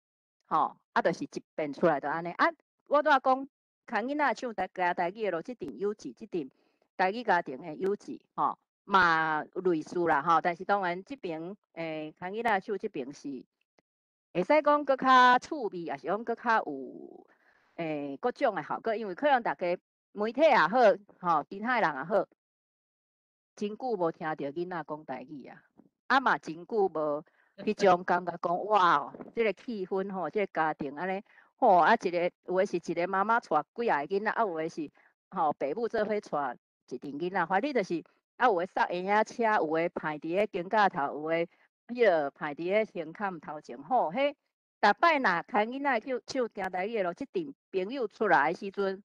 吼，啊，就是一變出來就按呢。啊，我拄仔講，牽囡仔唱台家台語的路，這陣幼稚，這陣台語家庭的幼稚，吼，嘛類似啦，吼。但是當然這爿牽囡仔手這爿是會使講閣較趣味，抑是講閣較有各種的效果，因為可能大家媒體也好，吼，其他的人也好，真久無聽著囡仔講台語啊，啊嘛真久無彼種感覺講哇，這个氣氛吼，這个家庭按呢，吼啊一个有的是一个媽媽帶幾仔个囡仔，啊有的是吼爸母做伙帶一陣囡仔，反正就是啊有的捒嬰仔車，有的排佇咧肩胛頭，有的彼落排佇咧胸坎頭前，吼，彼逐擺若牽囡仔去唱行台語的路，這陣朋友出來的時陣，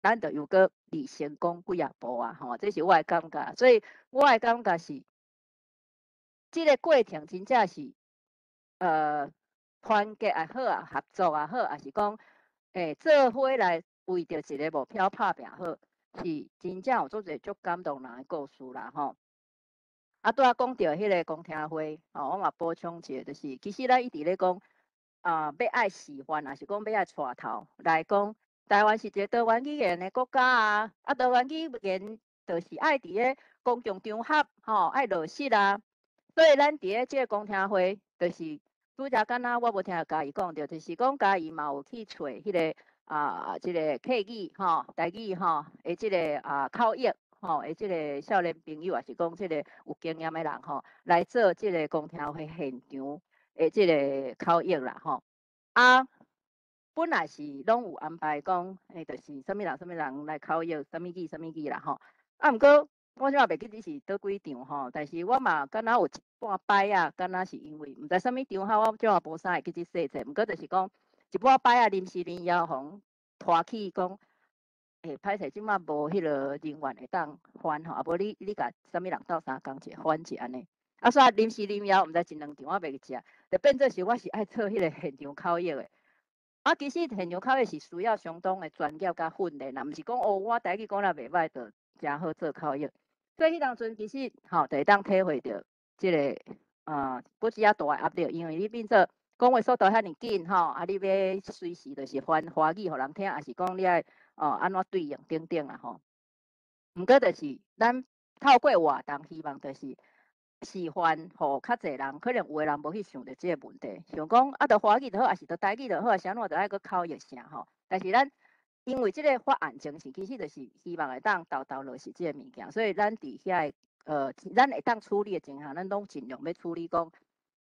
咱就又閣離成功幾仔步啊！吼，這是我的感覺，所以我的感覺是，這个過程真正是，團結也好啊，合作也好，抑是講，做伙來為著一个目標拍拚好，是真正有足濟足感動人的故事啦！吼。啊，拄仔講著彼个公聽會，吼，我嘛補充一下，就是其實咱一直咧講，啊，欲愛示範，抑是講欲愛帶頭來講，台灣是一个多元語言的國家啊，啊，多元語言就是愛佇咧公共場合，吼，愛落實啊。所以咱佇咧這个公聽會，就是拄才敢若我無聽嘉義講著，就是講嘉義嘛有去揣彼个啊，這个客語吼、台語吼的這个啊口譯。吼，的這个少年朋友，抑是講這个有經驗的人吼，來做這个公聽會現場的這个口譯啦吼。啊，本來是攏有安排講，就是啥物人啥物人來口譯，啥物語啥物語啦吼。啊，毋過我這馬袂記得是佗幾場吼，但是我嘛敢若有一半擺仔，敢若是因為毋知啥物場合，我這馬無啥會記得細節。毋過就是講一半擺仔臨時臨要予拖去講。歹勢，這馬無彼个人員會當翻吼，啊無你共啥物人鬥相共者翻者按呢。啊，煞臨時臨要，毋知一兩場我袂記得，就變做是我是愛做彼个現場口譯的。啊，其實現場口譯是需要相當的專業佮訓練啦，毋是講哦，我台語講了袂歹，就誠好做口譯。所以彼當陣其實吼，就會當體會著這个不止遐大的壓力，因為你變做講話速度遐爾緊吼，啊，你欲隨時就是翻華語予人聽，抑是講你愛哦按怎對應等等啦吼。毋過就是咱透過活動，希望就是示範，予較濟人，可能有的人無去想著這个問題，想講啊，著華語就好，抑是著台語就好，啥物著愛閣口譯啥吼。但是咱因為這个法案精神，其實就是希望會當沓沓落實這个物件，所以咱佇遐个咱會當處理的情形，咱攏盡量欲處理講，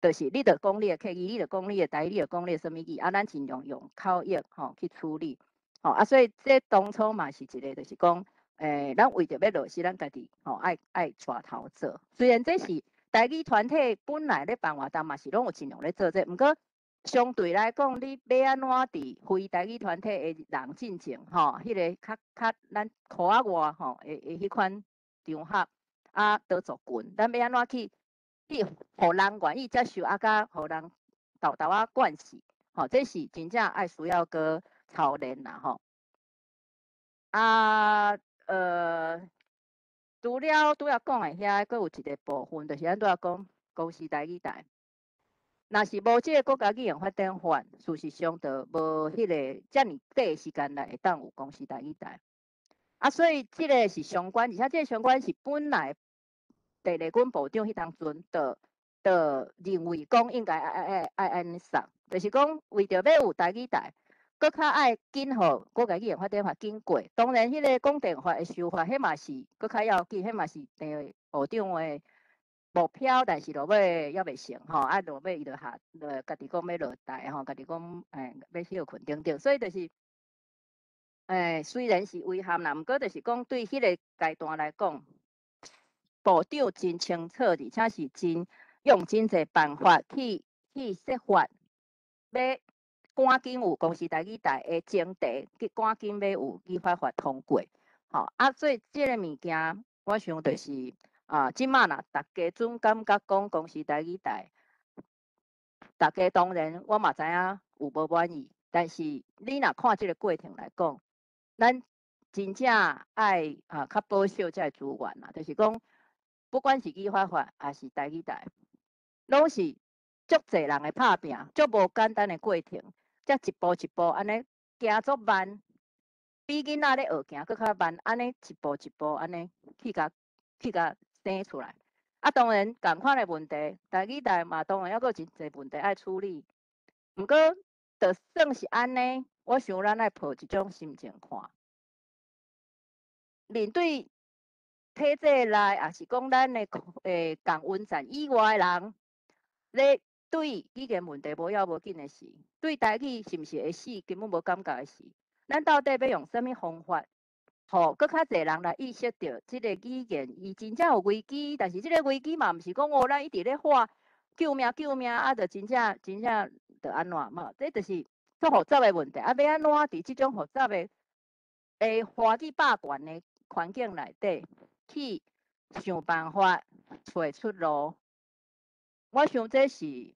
就是你著講你的客語，你著講你的台語，你著講你的啥物語，啊，咱盡量用口譯吼去處理，吼啊，所以這當初嘛是一个，就是講，咱為著欲落實，咱家己吼愛帶頭做。雖然這是台語團體本來咧辦活動嘛是攏有盡量咧做這，毋過相對來講，你欲按怎佇非台語團體的人進前吼，彼个較較咱箍仔外吼的彼款場合啊，多族群，咱欲按怎去去予人願意接受啊，佮予人沓沓仔慣勢，吼，這是真正愛需要閣操練啦吼。啊，除了拄仔講的遐，閣有一个部分，就是咱拄仔講公視台語台。若是無這个國家語言發展法，事實上就無彼个遮爾短時間內會當有公視台語台。啊，所以這个是相關，而且這个相關是本來鄭麗君部長彼當陣就認為講應該愛愛愛按呢送，就是講為著欲有台語台，閣較愛緊予國家語言發展法緊過。當然，彼個廣電法的修法，彼嘛是閣較要緊，彼嘛是鄭部長的目標，但是落尾猶未成吼，啊落尾伊就下，家己講欲落台吼，家己講欲歇睏等等，所以就是，雖然是遺憾啦，毋過就是講對彼个階段來講，部長真清楚，而且是真用真濟辦法去設法，欲趕緊有公視台語台的前提，去趕緊欲有語發法通過，吼啊，所以這个物件，我想就是。啊，這馬若逐家準感覺講公視台語台，逐家當然我嘛知影有無滿意，但是你若看這个過程來講，咱真正愛啊較保守這个資源啦，就是講，不管是語法法抑是台語台，攏是足濟人的拍拚，足無簡單的過程，才一步一步按呢行足慢，比囡仔咧學行閣較慢，按呢一步一步按呢去共生出來。啊，當然仝款的問題，台語台嘛當然猶閣有真濟問題愛處理。毋過，就算是按呢，我想咱愛抱一種心情看，面對體制內，抑是講咱的仝溫層以外的人，咧對語言問題無要無緊的時，對台語是毋是會死根本無感覺的時，咱到底欲用啥物方法，予閣較濟人來意識著這个語言伊真正有危機，但是這个危機嘛毋是講哦，咱一直咧喊救命救命，啊，就真正真正就按怎嘛？這就是足複雜的問題，啊，欲按怎佇這種複雜的華語霸權的環境內底，去想辦法揣出路。我想這是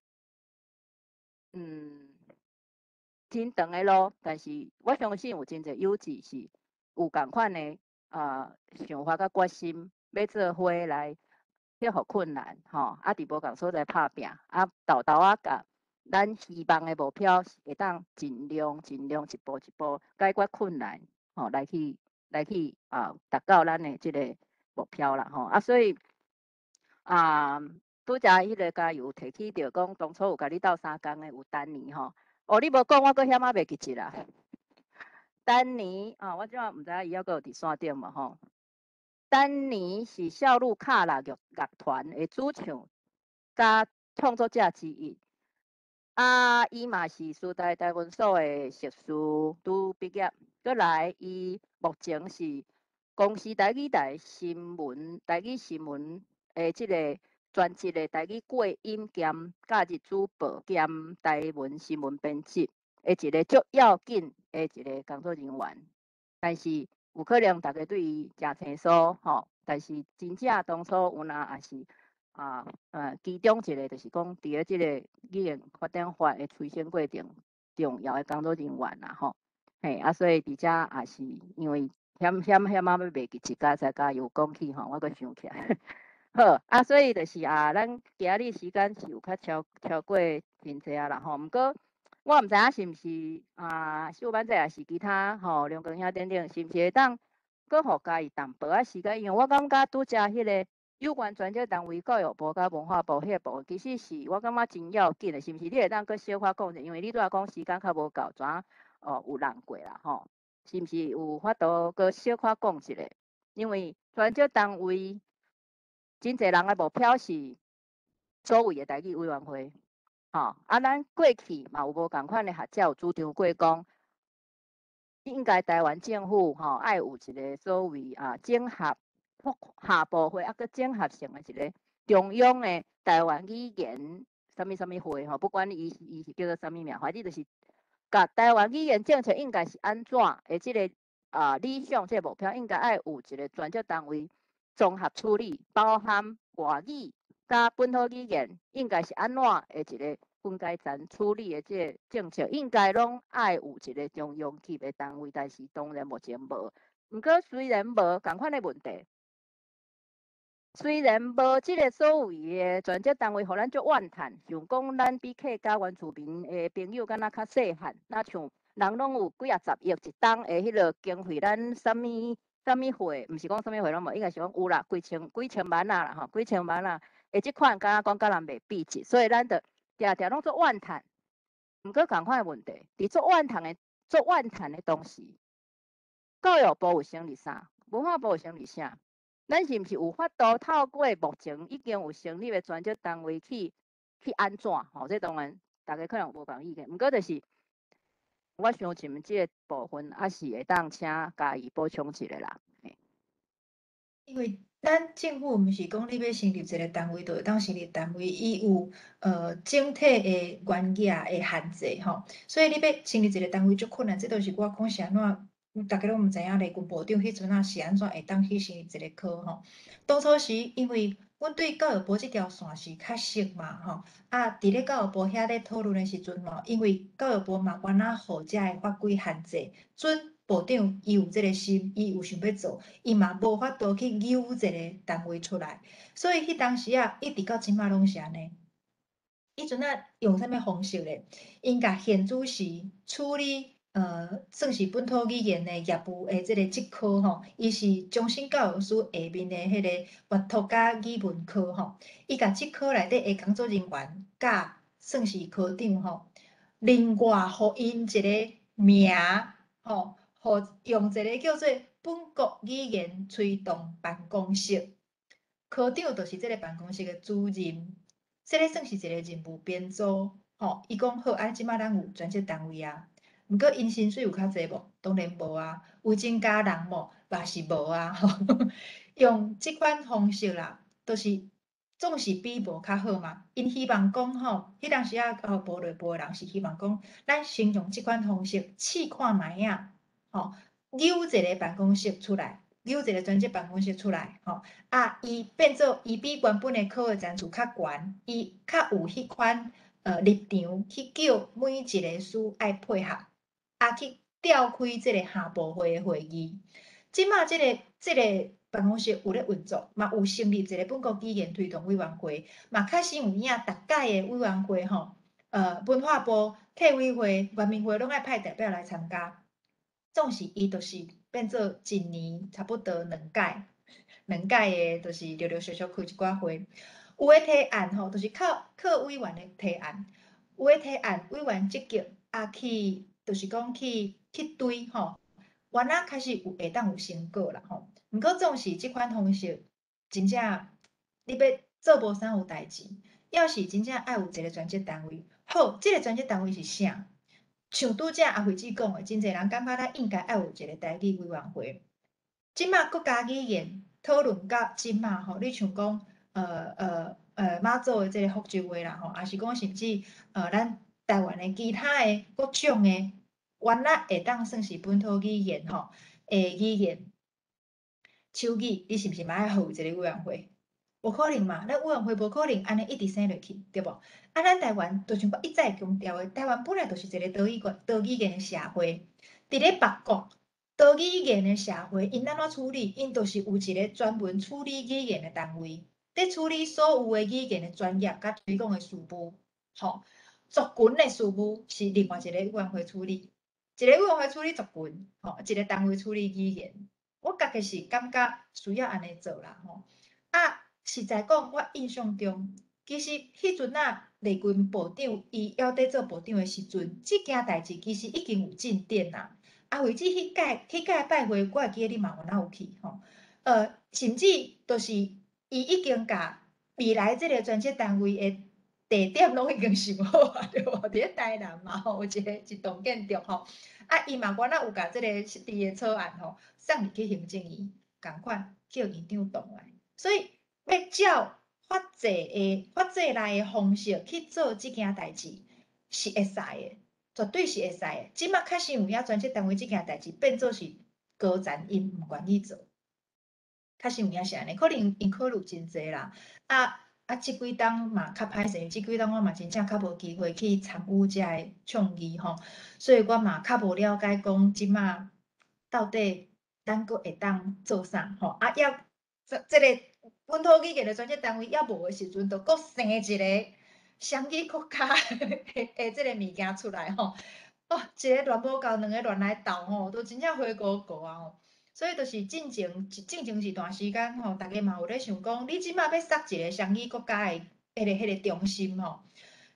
真長的路，但是我相信有真濟有志士有仝款的想法佮決心，欲做伙來克服困難，吼，啊，佇無仝所在拍拚，啊，沓沓仔共咱希望的目標是會當盡量盡量一步一步解決困難，吼，來去達到咱的這个目標啦，吼，啊，所以啊，拄才彼个加油提起著講，當初有共你鬥相共的有丹尼吼，哦，你無講，我閣遐仔袂記得啦。丹尼啊，我這馬毋知影伊猶閣有佇線頂無吼？丹尼是笑路卡拉樂樂團的主唱佮創作者之一。啊，伊嘛是師大台文所的碩士拄畢業，閣來伊目前是公視台語台新聞台語新聞的這个專職的台語過音兼假日主播兼台文新聞編輯的一个足要緊的一个工作人員。但是有可能逐家對伊誠清楚吼，但是真正當初有若也是其中一个就是講佇咧這个語言發展法的催生過程重要的工作人員啦吼，嘿啊，所以佇遮也是因為險險險仔欲袂記一家才加油講起吼，我閣想起來。好啊，所以就是啊，咱今日時間是有較超過真濟啊啦吼，毋過我毋知影是毋是啊，秀班姐抑是其他吼，梁光兄等等，是毋是會當閣予家己淡薄仔時間？因為我感覺拄才彼个有關專責單位教育部佮文化部彼個部分，其實是我感覺真要緊的，是毋是？你會當閣小可講者，因為你拄才講時間較無夠，怎哦有人過啦吼？是毋是有法度閣小可講一下？因為專責單位真濟人的目標是所謂的台語委員會，吼啊，咱過去嘛有無仝款的學者有主張過講，應該台灣政府吼愛有一个所謂啊整合下部會啊，閣整合性的一个中央的台灣語言啥物啥物會吼，不管伊是叫做啥物名，反正就是共台灣語言政策應該是按怎的這个理想，這个目標應該愛有一个專責單位綜合處理，包含外語佮本土語言應該是按怎的一个分階層處理的這个政策，應該攏愛有一个中央級的單位，但是當然目前無。毋過雖然無仝款的問題，雖然無這个所謂的專責單位，予咱足怨嘆，像講咱比客家原住民的朋友，敢若較細漢，若像人攏有幾仔十億一冬的彼个經費，咱啥物啥物會，毋是講啥物會攏無，應該是講有啦，幾千幾千萬啊啦吼，幾千萬啊，的這款敢若講佮人袂比一，所以咱就定定攏做怨嘆。毋過仝款的問題，佇做怨嘆的同時，教育部有成立啥？文化部有成立啥？咱是毋是有法度透過目前已經有成立的專責單位去按怎？吼，這當然逐家可能有無仝意見，毋過就是我想像這个部分，抑是會當請加以補充一下啦。因為咱政府毋是講你欲成立一个單位，就會當成立單位，伊有整體的原額的限制吼，所以你欲成立一个單位足困難，這就是我講是按怎逐家攏毋知影麗君部長彼陣仔是按怎會當去成立一个科吼。當初時因為阮對教育部這條線是較熟嘛吼，啊，佇咧教育部遐咧討論的時陣嘛，因為教育部嘛原來予遮个法規限制，準部長伊有這个心，伊有想欲做，伊嘛無法度去揪一个單位出來，所以彼當時仔一直到這馬攏是按呢。彼陣仔用啥物方式咧？𪜶共現主時處理。算是本土語言的業務的這个職科吼，伊是終身教育司下面的彼个閱讀佮語文科吼，伊共這科內底的工作人員佮算是科長吼，另外予𪜶一个名吼，予用一个叫做本國語言推動辦公室，科長就是這个辦公室的主任，這个算是一个任務編組吼。伊講好，啊，這馬咱有專職單位啊。毋過𪜶薪水有較濟無？當然無啊。有增加人無？嘛是無啊。用這款方式啦，就是總是比無較好嘛。𪜶希望講吼，彼當時仔教育部內部的人是希望講，咱先用這款方式試看覓仔，吼，揪一个辦公室出來，揪一个專職辦公室出來，吼，啊，伊變做伊比原本的科的層次較懸，伊較有彼款立場去叫每一个司愛配合。啊，去召開這个下部會的會議。這馬這个辦公室有咧運作，嘛有成立一个本國語言推動委員會，嘛確實有影，逐屆的委員會吼，文化部、客委會、原民會攏愛派代表來參加。總是伊就是變做一年差不多兩屆，兩屆的，就是陸陸續續開一寡會。有的提案吼，就是靠靠委員的提案，有的提案委員積極啊去。就是講去對吼，原來開始有會當有成果啦吼。毋過總是這款方式，真正你欲做無啥有代誌，抑是真正愛有一个專職單位。好，這个專職單位是啥？像拄才阿惠姊講的，真濟人感覺咱應該愛有一个台語委員會。這馬國家語言討論到這馬吼，你像講媽祖的這个福州話啦吼，抑是講甚至咱台灣的其他的各種的。原來會當算是本土語言吼，的語言手語，你是毋是嘛愛予有一个委員會？無可能嘛，咱委員會無可能按呢一直生落去，對無？啊，咱台灣就像我一再強調的，台灣本來就是一個多語言的社會。佇咧別國多語言的社會，𪜶按怎處理？𪜶就是有一個專門處理語言的單位，佇處理所有的語言的專業佮推廣的事務，吼，族群的事務是另外一個委員會處理。一个委員會處理族群，吼，一个單位處理語言。我家己是感覺需要按呢做啦，吼。啊，實在講，我印象中，其實彼陣仔麗君部長伊猶佇做部長的時陣，這件代誌其實已經有進展啦。啊，惠姊彼屆拜會，我會記得你嘛有哪有去，吼。甚至就是伊已經共未來這个專職單位的地點攏已經想好啊，對無？佇咧台南嘛吼，有一个一棟建築吼。啊，伊嘛原來有共這个設置的草案吼，送入去行政院，仝款叫院長動來。所以欲照法制內的方式去做這件代誌，是會使的，絕對是會使的。這馬確實有影專職單位這件代誌變做是高層𪜶毋願意做，確實有影是按呢，可能𪜶考慮真濟啦。啊，這幾冬嘛較歹勢，這幾冬我嘛真正較無機會去參與遮个倡議吼，所以我嘛較無了解講這馬到底咱閣會當做啥吼。啊，抑這个本土語言的專職單位猶無的時陣，就閣生一个雙語國家的這个物件出來吼。哦，一个亂無夠，兩个亂來鬥吼，都真正花糊糊啊吼。所以就是進前一段時間吼，逐家嘛有咧想講，你這馬欲設一个雙語國家的彼个中心吼，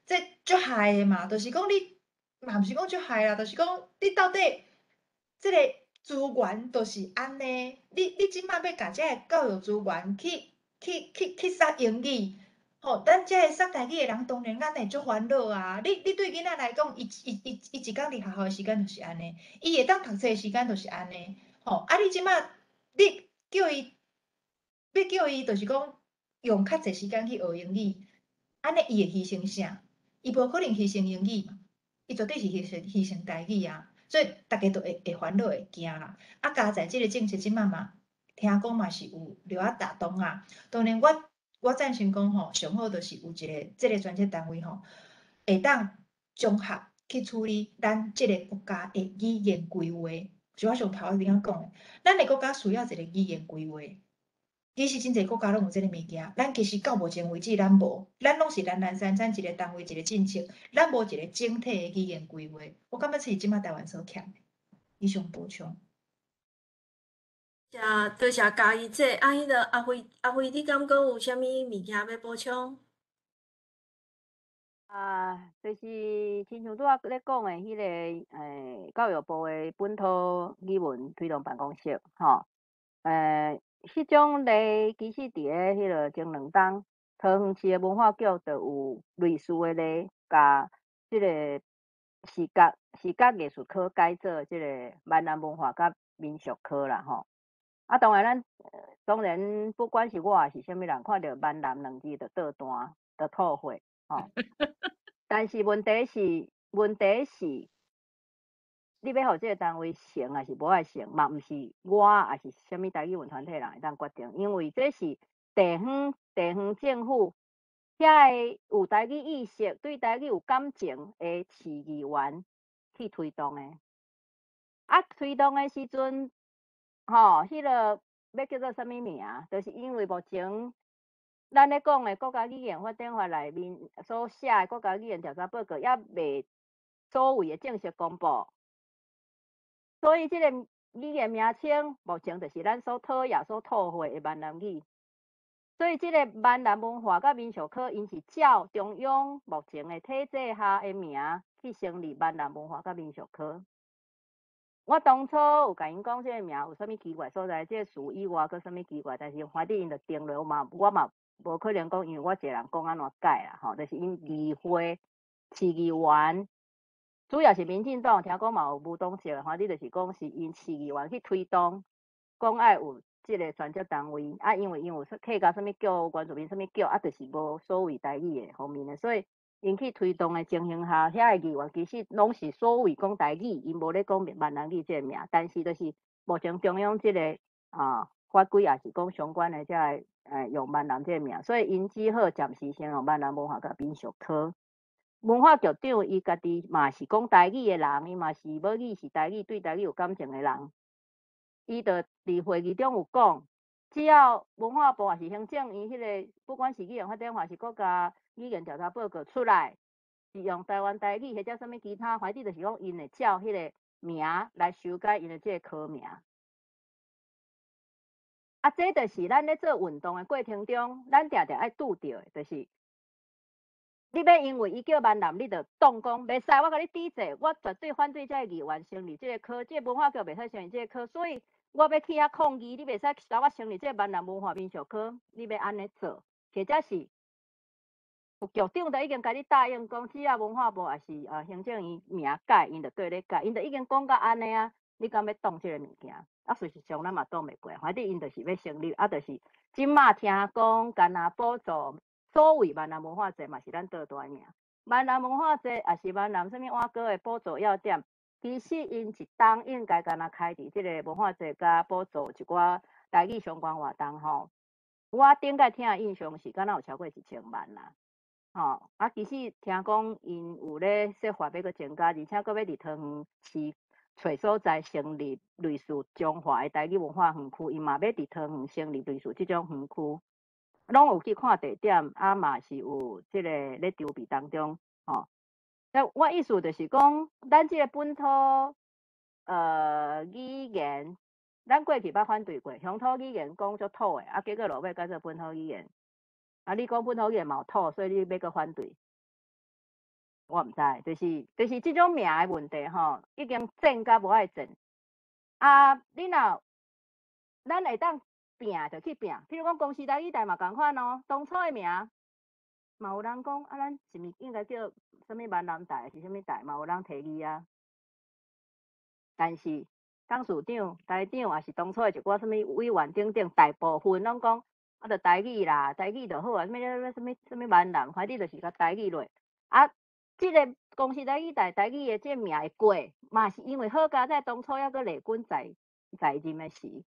這足害的嘛，就是講你嘛毋是講足害啦，就是講你到底這个資源就是按呢，你這馬欲共這个教育資源去塞英語，吼，咱這个塞台語的人當然咱會足煩惱啊！你對囡仔來講，伊一工佇學校的時間就是按呢，伊會當讀冊的時間就是按呢。吼，啊！你這馬你叫伊，欲叫伊就是講用較濟時間去學英語，按呢伊會犧牲啥？伊無可能犧牲英語嘛，伊絕對是犧牲台語啊！所以逐家都會煩惱會驚啦。啊，加在這个政策這擺嘛，聽講嘛是有著愛打動啊。當然我贊成講吼，上好就是有一个這个專責單位吼，會當綜合去處理咱這个國家的語言規劃。就我上頭仔頂仔講的，咱的國家需要一个語言規劃。其實真濟國家攏有這个物件，咱其實到目前為止咱無，咱攏是零零散散一个單位一个政策，咱無一个整體的語言規劃。我感覺這是這擺台灣所欠的。以上補充。謝多謝嘉義姐，啊，彼个阿輝，阿輝，你敢閣有啥物物件欲補充？啊，就是親像拄仔咧講的彼个，教育部的本土語文推動辦公室，吼，彼種例其實佇咧彼个前2冬，桃園市的文化局就有類似的例，共這个視覺藝術科改做這个閩南文化佮民俗科啦，吼。啊，當然咱當然不管是我抑是啥物人，看著閩南兩字就倒彈，就吐血，吼。但是問題是，你欲予這个單位成抑是無愛成，嘛毋是我抑是啥物台語文團體人會當決定，因為這是地方政府遐个有台語意識、對台語有感情的市議員去推動的。啊，推動的時陣，吼，彼个欲叫做啥物名？就是因為目前咱咧講的國家語言發展法內面所寫的國家語言調查報告，猶未所謂的正式公布，所以這个語言名稱目前就是咱所討厭、所吐血的閩南語。所以這个閩南文化佮民俗科，𪜶是照中央目前的體制下的名去成立閩南文化佮民俗科。我當初有共𪜶講這个名有啥物奇怪所在，這个詞以外閣啥物奇怪，但是反正𪜶就定落，我嘛無可能講，因為我一个人講按怎改啦，吼，就是𪜶議會市議員，主要是民進黨，聽講嘛有無黨籍的，反正就是講是𪜶市議員去推動，講愛有這个專責單位，啊，因為𪜶有客家啥物局、原住民啥物局，啊，就是無所謂台語的方面的，所以𪜶去推動的情形下，遐个議員其實攏是所謂講台語，𪜶無咧講閩南語這个名，但是就是目前中央這个法規也是講相關的，才會用閩南這个名，所以𪜶只好暫時先用閩南文化佮民俗科。文化局長伊家己嘛是講台語的人，伊嘛是母語是台語，對台語有感情的人。伊就佇會議中有講，只要文化部抑是行政院彼个，不管是語言發展法，是國家語言調查報告出來，是用台灣台語或者啥物其他，反正就是講𪜶會照彼个名來修改𪜶的這个科名。啊，這就是咱咧做運動的過程中，咱定定愛拄著的，就是你欲因為伊叫閩南，你就當講袂使，我共你抵制，我絕對反對這个議員成立這个科，這个文化局袂使成立這个科，所以我欲去遐抗議，你袂使共我成立這个閩南文化民俗科，你欲按呢做，或者是有局長都已經共你答應講，只要文化部抑是行政院名改，𪜶就綴咧改，𪜶就已經講甲按呢啊，你敢欲擋這个物件？啊，事實上咱嘛擋袂過，反正𪜶就是欲成立，啊，就是這擺聽講，干焦補助所謂閩南文化節嘛是咱倒大的名，閩南文化節抑是閩南啥物碗糕的補助要點，其實𪜶一冬應該干焦開佇這个文化節佮補助一寡台語相關活動吼。我頂擺聽的印象是敢若有超過1000萬啦，吼啊，其實聽講𪜶有咧設法欲閣增加，而且閣欲佇桃園市揣所在成立類似彰化的台語文化園區，伊嘛欲佇桃園成立類似這種園區，攏有去看地點，啊嘛是有這个咧籌備當中，吼。那我意思就是講，咱這个本土語言，咱過去捌反對過，鄉土語言講足土的，啊結果落尾改做本土語言，啊你講本土語言嘛有土，所以你欲閣反對。我毋知，就是這種名的問題吼，已經戰甲無愛戰。啊，你若咱會當拼就去拼，譬如講公視台語台嘛仝款哦，當初的名嘛有人講啊，咱是毋是應該叫啥物閩南台，抑是啥物台，嘛有人提議啊。但是董事長、台長，抑是當初的一寡啥物委員等等，大部分攏講啊，就台語啦，台語就好啊，啥物啥物啥物閩南，反正就是共台語落啊。這个公視台語台台語的這个名會過，嘛是因為好佳哉當初猶閣麗君在任的時，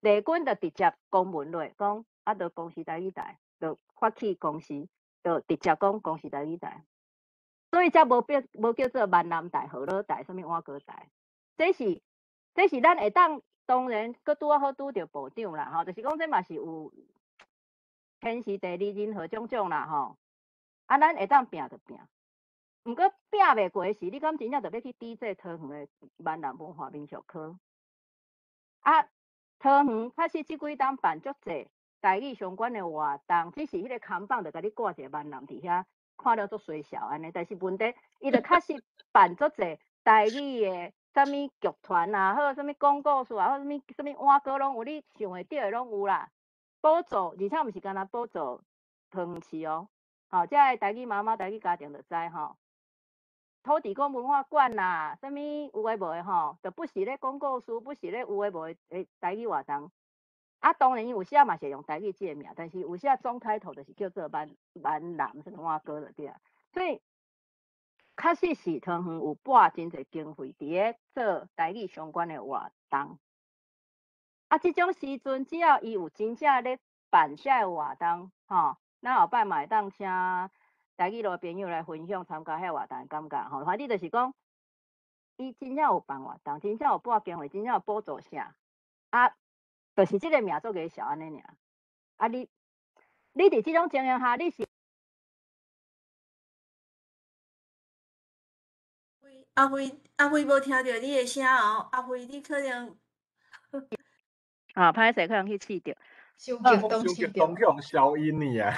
麗君就直接公文落講，啊，就公視台語台，就發起公視，就直接講公視台語台，所以才無變無叫做閩南台、河洛台、啥物碗糕台。這是咱會當當然，閣拄仔好拄著部長啦，吼，就是講這嘛是有天時地利人和種種啦，吼。啊，咱會當拼就拼，毋過拼袂過時，你敢真正著欲去抵制桃園的閩南文化民俗科？啊，桃園確實這幾冬辦足濟台語相關的活動，只是彼个看板就共你掛一个閩南佇遐，看了足衰小按呢。但是問題，伊就確實辦足濟台語的啥物劇團也好，啥物講故事也好，啥物啥物碗糕攏有，你想會著的攏有啦。補助，而且毋是干焦補助桃園市哦。吼，這个台語媽媽、台語家庭就知吼。土地公文化館啦，啥物有的無的吼，就不時咧講故事，不時咧有的無的的台語活動。啊，當然伊有時嘛是會用台語這个名，但是有時總開頭就是叫做閩南啥物碗糕就對啊。所以確實是桃園有撥真濟經費佇咧做台語相關的活動。啊，這種時陣只要伊有真正咧辦遮个活動，吼。咱後擺嘛會當請台語路的朋友來分享參加遐活動的感覺吼。反正就是講，伊真正有辦活動，真正有撥經費，真正有補助啥，啊，就是這个名足个小按呢爾。啊你佇這種情形下，你是阿輝阿輝無聽著你的聲哦，阿輝你可能啊，歹勢可能去試著。傷激動，傷激動去予消音呢啊！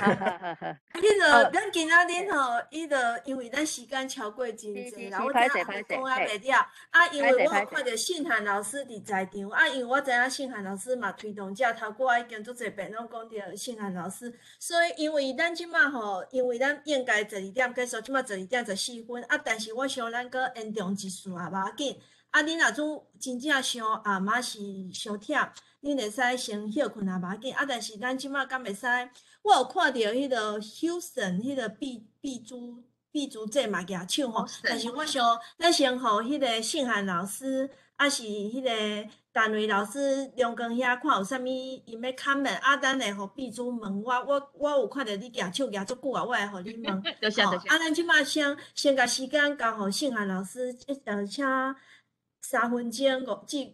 彼个咱今仔日吼，彼个因為咱時間超過真濟啦，我知影講啊袂了。啊，因為我有看著信涵老師佇在場，啊，因為我知影信涵老師嘛推動者，頭拄仔已經足濟遍攏講著信涵老師，所以因為咱這馬吼，因為咱應該12點結束，這馬12點14分，啊，但是我想咱閣延長一線無要緊。啊，恁若總真正想啊，嘛是傷忝，恁會使先歇睏也無要緊。啊，但是咱這馬敢會使？我有看著彼个 Houston 彼个碧珠姐嘛舉手吼，但是我想咱先予彼个信涵老師，抑是彼个陳瑞老師梁光遐看有啥物𪜶欲 comment，啊，咱會予碧珠問我，我有看著你舉手舉足久啊，我會予你問。多謝多謝。啊，咱這馬先共時間交予信涵老師，請。3分鐘五至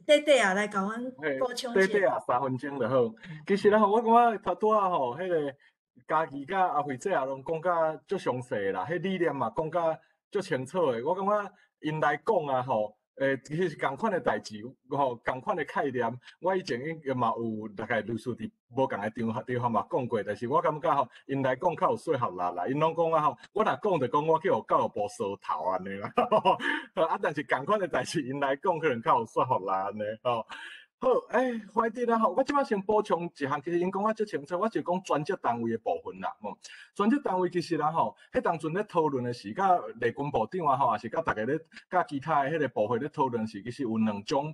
短短啊，來共阮補充一下。短短啊，3分鐘就好。其實咧，我感覺頭拄仔吼，彼个家己佮阿慧姐也攏講甲足詳細啦，彼理念嘛講甲足清楚的。我感覺𪜶來講啊吼，其實是仝款的代誌，吼，仝款的概念。我以前應該嘛有大概類似佇無仝的場合嘛講過，但是我感覺吼，𪜶來講較有說服力啦。𪜶攏講啊吼，我若講就講我去予教育部掃頭按呢啦。啊，但是仝款的代誌，𪜶來講可能較有說服力按呢吼。好，懷弟啦吼，我這擺先補充一項，其實𪜶講甲足清楚，我就講專責單位的部分啦。專責單位其實啦吼，彼當陣咧討論的時，佮麗君部長啊吼，也是佮逐家咧，佮其他的彼個部會咧討論時，其實有兩種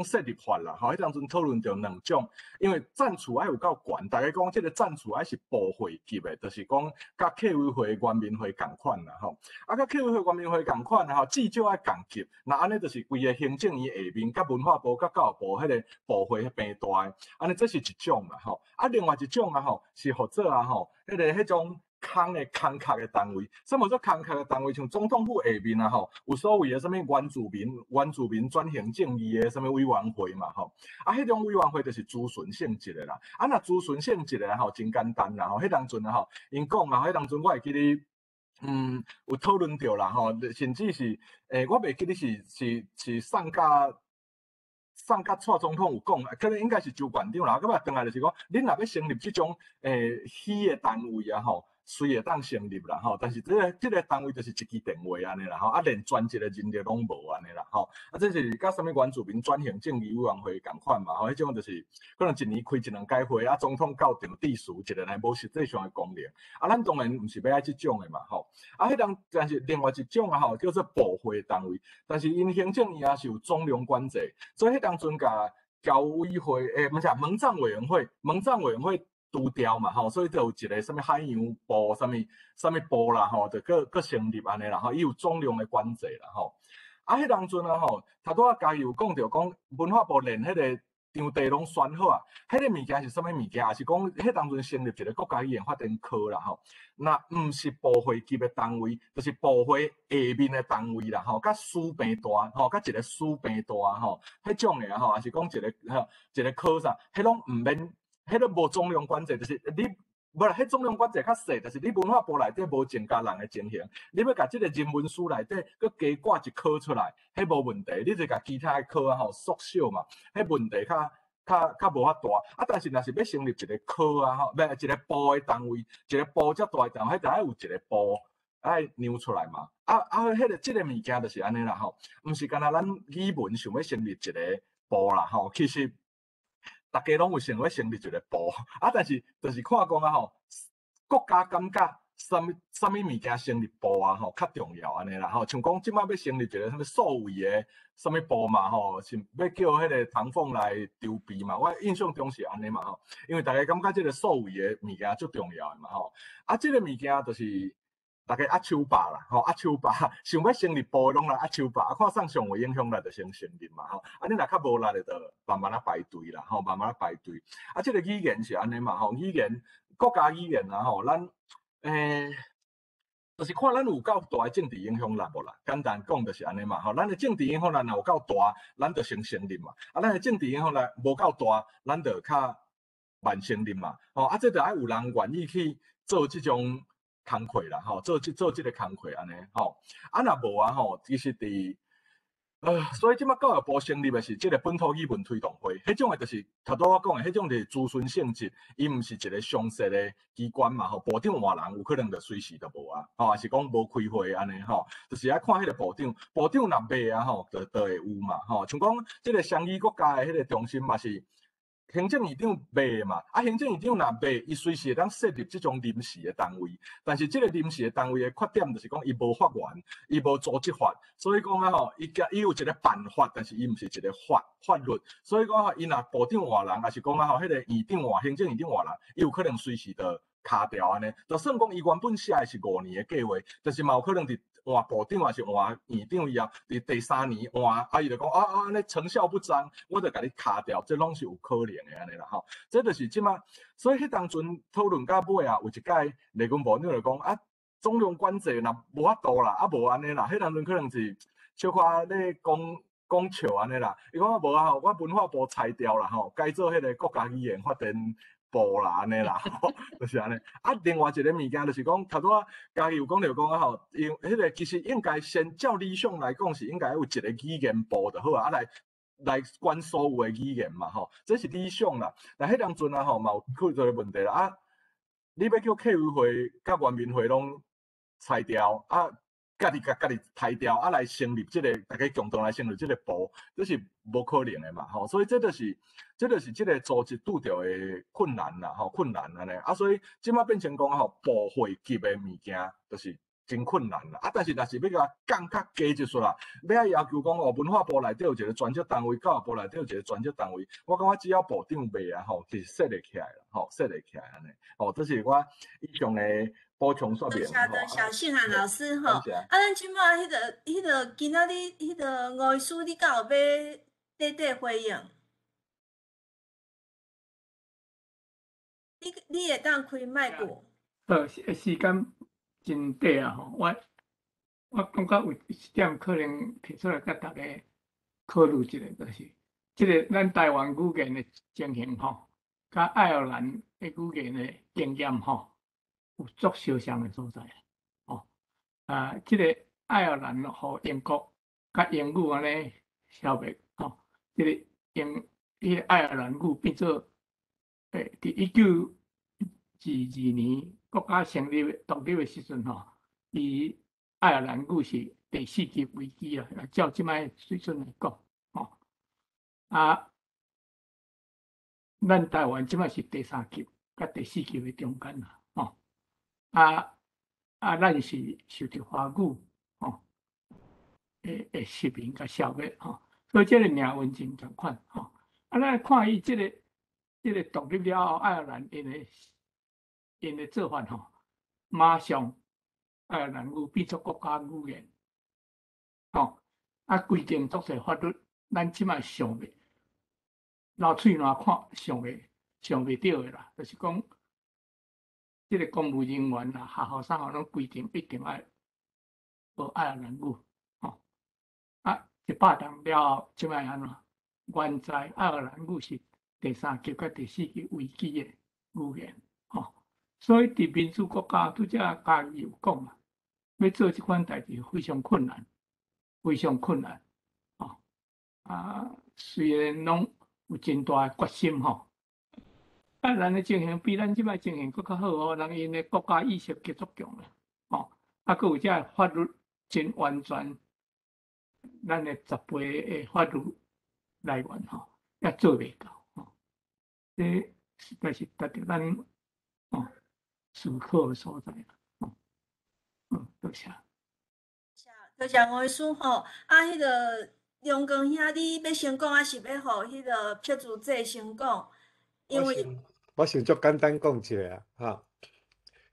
設立法啦。吼，彼當陣討論著兩種，因為層次愛有夠懸，逐家講這个層次愛是部會級的，就是講佮客委會、原民會仝款啦吼。啊，佮客委會、原民會仝款吼，至少愛仝級。若按呢，就是規个行政院下面，佮文化部、佮教育部。彼个部會彼邊大的，按呢這是一種啦吼，啊，另外一種啊吼，是合作啊吼，彼種空的空殼的單位，啥物做空殼的單位？像總統府下面啊吼，有所謂的啥物原住民轉型正義的啥物委員會嘛吼，啊，彼種委員會就是諮詢性質的啦，啊，若諮詢性質的吼，真簡單啦吼，彼當陣啊吼，𪜶講啊，彼當陣我會記得，有討論著啦吼，甚至是，我袂記得是送甲。送甲蔡總統有講，可能應該是周縣長啦。到尾轉來就是講，恁若欲成立這種虛的單位啊吼，隨會當成立啦吼。但是這个單位就是一支電話按呢啦吼，啊連專職的人力攏無按呢啦吼。啊，這是佮啥物原住民轉型正義委員會仝款嘛吼。彼種就是可能一年開一兩擺會，啊總統到場致辭一個，無實際上的功能。啊，咱當然毋是欲愛這種的嘛吼。啊，彼當但是另外一種啊吼，叫做部會單位，但是𪜶行政院也是有總量管制，所以彼當陣共僑委會，毋是啊，蒙藏委員會，蒙藏委員會。拄掉嘛吼，所以就有一个啥物海洋部、啥物啥物部啦吼，就閣閣成立按呢啦吼，伊有總量的管制啦吼。啊，彼當陣啊吼，頭拄仔嘉義有講著講文化部連彼個場地攏選好啊，彼個物件是啥物物件？也是講彼當陣成立一個國家語言發展科啦吼。若毋是部會級的單位，就是部會下面的單位啦吼，佮司病大吼，佮一個司病大吼，彼種的吼，也是講一個吼一個科啥，彼攏毋免，彼個無總量管制，就是你。無啦，彼總量管制較細，就是你文化部內底無增加人的情形，你欲共這個人文司內底閣加掛一科出來，彼無問題。你就共其他的科啊吼縮小嘛，彼問題較較較無遐大。啊，但是若是欲成立一個科啊吼，欲一個部的單位，一個部遮大的單位，彼著愛有一個部愛讓出來嘛。啊啊，彼個這個物件就是按呢啦吼，毋是干焦咱語文想欲成立一個部啦吼，其實。逐家攏有想欲成立一個部，啊，但是就是看講啊吼，國家感覺啥物啥物物件成立部啊吼較重要按呢啦吼，像講這擺欲成立一個啥物數位的啥物部嘛吼，是欲叫彼個唐鳳來籌備嘛，我印象中是按呢嘛吼，因為逐家感覺這個數位的物件足重要的嘛吼，啊，這個物件就是。逐家壓手把啦，吼壓手把，想欲成立部攏來壓手把，啊看啥上有影響力就先成立嘛，吼。啊，你若較無力的，就慢慢仔排隊啦，吼，慢慢仔排隊。啊，這個語言是按呢嘛，吼，語言國家語言啊，吼，咱就是看咱有夠大的政治影響力無啦。簡單講就是按呢嘛，吼，咱的政治影響力若有夠大，咱就先成立嘛。啊，咱的政治影響力無夠大，咱就較慢成立嘛。吼，啊，這就愛有人願意去做這種。工課啦，吼，做這做這個工課按呢，吼，啊若無啊，吼，其實佇，所以這擺教育部成立的是這個本土語文推動會，彼種的就是頭拄我講的，彼種就是諮詢性質，伊毋是一個常設的機關嘛，吼，部長換人有可能就隨時就無啊，吼，抑是講無開會按呢，吼，就是愛看彼個部長，部長若賣啊，吼，就會有嘛，吼，像講這個雙語國家的彼個中心嘛是。行政院長賣嘛，啊，行政院長若賣，伊隨時會當設立這種臨時的單位。但是這個臨時的單位的缺點就是講，伊無法源，伊無組織法，所以講啊吼，伊伊有一個辦法，但是伊毋是一個法法律。所以講吼，伊若部長換人，抑是講啊吼，彼個院長換行政院長換人，伊有可能隨時就卡掉按呢。就算講伊原本寫的是5年的計劃，但是嘛有可能佇換部長抑是換院長以後，佇第三年換，啊伊就講啊啊按呢成效不彰，我就共你卡掉，這攏是有可能的按呢啦吼。這就是這擺，所以彼當陣討論到尾啊，有一擺內軍部長就講啊，總量管制若無法度啦，啊無按呢啦，彼當陣可能是小可咧講講笑按呢啦。伊講啊無啊，我文化部裁掉啦吼，改做彼個國家語言發展部啦，按呢啦，就是按呢。啊，另外一個物件就是講，頭拄仔嘉義有講著講啊吼，因彼個其實應該先照理想來講是應該有一個語言部就好啊，來來管所有的語言嘛吼，這是理想啦。但彼當陣啊吼，嘛有出一個問題啦啊，你欲叫客委會佮原民會攏裁掉啊？家己共家己裁掉，啊來成立這個，大家共同來成立這個部，這是無可能的嘛，吼，所以這就是，這就是這個組織拄著的困難啦，吼，困難按呢，啊，所以這擺變成講吼，部會級的物件，就是真困難啦，啊，但是若是欲共降較低一撮啦，欲愛要求講哦，文化部內底有一個專職單位，教育部內底有一個專職單位，我感覺只要部長賣啊，吼，其實設會起來啦，吼，設會起來按呢，吼，這是我以上的。補充說明。多謝多謝信漢老師吼，啊，咱這擺彼個彼個今仔日彼個吳醫師，你敢有欲綴底回應？你你會當開麥克？好，時間真短啊吼，我我感覺有一點可能提出來共大家考慮一下，就是這個咱台灣語言的情形吼，佮愛爾蘭的語言的經驗吼。有足相像的所在，哦，啊，這個愛爾蘭予英國佮英語按呢消滅，吼，這個英，彼個愛爾蘭語變做，佇1922年國家成立獨立的時陣，吼，伊愛爾蘭語是第四級危機啊，照這擺水準來講，吼，啊，咱台灣這擺是第三級佮第四級的中間啦，吼。啊啊！咱是受著華語吼，的的殖民佮消滅吼，所以這个命運真仝款吼。啊，咱來看伊這个這个獨立了後，愛爾蘭𪜶的做法吼，馬上愛爾蘭語變做國家語言，吼，啊規定足濟法律，咱這擺想袂，流喙瀾看想袂著的啦，就是講，這个公務人員啦、學校啥物攏規定一定愛學愛爾蘭語，吼，啊100年了後，這擺按怎？原在愛爾蘭語是第三級佮第四級危機的語言，吼，所以佇民主國家，拄才嘉義有講嘛，欲做這款代誌非常困難，非常困難，吼，啊，雖然攏有真大的決心，吼，愛爾蘭的情形比咱這擺情形閣較好哦，人𪜶的國家意識較足強啦，吼，啊，閣有這个法律真完全，咱的10倍的法律來源，吼，也做袂到。這實在是值得咱哦思考的所在啦。哦，嗯，多謝。多謝吳醫師吼，啊，彼个梁光兄，你欲先講，抑是欲予彼个朴主這先講？因為我先足簡單講一下啊，哈。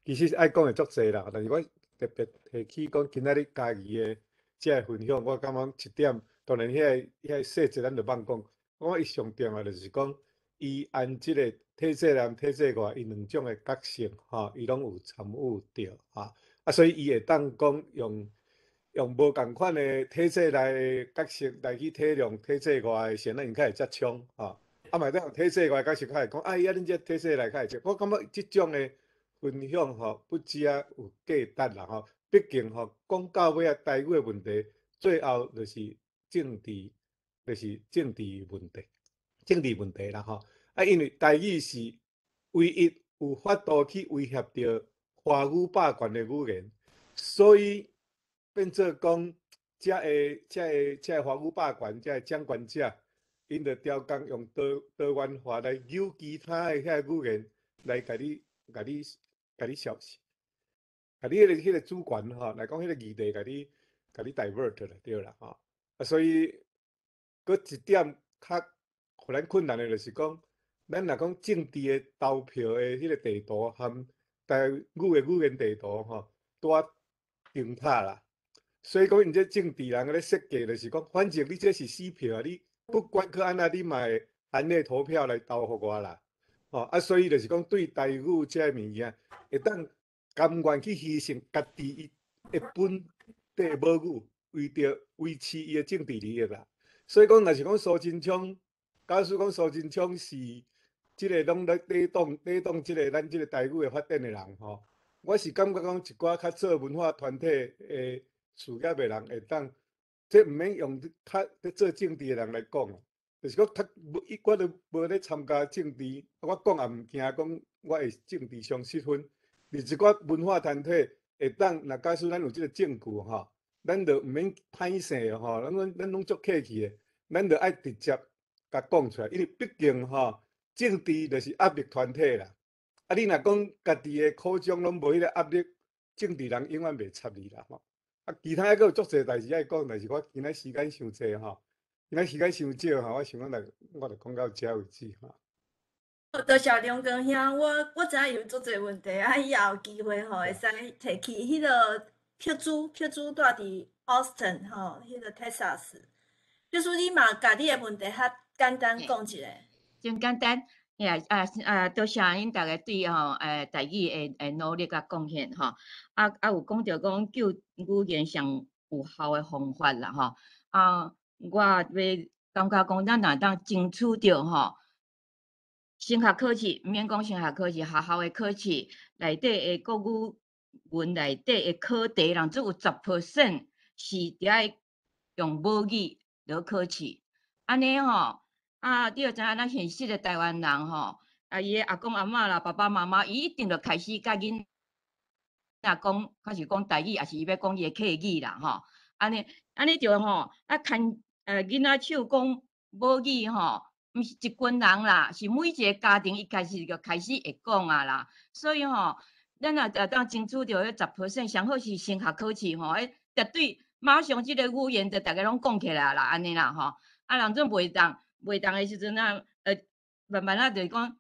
其實愛講的足濟啦，但是我特別提起講今仔日嘉義的這个分享，我感覺一點，當然彼个細節咱就放講。我感覺伊上重要就是講，伊按這个體制內、體制外，伊兩種的角色，吼，伊攏有參與著，哈。啊，所以伊會當講用無仝款的體制內的角色來去體諒體制外的，顯然𪜶較會接衝，吼。啊，嘛會當用體制外的角色較會講，啊，伊啊，恁這體制內較會接。我感覺這種的分享，吼，不止啊有價值啦，吼。畢竟吼，講到尾啊，台語的問題，最後就是政治，就是政治問題，政治問題啦，吼。啊，因為台語是唯一有法度去威脅著華語霸權的語言，所以變做講，這个華語霸權，這个掌權者，𪜶就刁工用多元化來扭其他的遐個語言來共你消失，共你彼个主權吼，來講彼個議題，共你 divert 啦，對啦，吼。啊，所以閣一點較予咱困難的，就是講，咱若講政治的投票的彼個地圖和台語的語言地圖吼，拄仔重拍啦。所以講，𪜶這政治人咧設計，就是講，反正你這是死票啊，你不管去按怎，你嘛會按呢投票來投予我啦。吼啊，所以就是講，對台語這个物件，會當甘願去犧牲家己伊的本地母語，為著維持伊的政治利益啦。所以講，若是講蘇貞昌，假使講蘇貞昌是這个攏咧抵擋這个咱這个台語的發展的人吼，我是感覺講一寡較做文化團體的事業的人會當，這毋免用較咧做政治的人來講，就是講較無，我都無咧參加政治，我講也毋驚講我會政治上失分。佇一寡文化團體會當，若假使咱有這個證據吼，咱就毋免歹勢吼，咱攏足客氣的，咱就愛直接共講出來，因為畢竟吼，政治就是壓力團體啦。啊，你若講家己的口中攏無彼個壓力，政治人永遠袂插你啦吼。啊，其他猶閣有足濟代誌愛講，但是我今仔時間傷濟吼，今仔時間傷少吼，我想講來，我就講到遮為止吼。多謝梁光兄，我知影有足濟問題，啊，以後有機會吼會使提起。彼个朴主，朴主住佇 Austin 吼，彼個 Texas。朴主你嘛共你的問題較簡單講一下。真簡單，呀啊啊！多謝𪜶逐家對吼，台語的努力佮貢獻吼。啊啊，有講著講救語言上有效的方法啦吼。啊，我欲感覺講，咱若當爭取著吼，升學考試，毋免講升學考試，學校的考試內底的國語文內底的考題，人只有10% 是著愛用母語來考試，按呢吼。啊，你著知影咱現實的台灣人吼，啊，伊的阿公阿嬤啦、爸爸媽媽，伊一定著開始共囡仔講，較是講台語，抑是伊欲講伊的客語啦，吼。按呢，按呢就吼，啊，牽囡仔手講母語吼，毋是一群人啦，是每一个家庭伊開始就開始會講啊啦。所以吼，咱若會當爭取著彼10%，上好是升學考試吼，彼絕對馬上這个語言就逐家攏講起來啦，按呢啦吼。啊，人總袂當。袂當的時陣啊，慢慢仔就是講，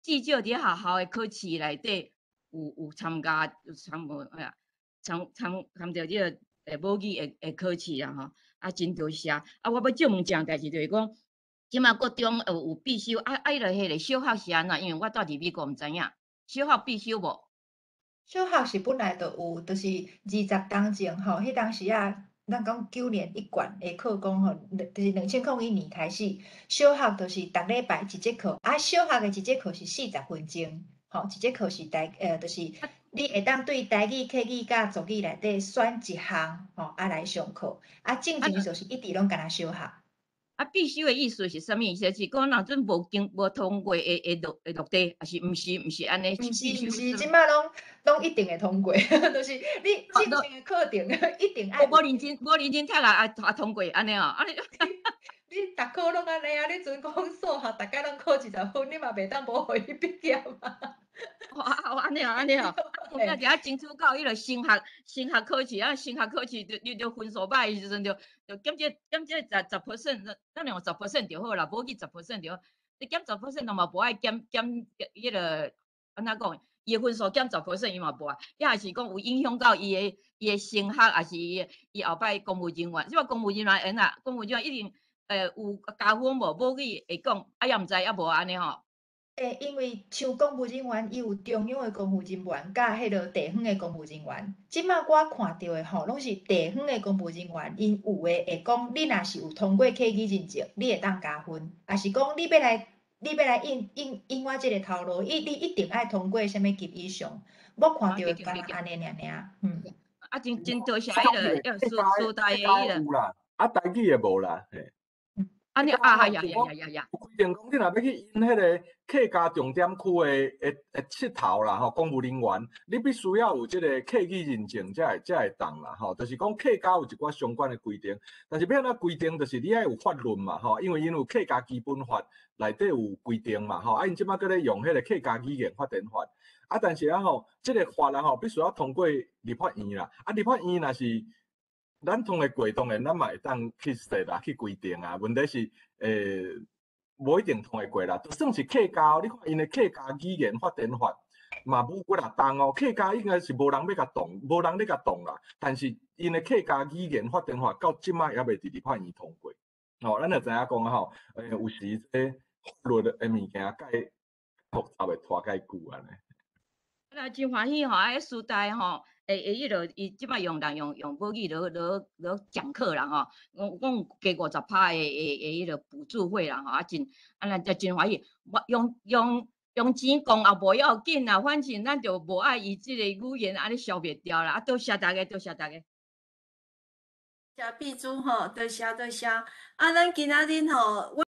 至少伫學校的考試內底有參加有參無哎呀參參參著這個母語的考試啦吼，啊真多謝。啊，我欲借問一項代誌，就是講，這馬國中有必修啊啊，彼個小學是按怎？因為我住佇美國，毋知影，小學必修無？小學是本來就有，就是20冬前吼，彼當時啊，咱講9年一貫的課綱吼，就是2001年開始，小學就是逐禮拜一節課，啊，小學的一節課是40分鐘，吼，一節課是就是你會當對台語、客語佮族語內底選一項，吼，啊來上課，啊，進前就是一直攏干焦小學。啊，必修的意思是啥物意思？是講若陣無經無通過會落地，抑是毋是毋是按呢？毋是毋是，這馬攏一定會通過，就是你進前的課程一定愛。無認真無認真讀啊啊通過按呢哦，啊你。你逐科攏按呢啊？你陣講數學，逐家攏考20分，你嘛袂當無予伊畢業啊？哦啊按呢哦按呢哦，我佇遐爭取到彼個升學考試啊，升學考試就你就分數歹的時陣，就減這減這十 percent，咱用十 percent 就好啦，無去十 percent 就好。你減十 percent，嘛無愛減減彼個按怎講？伊的分數減十 percent，伊嘛無愛，抑是講有影響到伊的升學，抑是伊後擺公務人員，這擺公務人員會啊，公務人員一定有加分無？母語會講，啊也毋知抑無按呢吼。因為像公務人員，伊有中央的公務人員，佮彼個地方的公務人員。這馬我看著的吼，攏是地方的公務人員，𪜶有的會講，你若是有通過客語認證，你會當加分；抑是講你欲來應我這个頭路，你一定愛通過啥物級以上。我看著的敢若按呢爾爾，嗯。啊，真真多謝彼個師大的彼個。有啦，啊，台語的無啦，嘿。按呢啊，呀呀呀呀呀！有規定講，你若欲去應彼个客家重點區的娑頭啦吼，公務人員，你必須要有這个客語認證，才會當啦吼。就是講客家有一寡相關的規定，但是欲按怎規定，就是你愛有法律嘛吼，因為𪜶有客家基本法內底有規定嘛吼，啊，𪜶這擺閣咧用彼个客家語言發展法，啊，但是啊吼，這个法啊吼，必須要通過立法院啦，啊，立法院若是咱通會過，當然咱嘛會當去設啦，去規定啊。問題是，無一定通會過啦。就算是客家，你看𪜶的客家語言發展法嘛，無幾若冬哦。客家應該是無人欲共動，無人咧共動啦。但是𪜶的客家語言發展法到這擺猶未佇立法院通過。吼，咱就知影講吼，有時這法律的物件較複雜會拖較久按呢。啊，真歡喜吼！啊，師大吼，會彼落伊這擺用人用母語落講課啦吼，講加50%的彼個補助費啦吼，啊真啊咱才真歡喜。我用錢講也無要緊啦，反正咱就無愛伊這個語言按呢消滅掉啦。啊，多謝大家，多謝大家。謝碧珠吼，多謝多謝。啊，咱今仔日吼，我。